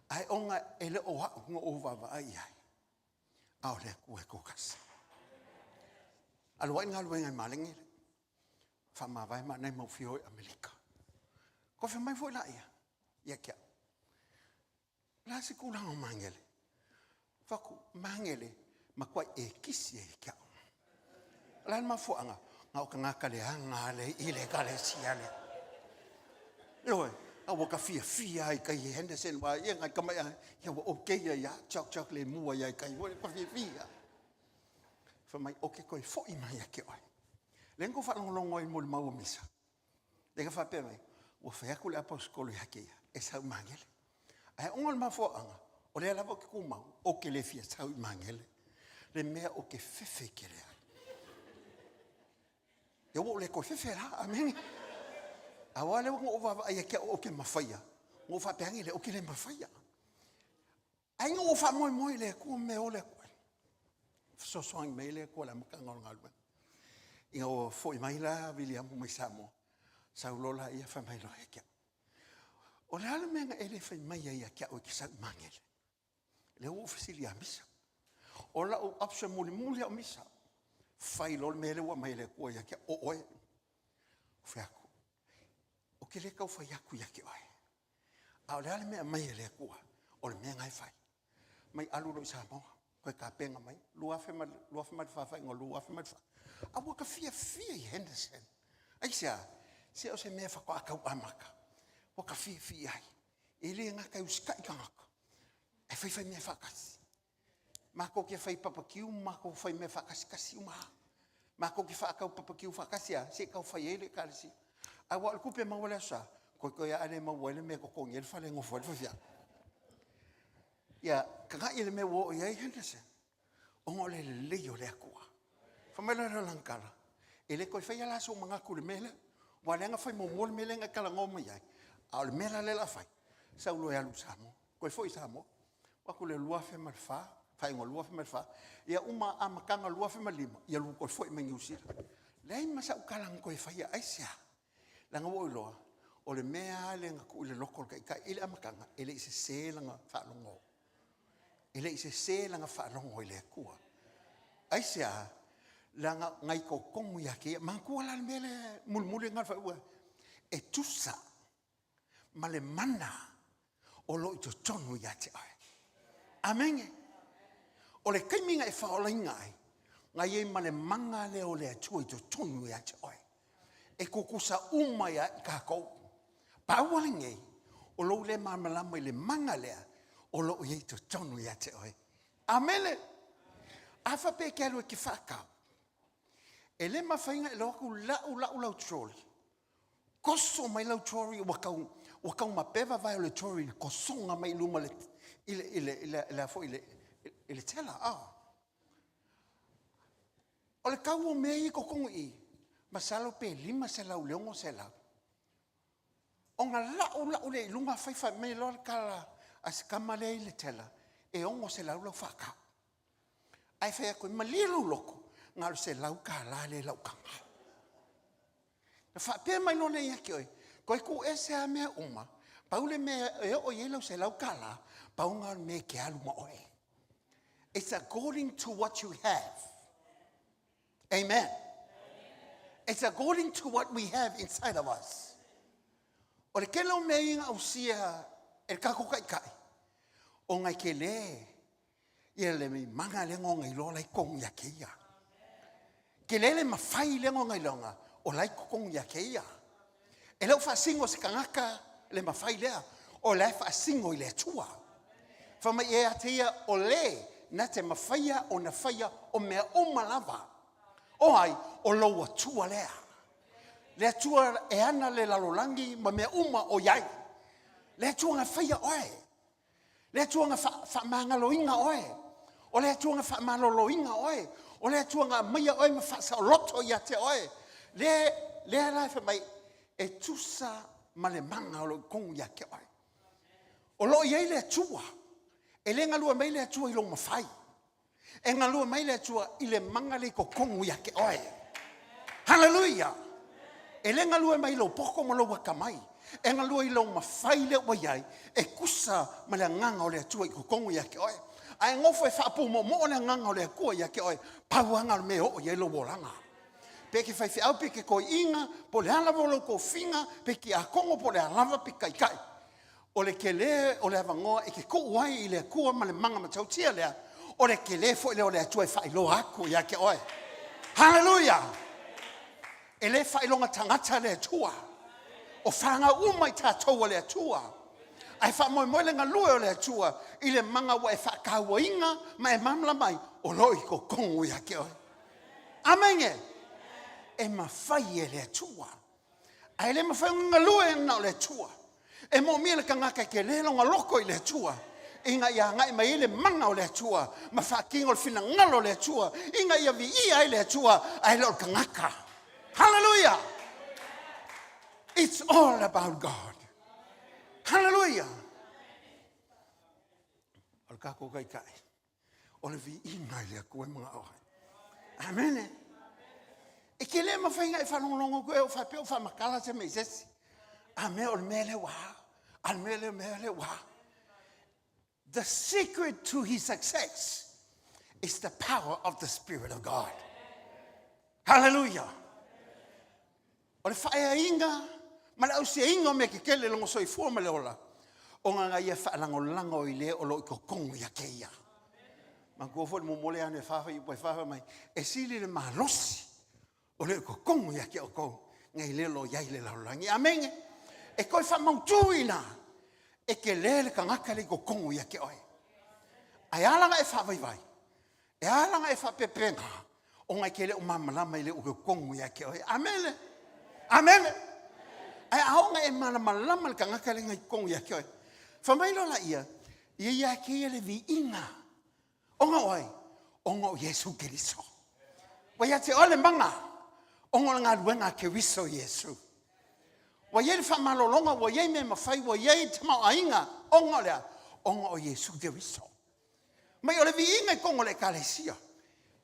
S7: Ae ona e le o au na ou vaavaai i ai, a o le Atua e toatasi. Alu ai le galuega i Malenge, faamavae ma nai mau fia o i Amerika. Koe fai mai foi laia, ia te au. La se tulaga o Magele? Fatu, Magele, matuai e kisi ai te au. O le a le mafuaaga? Na o tagata leaga lava lea i le ekalesia lea. Ioe, a ua ta fiafia lava i tai i Henderson, aua ia nai tama ia, ia ua okay ai lava, chok chok le mua ai i tai, ua fiafia. Fai mai, ou te toe foi mai ia te oe. Lea na tou faalogologo ai i le molimau a Misa. Lea na faapea mai, ua fai atu le aposetolo ia te ia, e sau i Magele. Ae ona o le mafuaaga, o lea lava ou te tumau, ou te le fia sau i Magele, le mea ou te fefe tele ai. Ia ua ou le toe fefe la, amene. Aua lea ua ou vaavaai ia te au ou te mafaia, na ou faapea ane lea, ou te le mafaia. Ai ina ua faamoemoe i le Atua mea o le Atua. Fesoasoani mai le Atua i le amataga o le galuega. Ina ua foi mai la Viliamu mai Samoa, sau loa laia fai mai loa ia te au. O le a le mea na e le fai mai ai ia te au e te sau i Magele? Lea ua ou fesili ia Misa. O lau option mulimuli lava o Misa. Fai loa le mea lea ua aumai e le Atua ia te au, o oe. Ou fai atu, ou te le tau fai atu ia te oe. A o le a le mea e aumai e le Atua, o le mea lena e fai. Mai alu loa i Samoa, toe tapena mai, 2004, faaiuga o 2004. A ua ta fiafia i Henderson. Aisea? Se o se mea faatoa tau amata. Ua ta fiafia ai. E le gata e usitai tagata, ae faifai mea faatasi. Matou te fai papakiu ma matou fai mea faakasitasi uma lava. Matou te faatau papakiu faatasi lava se i tau fai ai le Ekalesia. Aua o le tupe maua i le Aso Sa, toetoe lava a le maua ai le mea e totogi ai le fale e nofo ai le faifeau. Ia, tagai i le mea ua oo i ai Henderson, ona o le lelei o le Atua. Fai mai loa lea o lana tala, e le toe faia la sou manatu i le mea lea, aua o lea na fai muamua le mea lea na e talanoa mai ai, a o le mea la lea o le a fai, sau loa e alu i Samoa. Toe foi i Samoa. Oo atu i le 2004, faaiuga o le 2004, ia uma amataga o le 2005, ia lua toe foi mai Niu Sila. Leai ma sau tala na toe faia, aisea? Leaga ua ou iloa, o le mea lava lea na tuu i le loto o le Taitai i le amataga, e le i sese lana faalogo. E le i sese lana faalogo i le Atua. Aisea? Leaga na i totonu ia te ia. Manatua la le mea lea mulimuli lena o le faaiuga, e tusa ma le mana o lo o i totonu ia te oe. Amene. O le taimi na e faaolaina ai, na i ai ma le mana lea o le Atua i totonu ia te oe. E tutusa uma ia i tatou. Pau lava lenei, o lou le malamalama i le mana lea, o lo o i ai i totonu ia te oe. Amene. A faapea e te alu e te faatau, e le mafai ona e iloa atu lau lau lau trolley, toso mai lau trolley ua tau ua tau mape vavae o le trolley i le tosoga mai i luma i le i le i le i le, le, foi, i le, i le tela. Oh. O le tau o mea ia i totonu i i, masalo pe 500 i le 600. Ona lau lau lea i luga fai fai mai loa le tala a si tama lea i le teller, e 600 lau faatau. Ae fai atu ai, malie lou loto, na o le $100 lea i lau taga. Na faapea mai loa lea ia te oe, toe tuu ese lava mea uma, pau le mea e oo i ai lau $100, pau lena o le mea e te alu ma oe. It's according to what you have. Amen. It's according to what we have inside of us. O le tele o mea ia na ausia e le tatou taitai, ona e tele ia le maga lea na ona iloa la i totonu ia te ia. Tele le mafai lea na ona iloa o la i totonu ia te ia. E le o faasino e se tagata le mafai lea, o la e faasino i le Atua. Fai mai ia te ia o le na te mafaia ona faia o mea uma lava. O ai? O lou Atua lea. Le Atua e ana le lalolagi ma mea uma o i ai. Le Atua na faia oe. Le Atua na faamagaloina oe. O le Atua na faamaloloina oe. O le Atua na aumaia oe ma faasaoloto ia te oe. Le, lea la e fai mai, e tusa ma le mana o lo o i totonu ia te oe. O lo o i ai le Atua. E le galue mai le Atua i lou mafai. E galue mai le Atua i le mana le i totonu ia te oe. Haleluia! E le galue mai i lou poto ma lou atamai. E galue i lou mafai lea ua i ai, e tusa ma le agaga o le Atua i totonu ia te oe. A e nofo e faapumoomoo le agaga o le Atua ia te oe, pau lava lena o le mea e oo i ai lou olaga. Pe e te faifeau, pe e te toeaina, po o le a lava o lou tofiga, pe tiakono, po o le a lava, pe taitai. O le tele o le avanoa e te tuu ai i le Atua ma le mana matautia lea, o le tele foi lea o le Atua e faailoa atu ia te oe. Haleluia! E le faailoga tagata le Atua. O fanau uma i tatou a le Atua. Ae faamoemoe le galue o le Atua i le mana ua e faatauaina ma e malamalama ai, o lo o i totonu ia te oe. Amene! E mafai e le Atua. Ae le mafai ona galue na o le Atua. E moomia le tagata e tele lona loto i le Atua ina ia agai mai ai le mana o le Atua ma faatino le finagalo o le Atua ina ia viia ai le Atua ae le o le tagata. Hallelujah! It's all about God. Hallelujah! O le tatou taitai. O le viiga i le Atua e manao ai. Amene. E te le mafai ona e faalogologo atu e o faapea o faamatala se mea i se isi. A mea o le mea lea ua a. A le mea lea mea lea ua a. The secret to his success is the power of the Spirit of God. Hallelujah. O le faaeaina ma le ausiaina o mea tetele i lona soifua ma le ola, ona na ia faalagolago i le o lo o i totonu ia te ia. Manatua foi le muamua lea ane fa fai fa mai, e sili le malosi o le i totonu ia te outou nei le o lo o i ai i le lalolagi. Amene. E toe faamautu i ina, e tele le tagata le i totonu ia te oe. Ae a la ona e faavaivai? E ala ona e faapepena, ona e te le o malamalama i le totonu ia te oe. Amene. Amene. Ae a oo ina e malamalama le tagata lea na i totonu ia te oe, fai mai loa laia, ia ia te ia le viiga. Ona o ai? Ona o Iesu Keriso. Ua ia te oe le mana, ona o le galuega a Keriso Iesu. Ua i ai le faamalologa, ua i ai mea mafai, ua i ai tamaoaiga, ona o le a? Ona o Iesu Keriso. Mai o le viiga i totonu o le Ekalesia,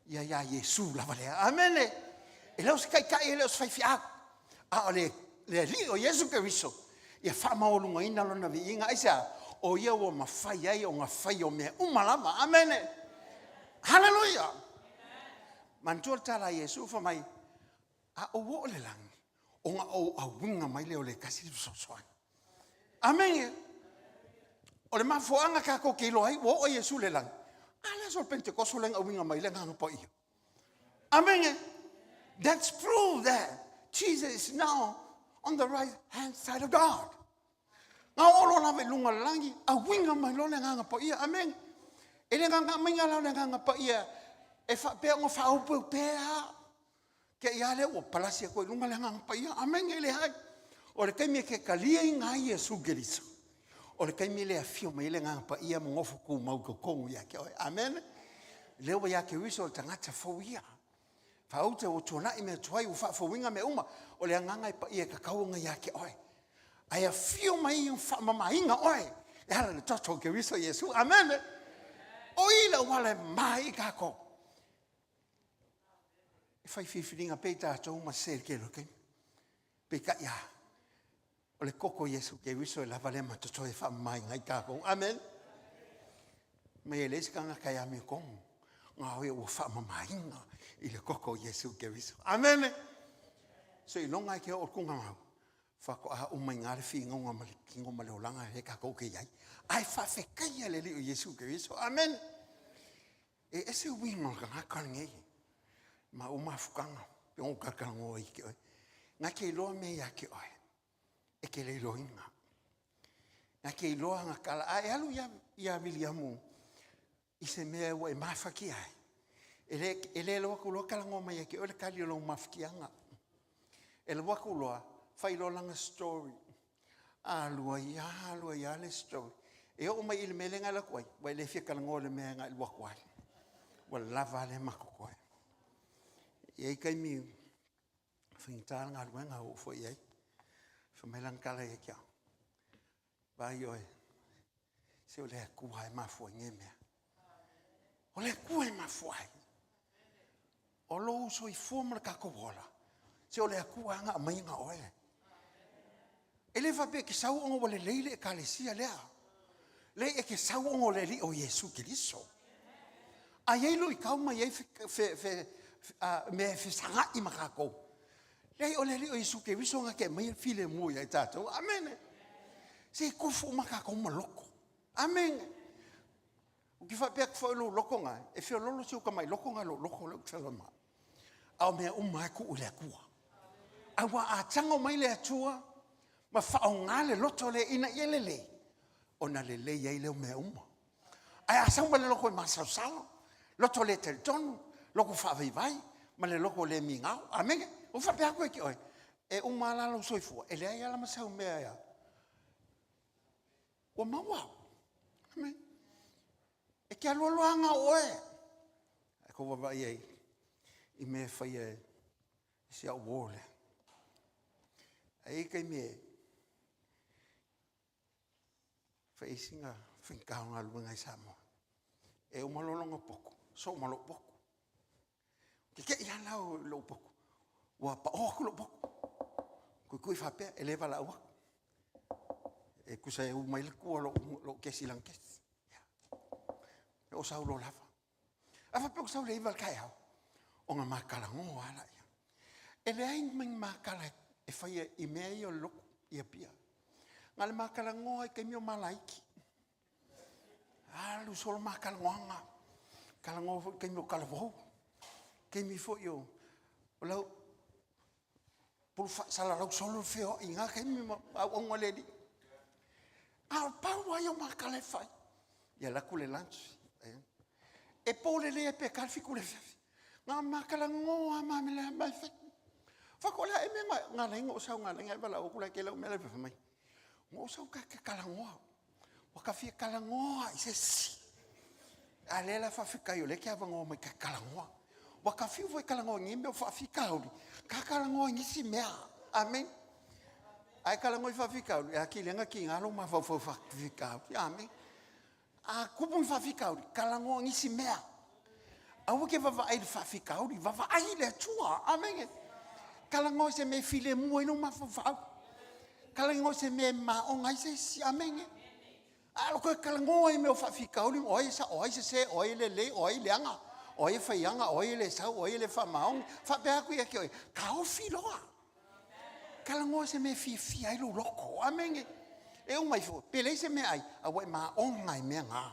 S7: ia iā Iesu lava lea. Amene. E le o se taitai, e le o se faifeau, a o le, le Alii o Iesu Keriso, ia faamaualugaina lona viiga. Aisea? O ia ua mafai ai ona fai o mea uma lava. Amene. Haleluia. Manatua le tala a Iesu, fai mai, a ou oo i le lagi, ona ou auina mai lea o le tasi le fesoasoani. Amene. O le mafuaaga tatou te iloa ai ua oo Iesu i le lagi, a le aso o le Pentekoso lea na auina mai le Agaga Paia. Amene. That's proof that Jesus is now on the right hand side of God. Na oo loa lava i luga o le lagi, auiga mai loa le Agaga Paia. Amene. E le gagaaga la o le Agaga Paia e faapea ona faaopeopea te i lava lea ua palasi atu ai i luga le Agaga Paia. Amene. E leai. O le taimi e te taliaina ai Iesu Keriso, o le taimi lea e afio mai ai le Agaga Paia ma nofo tumau i totonu ia te oe. Amene. Lea ua ia Keriso o le tagata fou ia. Faaute ua tuanai mea tuai, ua faafouina mea uma. O le agaga e paia e tatau ona ia te oe. Ae afio mai ma faamamaina oe e ala i le toto o Keriso Iesu. Amene. O i le auala e mama ai i tatou. E fai filifiliga pea i tatou ma sese i le tele o taimi. Peitai a, o le toto o Iesu Keriso e lava lea ma totoe e faamamaina ai tatou. Amen. Mai e leai se tagata e amiotonu, na o ia ua faamamaina i le toto o Iesu Keriso. Amen. Seiloga e te oo i le tugamau, faatoa uma i ina le finauga ma le tino ma le olaga lea tatou te i ai. Ae faafetaia le Alii o Iesu Keriso. Amen. E ese uiga o le tagata lenei ma ou mafutaga pe ou talatalanoa ai ke oe. Na te iloa mea ia te oe e te le iloaina. Na te iloa ana tala. A e alu ia, ia Viliamu i se mea ua e mafatia ai, e le, e le alu atu loa talanoa mai ia te oe le tali o lou mafatiaga. E alu atu loa, fai loa lana story. Alu ai lava, alu ai lava le story. E oo mai i le mea lea na alu atu ai, ua e le fia talanoa i le mea na e alu atu ai. Ua lava lea ma totoe. E i ai taimi faigata le galuega ua oo foi i ai. Fai mai lana tala ia te au, vaai oe, se o le Atua e mafua ai nei mea. O le Atua e mafua ai. O lou soifua ma le tatou ola, se o le Atua lava na aumaiga oe. E le faapea e te sau ona ua lelei le ekalesia lea. Leai, e te sau ona o le Alii o Iesu Keriso. A i ai luitau ma i ai mea e fesagai ma tatou, leai, o le Alii o Iesu Keriso na te aumaia le filemu ia i tatou. Amene. Se e tofu uma tatou ma loto. Amene. Ou te faapea atu foi o lou loto lena, e feololo si ou tamai loto lena i lou loto lea ou te feololo ai. A o mea uma lava e tuu i le Atua. Aua a tago mai le Atua ma faaaoga le loto lea ina ia lelei, ona lelei ai lea o mea uma. Ae a sau ma le loto e masalosalo, loto le talitonu, loto faavaivai, ma le loto le migao. Amene. Ua faapea atu ia te oe, e uma lava la lou soifua, e leai lava la ma sau mea e Ua maua. E te alualu lava o oe. Ae kou vaavaai ai i mea e faia e si au uō lea. Ae i ai taimi e fai ai sina faigata o galuega i Samoa. E uma loa lona potu, soo ma lou potu. Kekeʻi lava la o lou potu. Ua paʻo atu lou potu. Kuikui faapea, e le valaau atu. E tusa e u mai le tua lou, lou kesi i lana kesi. E o sau loa lava. A faapea ua sau le 9 i le taeao, ona ma talanoa lava laia. E leai ma ni makala e faia i mea ia o le lotu i Apia. Na o le ma talanoa i taimi o malaiki. Alu solo ma talanoaga. Talanoa foi i taimi o talavou. Taimi foi o, o lau pulu faasalalau solo le feoai i na taimi ma auauna a le Alii. A o pau lava ia o makala e fai. Ia alu atu le lunch. E po lelei ai pe ta le 7 i le afiafi. Na ma talanoa ma mea mai fai. Fako le e mea nga lai ngo sau nga lai ngai valaau atu la ke lau mea lai fai mai. Ngo sau ka ke talanoa. Ua ka fia talanoa i se isi. A lea la faafetai o lea e te avanoa mai ta talanoa. Ua ka fiu foi e talanoa i nei mea o faafitauli, ka talanoa i nisi mea. Amene. A e talanoa i faafitauli, e atili ai ona tiga lou mafaufau i faafitauli. Amene. A tupu ni faafitauli, talanoa i nisi mea. Aua ke vavaai i le faafitauli, vavaai i le Atua. Amene. Talanoa i se mea e filemu ai lou mafaufau. Talanoa i se mea e maona ai se isi. Amene. A o toe talanoa i mea o faafitauli, o ai e sao, o ai e sese, o ai e lelei, o ai e leaga, o ai e faiaga, o ai e le sau, o ai e le faamaoni. Faapea atu ia te oe, taofi loa. Talanoa i se mea e fiafia ai lou loto. Amene. E uma ifo, pe leai se meaai, a ua e maona i mea na.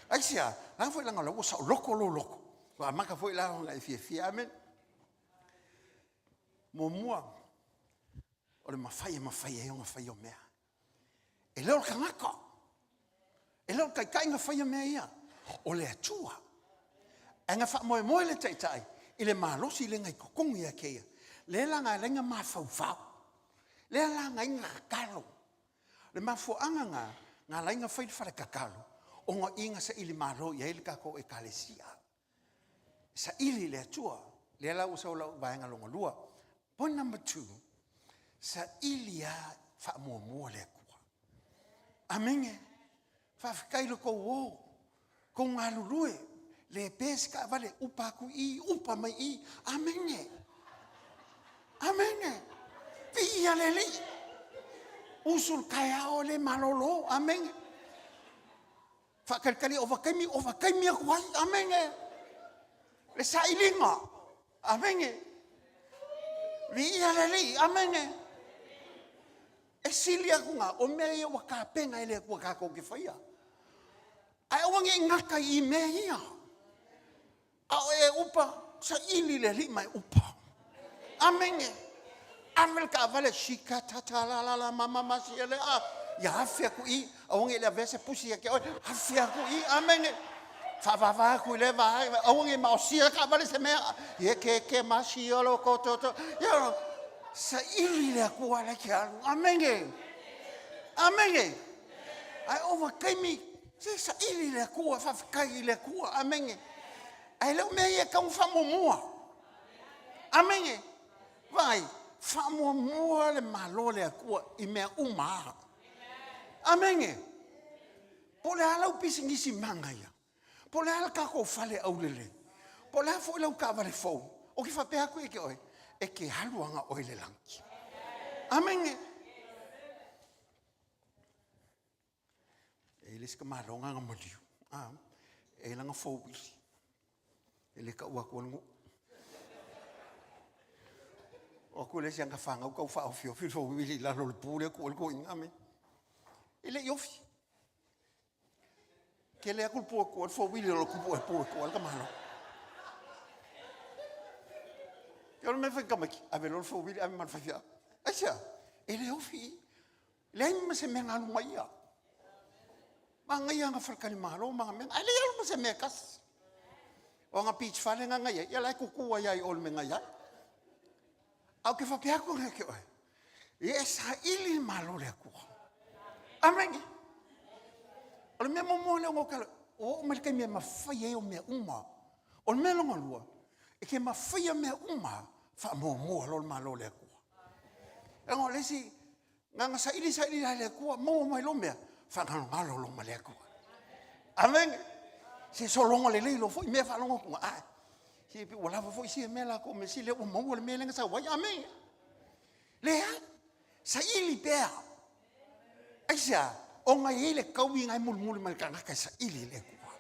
S7: Aisea? Leaga foi leaga o la ua saoloto lou loto. Ua amata foi la ona e fiafia. Amene. Muamua, o le mafai e mafai ai ona fai o mea. E le o le tagata. E le o le taitai na faia mea ia. O le Atua. Ae na faamoemoe le taitai i le malosi lea na i totonu ia te ia. Lea la na ala ai ona mafaufau. Lea la na ala ai ona tatalo. Le mafuaaga na na ala ai ona fai le fale tatalo, ona o i na saili malo i ai le tatou Ekalesia. Saili i le Atua. Lea la ua sau lau vaega lona lua. Point number two, saili lava faamuamua le Atua. Amene. Faafetai lo tou o, tou galulue, le pe se taavale, upa atu i i, upa mai i. Amene. Amene. Viia le Alii. Usu le taeao e le malolo. Amene. Faatalitali ovataimi, ovataimi atu ai. Amene. Le sailiga. Amene. Viia le Alii. Amene. E sili atu na, o mea ia ua tapena e le Atua tatou te faia. Ae aua ne i gata i mea ia. A o e upa, saili le Alii ma e upa. Amene. Ave le taavale, shika tata la la la mama ma sia le a. Ia afe atu i, aua ne i le avea se pusi ia te oe. Afe atu i, amene. Faavava atu i le vaega, aua ne i maosia le taavale se mea. Ia ke ke ma sia lo ko to to. Ia, saili le Atua la ke alu. Amene. Amene. Ae ova taimi, se saili le Atua, faafetai i le Atua. Amene. Ae le o mea ia e tatau ona faamuamua. Amene. Vaai, faamuamua le Malo o le Atua i mea uma lava. Amene. Po o le a lau pisinisi manaia, po o le a le tatou fale aulelei, po o le a foi lau taavale fou, ou te faapea atu ia te oe, e te alu aga oe i le lagi. Amene. E i ai le isi tamaloga na maliu, a, e i ai lana fouili, e le taua atua le nuu. O atu le isi ana fanau tau faaofiofi le fouili i lalo o le pu lea tuu ai le toeaina, amene. E le i ofi. Kele atu le pu e tuu ai le fouili o le tupu e pu e tuu ai le tamaloa. O le mea fai tamaiti, ave loa le fouili, ave ma le faifeau. Aisea? E le ofi i. Leai ma se mea na alu ma ia. Manaia ana faletalimalo ma ana mea, ae leai alu ma se mea e tasi. O ana beach fale na na i ai, ia la e tutu ai lava i o i le mea na i ai. Ae ou te faapea atu ia te oe, ia e saili le Malo o le Atua. Amene. O le mea muamua lea ua ou tala, ua oo mai le taimi e mafai ai au mea uma. O le mea lona lua, e te mafaia mea uma faamuamua loa le Malo o le Atua. Leaga o le isi, na ona saili saili la i le Atua, maua mai loa mea, faagalogalo loa ma le Atua. Amene. Se sologa lelei loa foi mea faalogo atu, ae, se pe ua lava foi sia mea latou mea sili ua maua le mea lea na sau ai. Amene. Leai, saili pea. Aisea? Ona e i ai le taui na e mulimuli mai le tagata e saili i le Atua.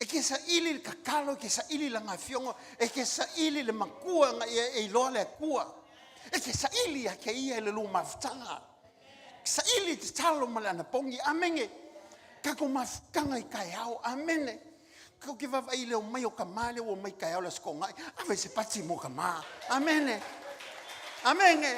S7: E ke saili le tatalo, e ke saili lana afioga, e ke saili le matua na ia e iloa le Atua. E ke saili ia te ia i le lua mafutaga. Saili tatalo ma le anapogi. Amene. Tatou mafutaga i taeao. Amene. Kou ke vaavaai i le omai o tama lea ua omai taeao le Aso Toonai, ave se pati mo tama. Amene. Amene.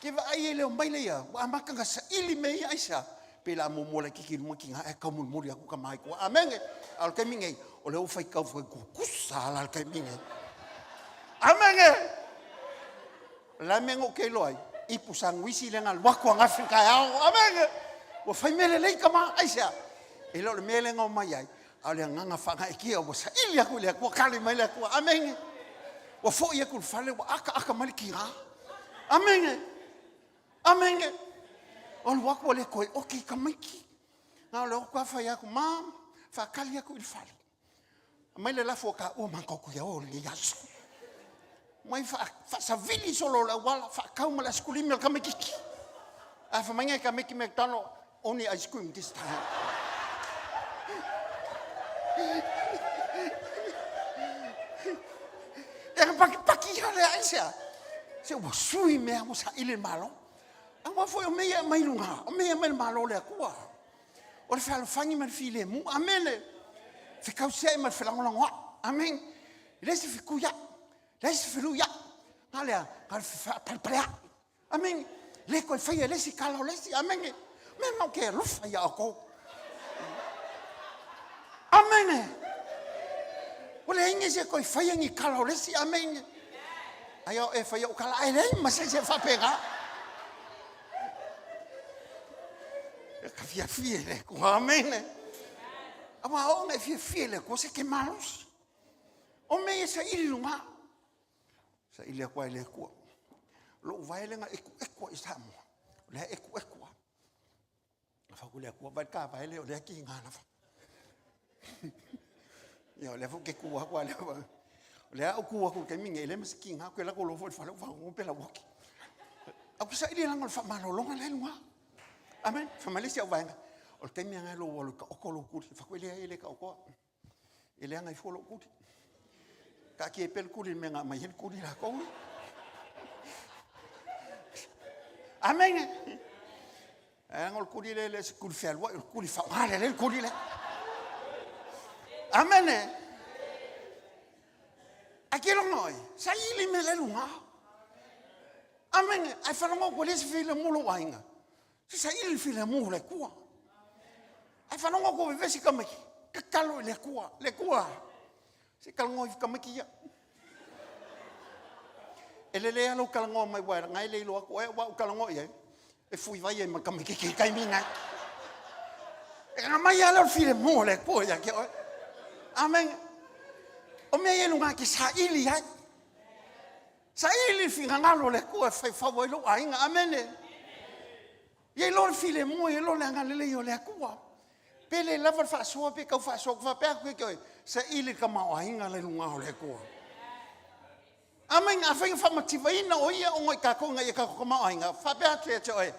S7: Ke vaai i le omai lea, ua amata ona saili mea ia, aisea? Pe la muamua laitiiti i luma tina ae taumolimoli atu tama i tua. Amene. A o le taimi nei, o lea ua faitau fai tutusa la le taimi nei. Amene. O le a le mea na ou ke iloa ai? Ipu sanuisi lea na alu atu ananafi i le taeao. Amene! Ua fai mea lelei tama. Aisea? E le o le mea lea na omai ai, a o le agaga faagaeetia ua saili atu i le Atua, tali mai le Atua. Amene! Ua foi atu i le fale, ua akaaka mai le tiga. Amene! Amene! Ua alu atu ua le toe oki tamaiti. Na o le o atu lava fai atu, Mom, faatali atu i le fale. Aumai le lafo a taua matou te o i lenei aso. Mai faasavili solo o le auala, faatau ma le asikulimi a le tamaitiiti. Ae fai mai nai tamaiti McDonald, only ice cream this time. E ka pakipaki ia lea aisea. Se ua sui mea ua saili le Malo. Aua foi o mea ia e aumai i luga, o mea ia e aumai i le Malo o le Atua. O le fealofani ma le filemu. Amene. Fekausiai ma le felagolagoai. Amene. E leai se fetuiai, leai se feluiai. Na lea, na o le faapalepaleai. Amene. Le toe faia e le isi kala o le isi. Amene. Mea na ou te alofa ia outou. Amene. Ua leai nisi e toe faia ni kala o le isi. Amene. Ai o e faia o kala, ai leai ma se isi e faapena. E ka fiafia i le Atua. Amene. Aua o ona e fiafia i le Atua, se ke malosi. O mea ia saili luga. Saili atu ai le Atua. Lou vae lea na ekueku ai i Samoa. O lea ekueku lava. Na fau le Atua, vai ka vae lea, o lea kiga lava. Ia, o lea foi ke ku aku a lea. O lea au ku aku i le taimi nei, e leai ma se kiga, ke lako loa foi i le fale, ou faalogo pe lauoki. Au ke saili lana o le faamalologa la e luga. Amen. Fai mai le isi au vaega, o le taimi lava lou alu e taoto lou tuli. Fai atu, e leai, e le taotoa. E leaga ai fua lou tuli. Taatia ai pea le tuli i le mea na aumai ai le tuli latou. Amene. Ae o le tuli lea e le o se tuli fealuai, o le tuli faaaoga lelei le tuli lea. Amene. Ae ke logo oe, saili mea le luga. Amene. Ae faalogo atu e leai se filemu lou aiga. Se saili le filemu o le Atua. Ae faalogo atu o vevesi tamaiti, tatalo i le Atua, le Atua, se talanoa i tamaiti ia. E lelei lava lou talanoa mai aua leaga e le iloa atu oe, aua a ou talanoa i ai, e fui vai ai ma le tamaititi i le taimi lena. E aumai lava lea o le filemu o le Atua ia te oe. Amene. O mea ia i luga e te saili ai. Saili le finagalo o le Atua e faifau ai lou aiga. Amene. Ia iloa le filemu, ia iloa le agalelei o le Atua. Pe le lava le faasoa, pe tau faasoa, faapea atu ia te oe, saili le tamaoaiga le luga o le Atua. Amene. Afai na faamativaina o ia ona i tatou ina ia tatou tamaoaiga, faapea atu ia te oe,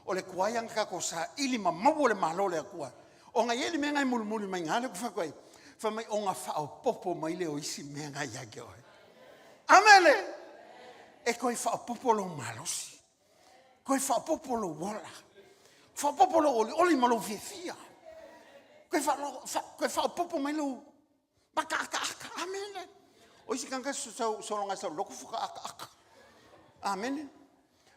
S7: o le tuai lava na tatou saili ma maua le Malo o le Atua. Ona e i ai le mea na e mulimuli mai ina lea ou te fai atu ai, fai mai ona faaopoopo mai lea o isi mea na ia te oe. Amene! E toe faaopoopo lou malosi, toe faaopoopo lou ola, faaopoopo lou olioli ma lou fiafia, toe faaopoopo mai lou makaakaaka. Amene! O isi tagata sologa sau lotu faatoa akaaka. Amene!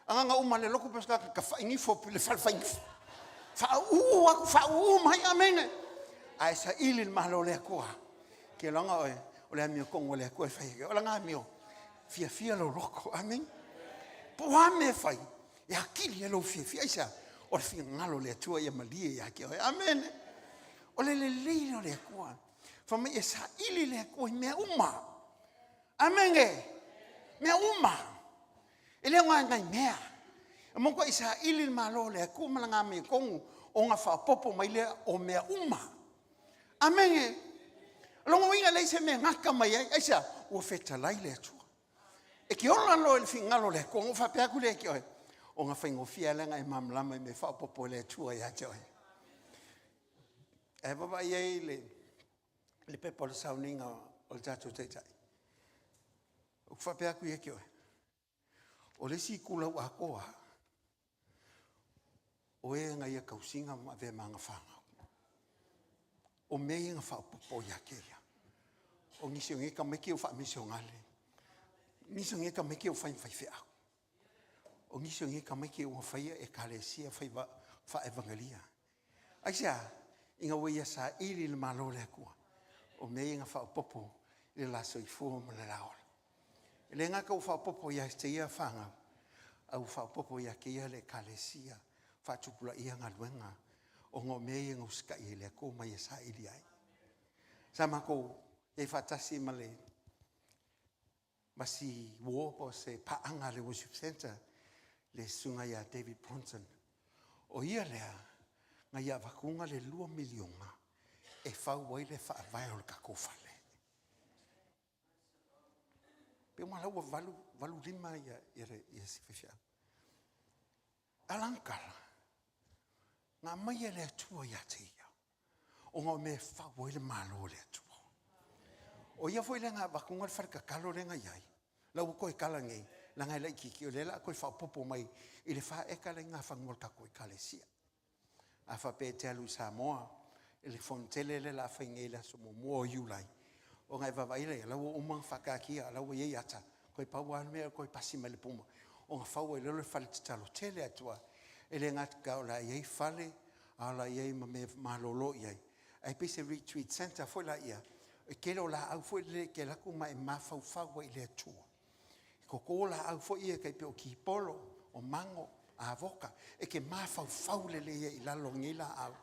S7: Agaga uma le lotu pe se tagata tafai nifo i le fale fai nifo. Faauu atu, faauu mai, amene. Ae saili le Malo o le Atua. Ke loga oe, o le amiotonu a le Atua e fai ai. O lana amio, fiafia lou loto, amene. Po o a mea e fai, e atili ai lou fiafia. Aisea? O le finagalo o le Atua ia malie ia te oe, amene. O le lelei lea o le Atua. Fai mai e saili le Atua i mea uma. Amene. Mea uma. E le o nai mea. E matuai saili le Malo o le Atua ma lana amiotonu ona faaopoopo mai lea o mea uma. Amene. O lona uiga e leai se mea e gata mai ai. Aisea? Ua fetalai le Atua. E te ola loa i le finagalo o le Atua, ona ou faapea atu lea ia te oe, ona faigofie lava lea ona e malamalama i mea e faaopoopo e le Atua ia te oe. Ae vaavaai ai le pepa o le sauniga o le tatou Taitai. Ou te faapea atu ia te oe, o le isi itulau atoa, o e na ia tausiga ma avea ma aga fanau. O mea ia na faaopoopo ia te ia. O nisi o nei tamaiti ua faamisionale, nisi o nei tamaiti ua fai ma faifeau. O nisi o nei tamaiti ua faia ekalesia faiva faaevagalia. Aisea? Ina ua ia saili le Malo o le Atua, o mea ia na faaopoopo i le la soifua ma le la ola. E le gata ua faaopoopo ia te ia fanau, a ua faaopoopo ia te ia le Ekalesia, faatupulaia galuega, ona o mea ia na usitai ai le Atua ma ia saili ai. Sa matou i ai faatasi ma le ma si uo po o se paaga a le Worship Centre, le susuga ia David Bronson. O ia lea na ia avatuga le $2 miliona e fau ai le faavae o le tatou fale. Pe uma la ua 85 ia si faifeau. A lana tala, na aumai e le Atua ia te ia, ona o mea e fau ai le Malo o le Atua. O ia foi lea na avatuga le fale tatalo lea na i ai, la ua toe tala nei, leaga e laitiiti, o lea o le a toe faaopoopo mai i le 4 eka la e i Nafanua o le tatou Ekalesia. A faapea e te alu i Samoa i le fonotele lea o le a fai nei i le aso 1 o Iulai, ona e vaavaai lea, o la ua uma ona faataatia, o la ua i ai ata, toe pau lava le mea o le toe pasi mai le puma. Ona fau ai lea o le fale tatalo tele atu a. E le gata o le a i ai fale, a o le a i ai ma mea malolo i ai. Ae pei se retreat centre foi laia, e tele o laau foi lele e te alu atu ma e mafaufau ai i le Atua. E toto laau foi ia tai pei o kipolo, o mago, avoka, e te mafaufau lelei ai i lalo o nei laau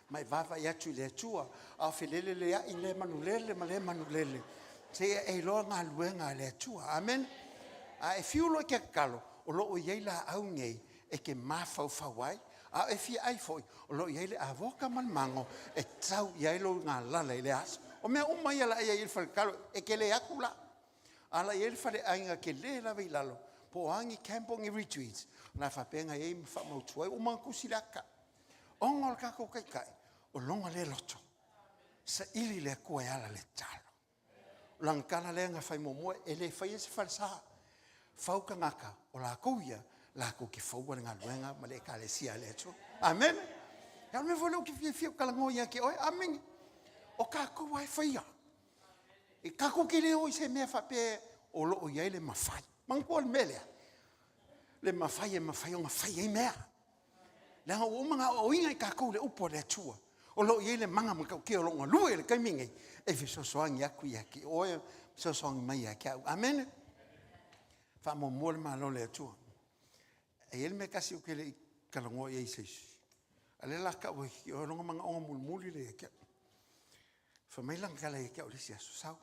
S7: ma e vaavaai atu i le Atua, a o feleleleai lea manulele ma lea manulele, seia e iloa galuega a le Atua. Amene. A e fiu loa e te tatalo, o lo o i ai laau nei e te mafaufau ai, a o e fia ai foi, o lo o i ai le avoka ma le mago e tau i ai lou galala i lea aso. O mea uma ia o le a i ai i le fale tatalo, e te le atu la. A la i ai le faleaiga tele lava i lalo, po o a ni camp po o ni retreats, o le a faapea ona i ai ma faamautu ai. Ua uma ona tusi le ata. Ona o le tatou Taitai, o lona lea loto, saili le Atua e ala i le tatalo. O lana tala lea na fai muamua, e le faia se falesa, fau tagata, o latou ia, latou te faua le galuega ma le Ekalesia a le Atua. Amene. Ia o le mea foi lea ou te fiafia ou te talanoa ia te oe. Amene. O tatou lava e faia. E tatou te le o i se mea faapea o lo o i ai le mafai. Manatua le mea lea, le mafai e mafai ona fai ai mea. Leaga ua uma ona aoaoina i tatou i le upu a le Atua, o lo o i ai le mana matautia o lo o galue i le taimi lenei e fesoasoani atu ia te oe, fesoasoani mai ia te au. Amene. Faamuamua le Malo o le Atua. E i ai le mea e tasi ou te le i talanoa i ai i se isi, a o lea o le a tau ia te oe, o lona manaoga mulimuli lea ia te au. Fai mai lana tala ia te au i le isi aso, sau,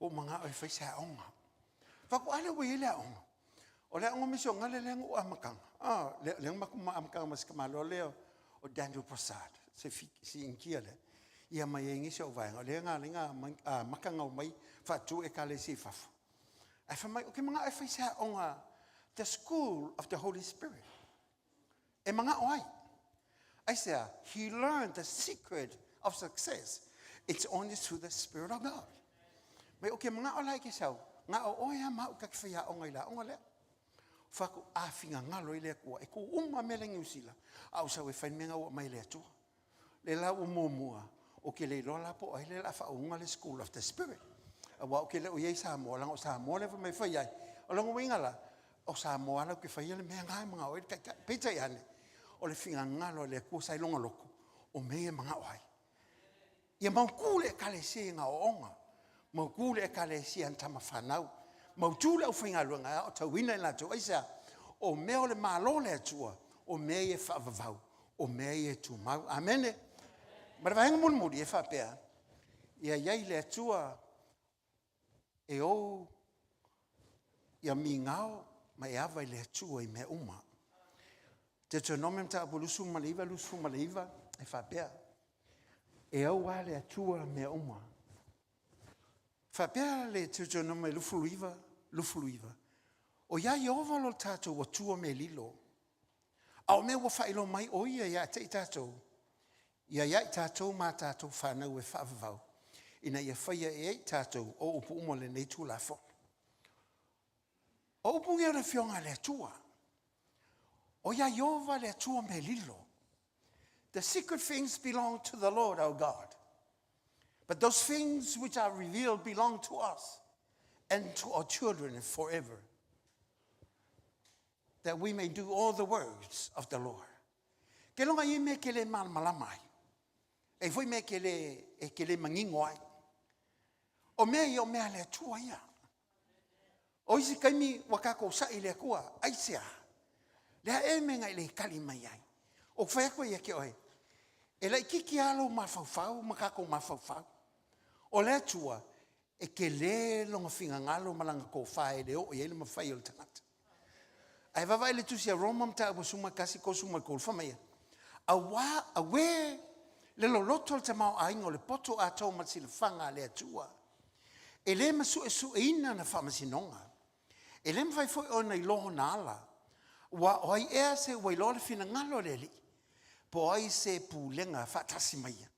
S7: ua ou manao e fai se aoga. Fai atu, a lea ua i ai le aoga. O le aoga misionale lea na ou amataga, lea na matou amataga ma si tamaloa lea o Daniel Prasad, si Initia lea, ia ma i ai nisi o vaega, o lea na ala ai ona amata ona omai faatu ekalesia i fafo. Ae fai mai, ou te manao e fai se aoga, the school of the Holy Spirit. E manao ai. Aisea? He learned the secret of success. It's only through the Spirit of God. Mai ou te manao la e te sau, na o oe lava ma au ta te faiaoga i le aoga lea. Fai atu, a finagalo ai le Atua, e tuu uma mea la i Niu Sila, a ou sau e fai le mea lena ua aumai e le Atua. Le la ua muamua, ou te le iloa la po o ai lea o le a faauuga le School of the Spirit. Aua ou te le o i ai i Samoa, leaga o Samoa lea fai mai e fai ai. O lona uiga la, o Samoa lava latou te faia le mea lena e manao ai le Taitai. Peitai ane, o le finagalo o le Atua sa i lona loto, o mea ia e manao ai. Ia mautu le Ekalesia i ana aoaoga, mautu le Ekalesia i ana tama fanau, mautu le aufaigaluega e aotauina i latou. Aisea? O mea o le Malo o le Atua, o mea ia e faavavau, o mea ia e tumau. Amene. Ma le vaega mulimuli e faapea, ia i ai le Atua e ou ia migao ma e ava i le Atua i mea uma. Deuteronome mataupu 29, 29 e faapea, e au lava le Atua mea uma. Faapea le Deuteronome 29, 29, o iā Ieova lo tatou Atua mea lilo, a o mea ua faailoa mai o ia ia te i tatou, ia iā i tatou ma a tatou fanau e faavavau, ina ia faia e i tatou o upu uma o lenei Tulafono. O upu nei o le Afioga a le Atua, o iā Ieova le Atua mea lilo. The secret things belong to the Lord our God. But those things which are revealed belong to us and to our children forever, that we may do all the words of the Lord. Ke loga i mea ke le malamalama ai. E foi mea ke le, e ke le manino ai. O mea ia o mea a le Atua ia. O isi taimi ua tatou sa'i i le Atua, aisea? Le a ea mea na e le tali mai ai? Ou te fai atu ai ia te oe, e laitiiti lava lou mafaufau ma tatou mafaufau. O le Atua, e tele lona finagalo ma lana tofa e le oo i ai le mafai o le tagata. Ae vaavaai i le tusi a Roma mataupu 11, 33, fai mai ia, Auā, auē le loloto o le tamaoaiga o le poto atoa ma le silafaga a le Atua, e le masuesueina ana faamasinoga, e le mafai foi ona iloa ona ala, aua o ai ea se ua iloa le finagalo o le Alii, po o ai se pulega faatasi ma ia?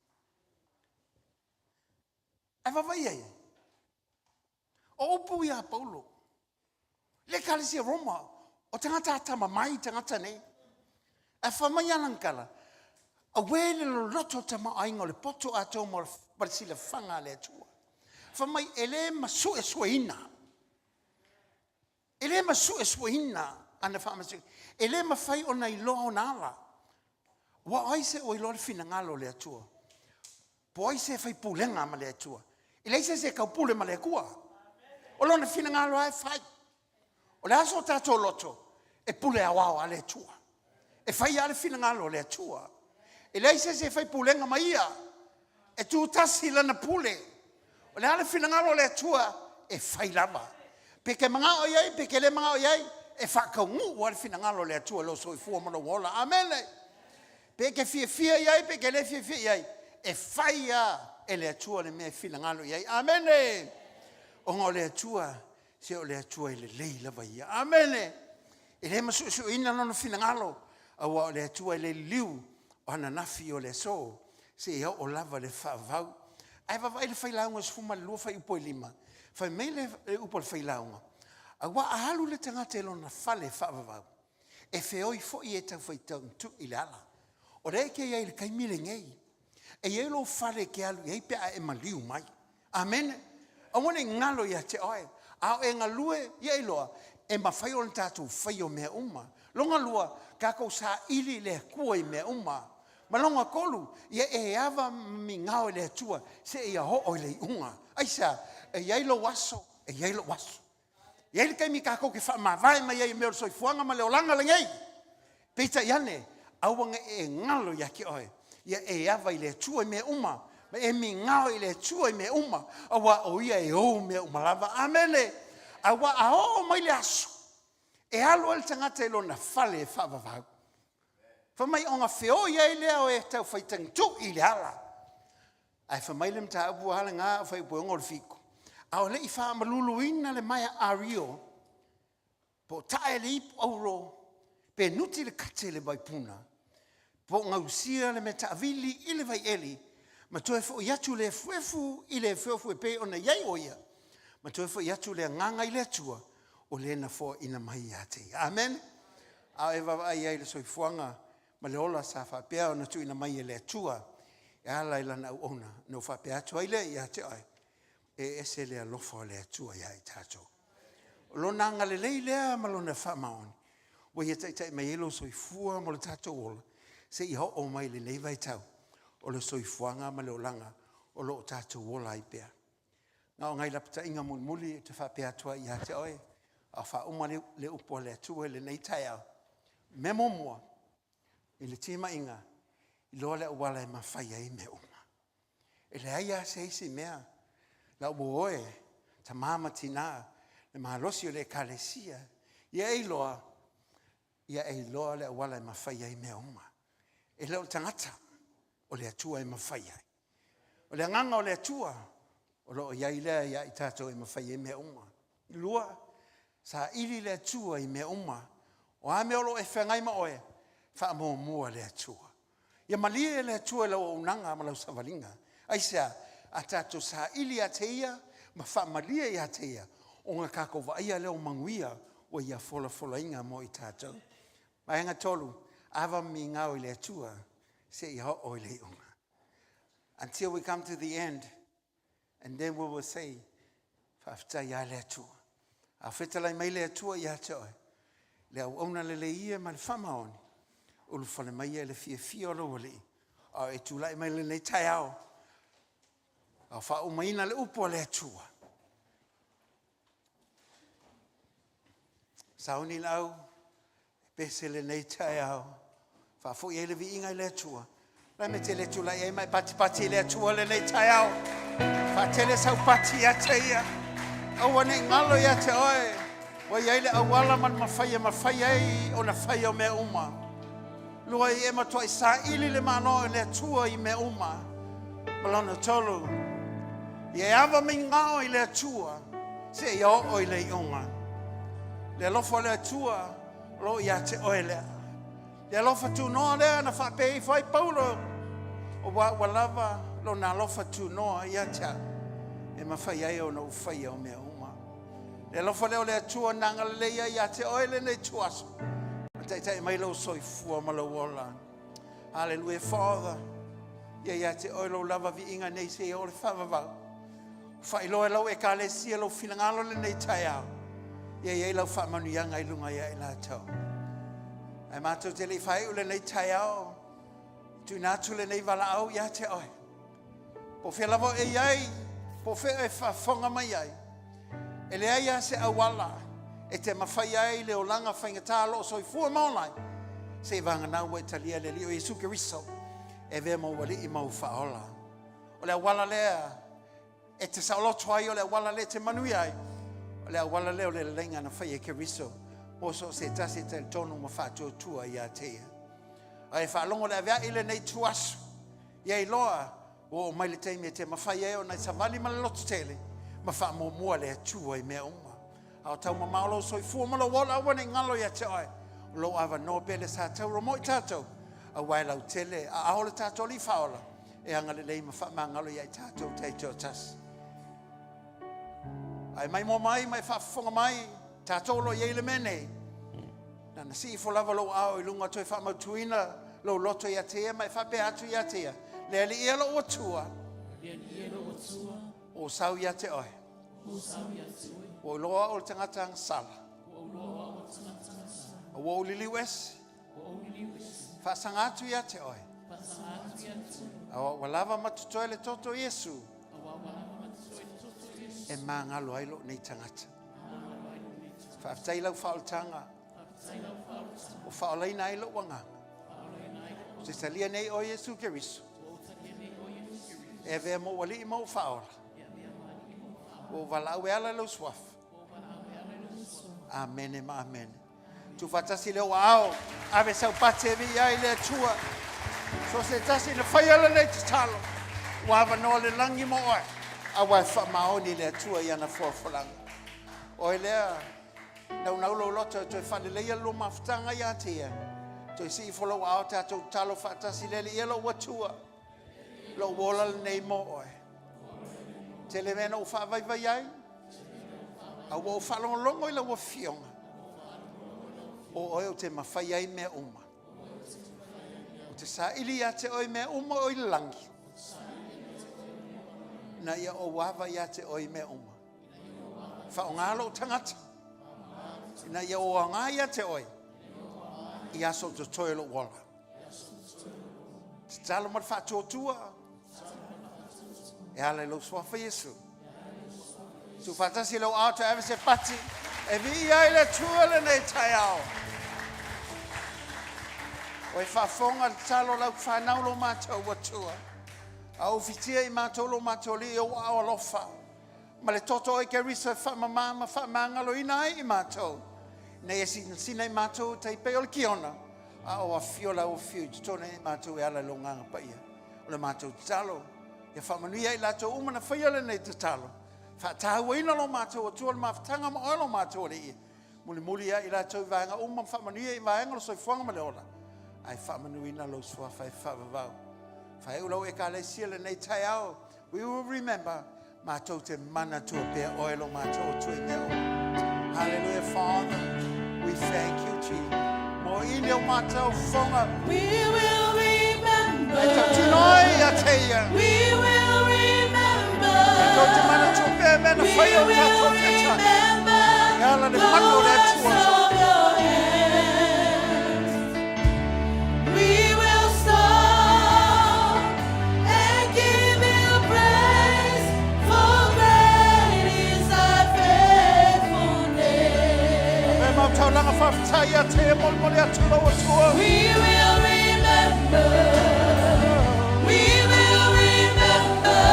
S7: Ae vaavaai i ai, o upu ia a Paulo, le Ekalesia Roma, o tagata atamamai tagata nei. Ae fai mai lana tala, auē le loloto o le tamaoaiga o le poto atoa ma le silafaga a le Atua. Fai mai, e le masuesueina. E le masuesueina ana faamasinoga. E le mafai ona iloa ona ala. Ua o ai se ua iloa le finagalo o le Atua? Po o ai se fai pulega ma le Atua? E leai se isi e taupule ma le Atua. O lona finagalo lava e fai. O le a so tatou loto, e pule aoao lava le Atua. E fai lava le finagalo o le Atua. E leai se isi e fai pulega ma ia. E tutasi lana pule. O le a le finagalo o le Atua, e fai lava. Pe te manao i ai, pe te le manao i ai, e faataunuu lava le finagalo o le Atua i lou soifua ma lou ola. Amene. Pe te fiafia i ai, pe te le fiafia i ai, e fai lava e le Atua le mea e finagalo i ai. Amene. Ona o le Atua, se o le Atua e lelei lava ia. Amene. E le masuesueina lona finagalo, aua o le Atua e le liliu o ananafi o le aso, seia oo lava i le faavavau. Ae vaavaai le Failauga 12 fuaiupu e 5, fai mai le upu a le Failauga, Aua a alu le tagata i lona fale e faavavau, e feoi foi e taufaitautu'i i le ala. O lea e te i ai i le taimi lenei, e i ai lou fale e te alu i ai pe a e maliu mai. Amene. Aua ne i galo ia te oe, a o e galue, ia iloa, e mafai ona tatou faia o mea uma. Lona lua, tatou saili i le Atua i mea uma. Ma lona tolu, ia e ava ma migao i le Atua seia oo i le iuga. Aisea? E i ai lou aso, e i ai lou aso. E i ai le taimi tatou te faamavae mai ai i mea o le soifuaga ma le olaga lenei. Peitai ane, aua ne i e galo ia te oe, ia e ava i le Atua i mea uma, ma e migao i le Atua i mea uma, aua o Ia e ou mea uma lava. Amene! Aua a oo mai le aso e alu ai le tagata i lona fale e faavavau, fai mai ona feoi ai lea o e taufaitagitu'i i le ala. Ae fai mai le mataupu lava lena o Fuaiupu e 6 o le 7, a o le i faamaluluina le maea ario, po o tae le ipu auro, pe nuti le kate i le vaipuna, po o gausia le mea taavili i le vaieli, ma toe foi atu le efuefu i le efuefu e pei ona i ai o ia, ma toe foi atu le agaga i le Atua, o le na foaina mai ia te ia. Amene. A o e vaavaai ai i le soifuaga ma le ola sa faapea ona tuuina mai e le Atua e ala i Lana auauna, ona ou faapea atu ai lea ia te oe, e ese le alofa o le Atua ia i tatou. O Lona agalelei lea ma Lona faamaoni, ua Ia taitai mai ai lou soifua ma lo tatou ola, seia oo mai i lenei vaitau o le soifuaga ma le olaga o lo o tatou ola ai pea. Na o nai lapataiga mulimuli ou te faapea atu ai ia te oe, a o faauma le upu a le Atua i lenei taeao. Mea muamua, i le timaiga, iloa le auala e mafai ai mea uma. E leai lava se isi mea, lau uo e, tama ma tina, le malosi o le Ekalesia, ia e iloa, ia e iloa le auala e mafai ai mea uma. E le o le tagata, o le Atua e mafai ai. O le agaga o le Atua o lo o i ai lea ia i tatou e mafai ai mea uma. Lua, saili le Atua i mea uma. O a mea o lo o e feagai ma oe, faamuamua le Atua. Ia malie le Atua i lau auaunaga ma lau savaliga. Aisea? A tatou saili ia te Ia ma faamalie ia te Ia, ona tatou vaaia lea o manuia ua Ia folafolaina mo i tatou. Vaega 3, ava ma migao i le Atua seia oo i le iuga. Until we come to the end, and then we will say, faafetai lava le Atua. A fetalai mai le Atua ia te oe, le auauna lelei ia ma le faamaoni, ulufale mai ia i le fiafia o lou Alii, a o e tulai mai lenei taeao, a o faaumaina le upu a le Atua. Sauni lau pese lenei taeao. Faafoi ai le viiga i le Atua. La me te le tulai ai mai patipati i le Atua lenei taeao. Faatele sau pati ia te ia. Aua ne i galo ia te oe. Ua i ai le auala ma le mafai e mafai ai ona fai o mea uma. Lua i e matuai saili le Malo i le Atua i mea uma. Ma lona tolu, ia e ava migao i le Atua seia oo i le iuga. Le alofa o le Atua o lo o ia te oe lea. Le alofa tunoa lea na faapea ifo ai Paulo, aua ua lava lona alofa tunoa ia te au, e mafai ai ona ou faia o mea uma. Le alofa lea o le Atua na agalelei ai ia te oe lenei ituaso, ma taitai mai lou soifua ma lou ola. Haleluia, Father, ia ia te oe lou lava viiga nei seia oo le faavavau. Faailoa e lau Ekalesia lou finagalo lenei taeao. Ia i ai lau faamanuiaga i luga ia i latou. Ae matou te le i faaiu lenei taeao, tuuina atu lenei valaau ia te oe. Po o fea lava e i ai, po o fea e faafofoga mai ai, e leai lava se auala e te mafai ai le olaga faigata o lo o soifua ma ola ai, seiavagana ua e talia le Alii o Iesu Keriso e avea ma ou Alii ma ou Faaola. O le auala lea e te saoloto ai, o le auala lea e te manuia ai, o le auala lea o le leleiga na faia e Keriso mo so o se tasi e talitonu ma faatuatua ia te ia. A e faalogo le aveai lenei ituaso, ia iloa ua oo mai le taimi e te mafai ai ona e savali ma le lototele ma faamuamua le Atua i mea uma. A o taumamao lou soifua ma lou ola, aua ne i galo ia te oe o lou avanoa pele sa tauro mo i tatou, aua e lautele aao le tatou Alii Faaola e agalelei ma faamagalo ia i tatou taitoatasi. Ae maimoa mai ma e faafofoga mai, tatou o lo o i ai i le mea nei, na ona sii ifo lava lou aao i luga toe faamautuina lou loto ia te ia ma e faapea atu ia te ia, Le Alii e lou Atua,
S1: Le Alii e lou Atua,
S7: ua ou sau ia te oe,
S1: ua ou sau ia te oe,
S7: ua ou iloa au o le tagata agasala,
S1: ua ou iloa au o le tagata agasala,
S7: a ua ou liliu ese,
S1: ua ou liliu ese,
S7: faasaga atu ia te oe,
S1: faasaga atu ia te oe,
S7: aua ua lava ma totoe le toto o Iesu,
S1: aua ua lava ma totoe le toto o Iesu,
S7: e magalo ai lou nei tagata.
S1: e magalo ai lou nei tagata.
S7: Faafetai i lau faaolataga,
S1: Faafetai i lau faaolataga,
S7: ua faaolaina ai lou agaga.
S1: ua faaolaina ai lou
S7: Ou te talia nei oe Iesu Keriso,
S1: Ua ou talia nei oe Iesu Keriso,
S7: e avea ma ou Alii ma ou Faaola.
S1: e avea ma Alii ma ou Faaola.
S7: Ua ou valaau e ala i lou suafa.
S1: Ua ou valaau e ala i lou suafa.
S7: Amene ma amene. Tuufaatasi lea ua ao, ave sau pate e vii ai le Atua. So se tasi na faia lenei tatalo, ua avanoa le lagi mo oe, aua e faamaoni le Atua i ana folafolaga. Oe lea, naunau lou loto e toe faaleleia le lua mafutaga ia te ia. Toe sii ifo lou aao tatou tatalo faatasi le Alii e lou Atua, lou ola lenei mo oe. Tele mea na ou faavaivai ai, a ua ou faalogologo i lau afioga, o oe ou te mafai ai mea uma. Ou te saili ia te oe mea uma o i le lagi, ina ia ou ava ia te oe i mea uma. Faaaoga lou tagata, ina ia ou aoga ia te oe, i aso o totoe o lou ola. Tatalo ma le faatuatua e ala i lou suafa Iesu. Tuufaatasi lou ao toe ave se pati e viia ai le Atua lenei taeao. O e faafofoga le tatalo lau fanau lo matou Atua. A ou fitia i matou lo matou Alii i ou aao alofa. Ma le toto o Keriso e faamama ma faamagaloina ai i matou. Ina ia sinasina i matou e tai pei o le kiona, a o afio lau afio i totonu ia i matou e ala i lou Agaga Paia. O le matou tatalo, ia faamanuia i latou uma na faia lenei tatalo. Faatauaina lo matou Atua le mafutaga ma oe lo matou Alii. Mulimuli ia i latou i vaega uma ma faamanuia i vaega o le soifuaga ma le ola, ae faamanuina lou suafa e faavavau. Faaiu lau Ekalesia lenei taeao, we will remember, matou te manatua pea oe lo matou Atua i mea uma. Hallelujah, Father. We thank you, Jesus. Mo ili o matou fonga.
S1: We will remember.
S7: E tautino ai ia te ia.
S1: We will remember.
S7: Matou te manatua pea mea na
S1: We
S7: whai o
S1: will
S7: tātou te tā.
S1: remember
S7: E ala le
S1: the
S7: manu o le
S1: works
S7: Atua.
S1: of your hands. We will stop and give you praise, for great is thy faithfulness.
S7: Me mau taulanga whawhitai ia te e molimoli atu lau Atua.
S1: We will remember. We will remember.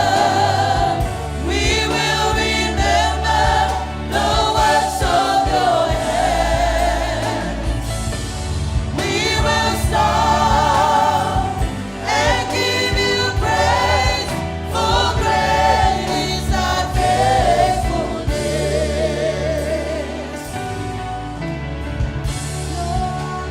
S1: We will remember the works of your hands. We will stop and give you praise, for great is thy faithfulness. Lord,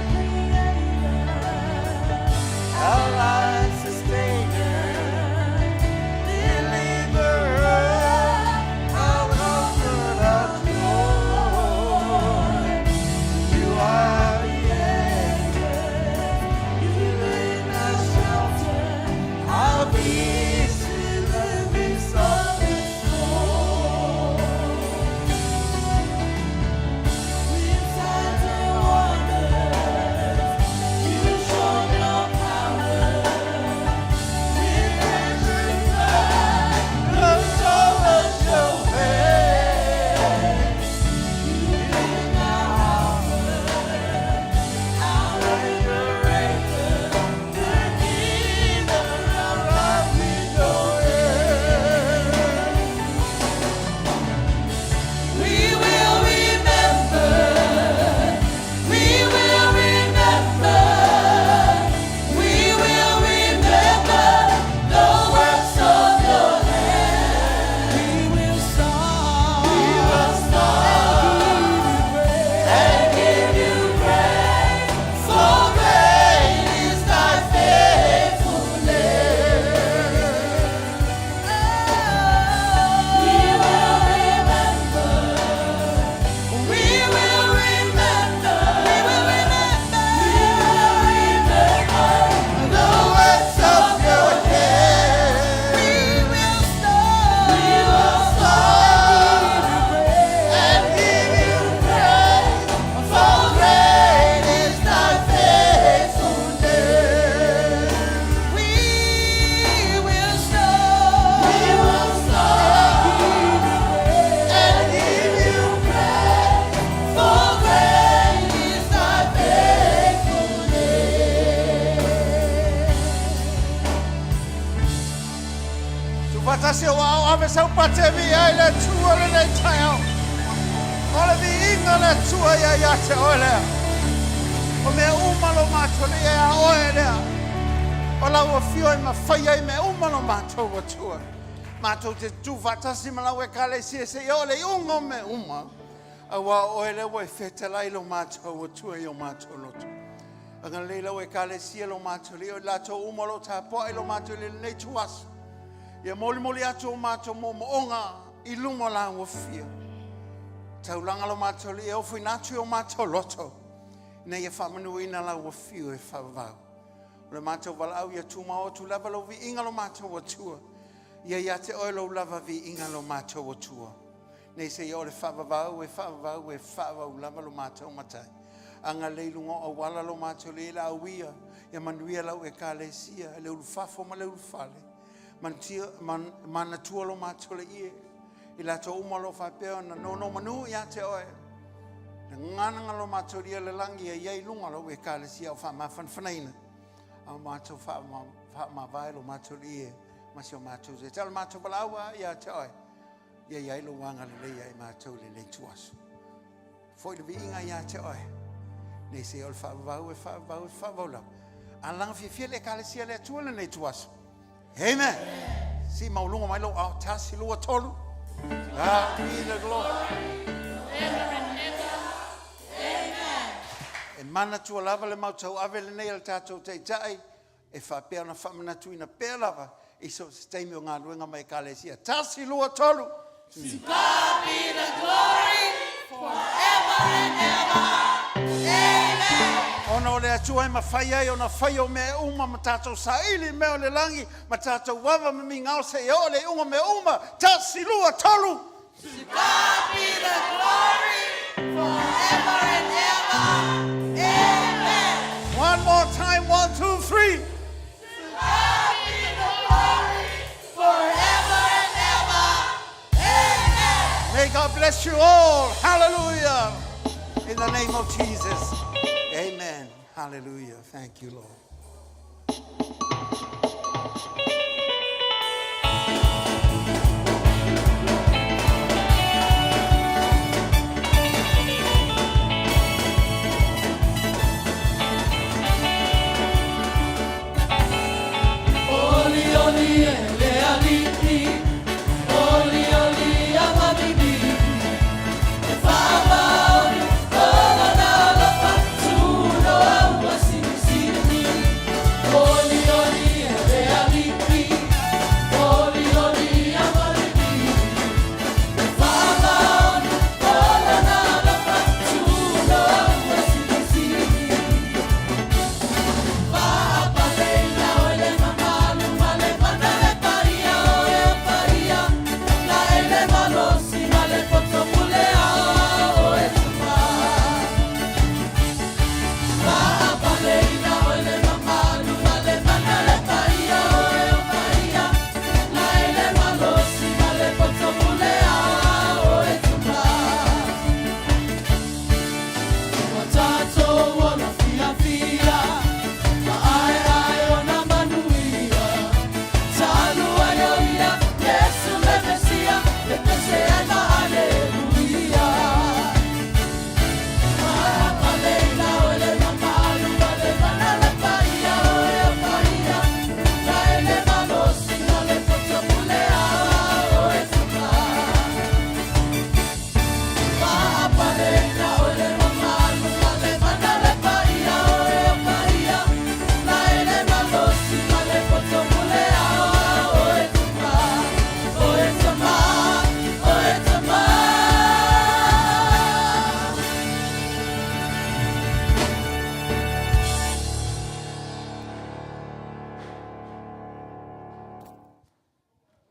S4: Tuufaatasi ou aao ave sau pate e viia ai le Atua i lenei taeao. O le viiga o le Atua ia ia te oe lea. O mea uma lo matou alii e a oe lea. O lau afio e mafai ai mea uma lo matou Atua. Matou te tuufaatasi ma lau Ekalesia seia oo i le iuga o mea uma, auā o oe lea ua e fetalai lo matou Atua i o matou loto. Agalelei lau Ekalesia lo matou Alii, o i latou uma o lo o tapuai lo matou Alii i lenei ituaso. Ia molimoli atu o matou moomooga i luma o lau afio. Taulaga lo matou Alii e ofoina atu i o matou loto, ina ia faamanuina lau afio e faavavau. O le matou valaau ia tumau atu lava lou viiga lo matou Atua. Ia ia te oe lou lava viiga lo matou Atua. Nei seia o le faavavau e faavavau e faavavau lava lo matou Matai. Agalelei i luga o auala lo matou Alii e laauia, ia manuia lau Ekalesia, le ulufafo ma le ulufale. Manutia, man, manatua lo matou Alii e, i latou uma o lo o faapea ona nonomanu ia te oe. Le gagana lo matou Alii o le lagi ia i ai i luga o lau Ekalesia o faamafanafanaina. A o matou faamavae lo matou Alii e, ma si o matou te. Tau le matou valaau ia te oe. Ia i ai lou agalelei ia i matou i lenei ituaso. Foi le viiga ia te oe. Nei seia o le faavavau e faavavau e faavavau lava. Alaga fiafia le Ekalesia le Atua lenei ituaso. Amen. Sii maualuga mai lou ao. Tasi, lua, tolu. God be the glory. E manatua lava le mau tauave lenei a le tatou Taitai e faapea ona faamanatuina pea lava i so o se taimi o galuega ma Ekalesia. Tasi, lua, tolu.
S1: To God be the glory forever and ever. Amen.
S4: Ona o le Atua e mafai ai ona fai o mea uma ma tatou saili i mea o le lagi ma tatou ava ma migao seia oo i le iuga o mea uma. Tasi, lua, tolu.
S1: To God be the glory forever and ever. Amen.
S4: One more time, one, two, three.
S1: To God be the glory forever and ever. Amen.
S4: May God bless you all. Hallelujah. In the name of Jesus. Amen. Hallelujah. Thank you, Lord.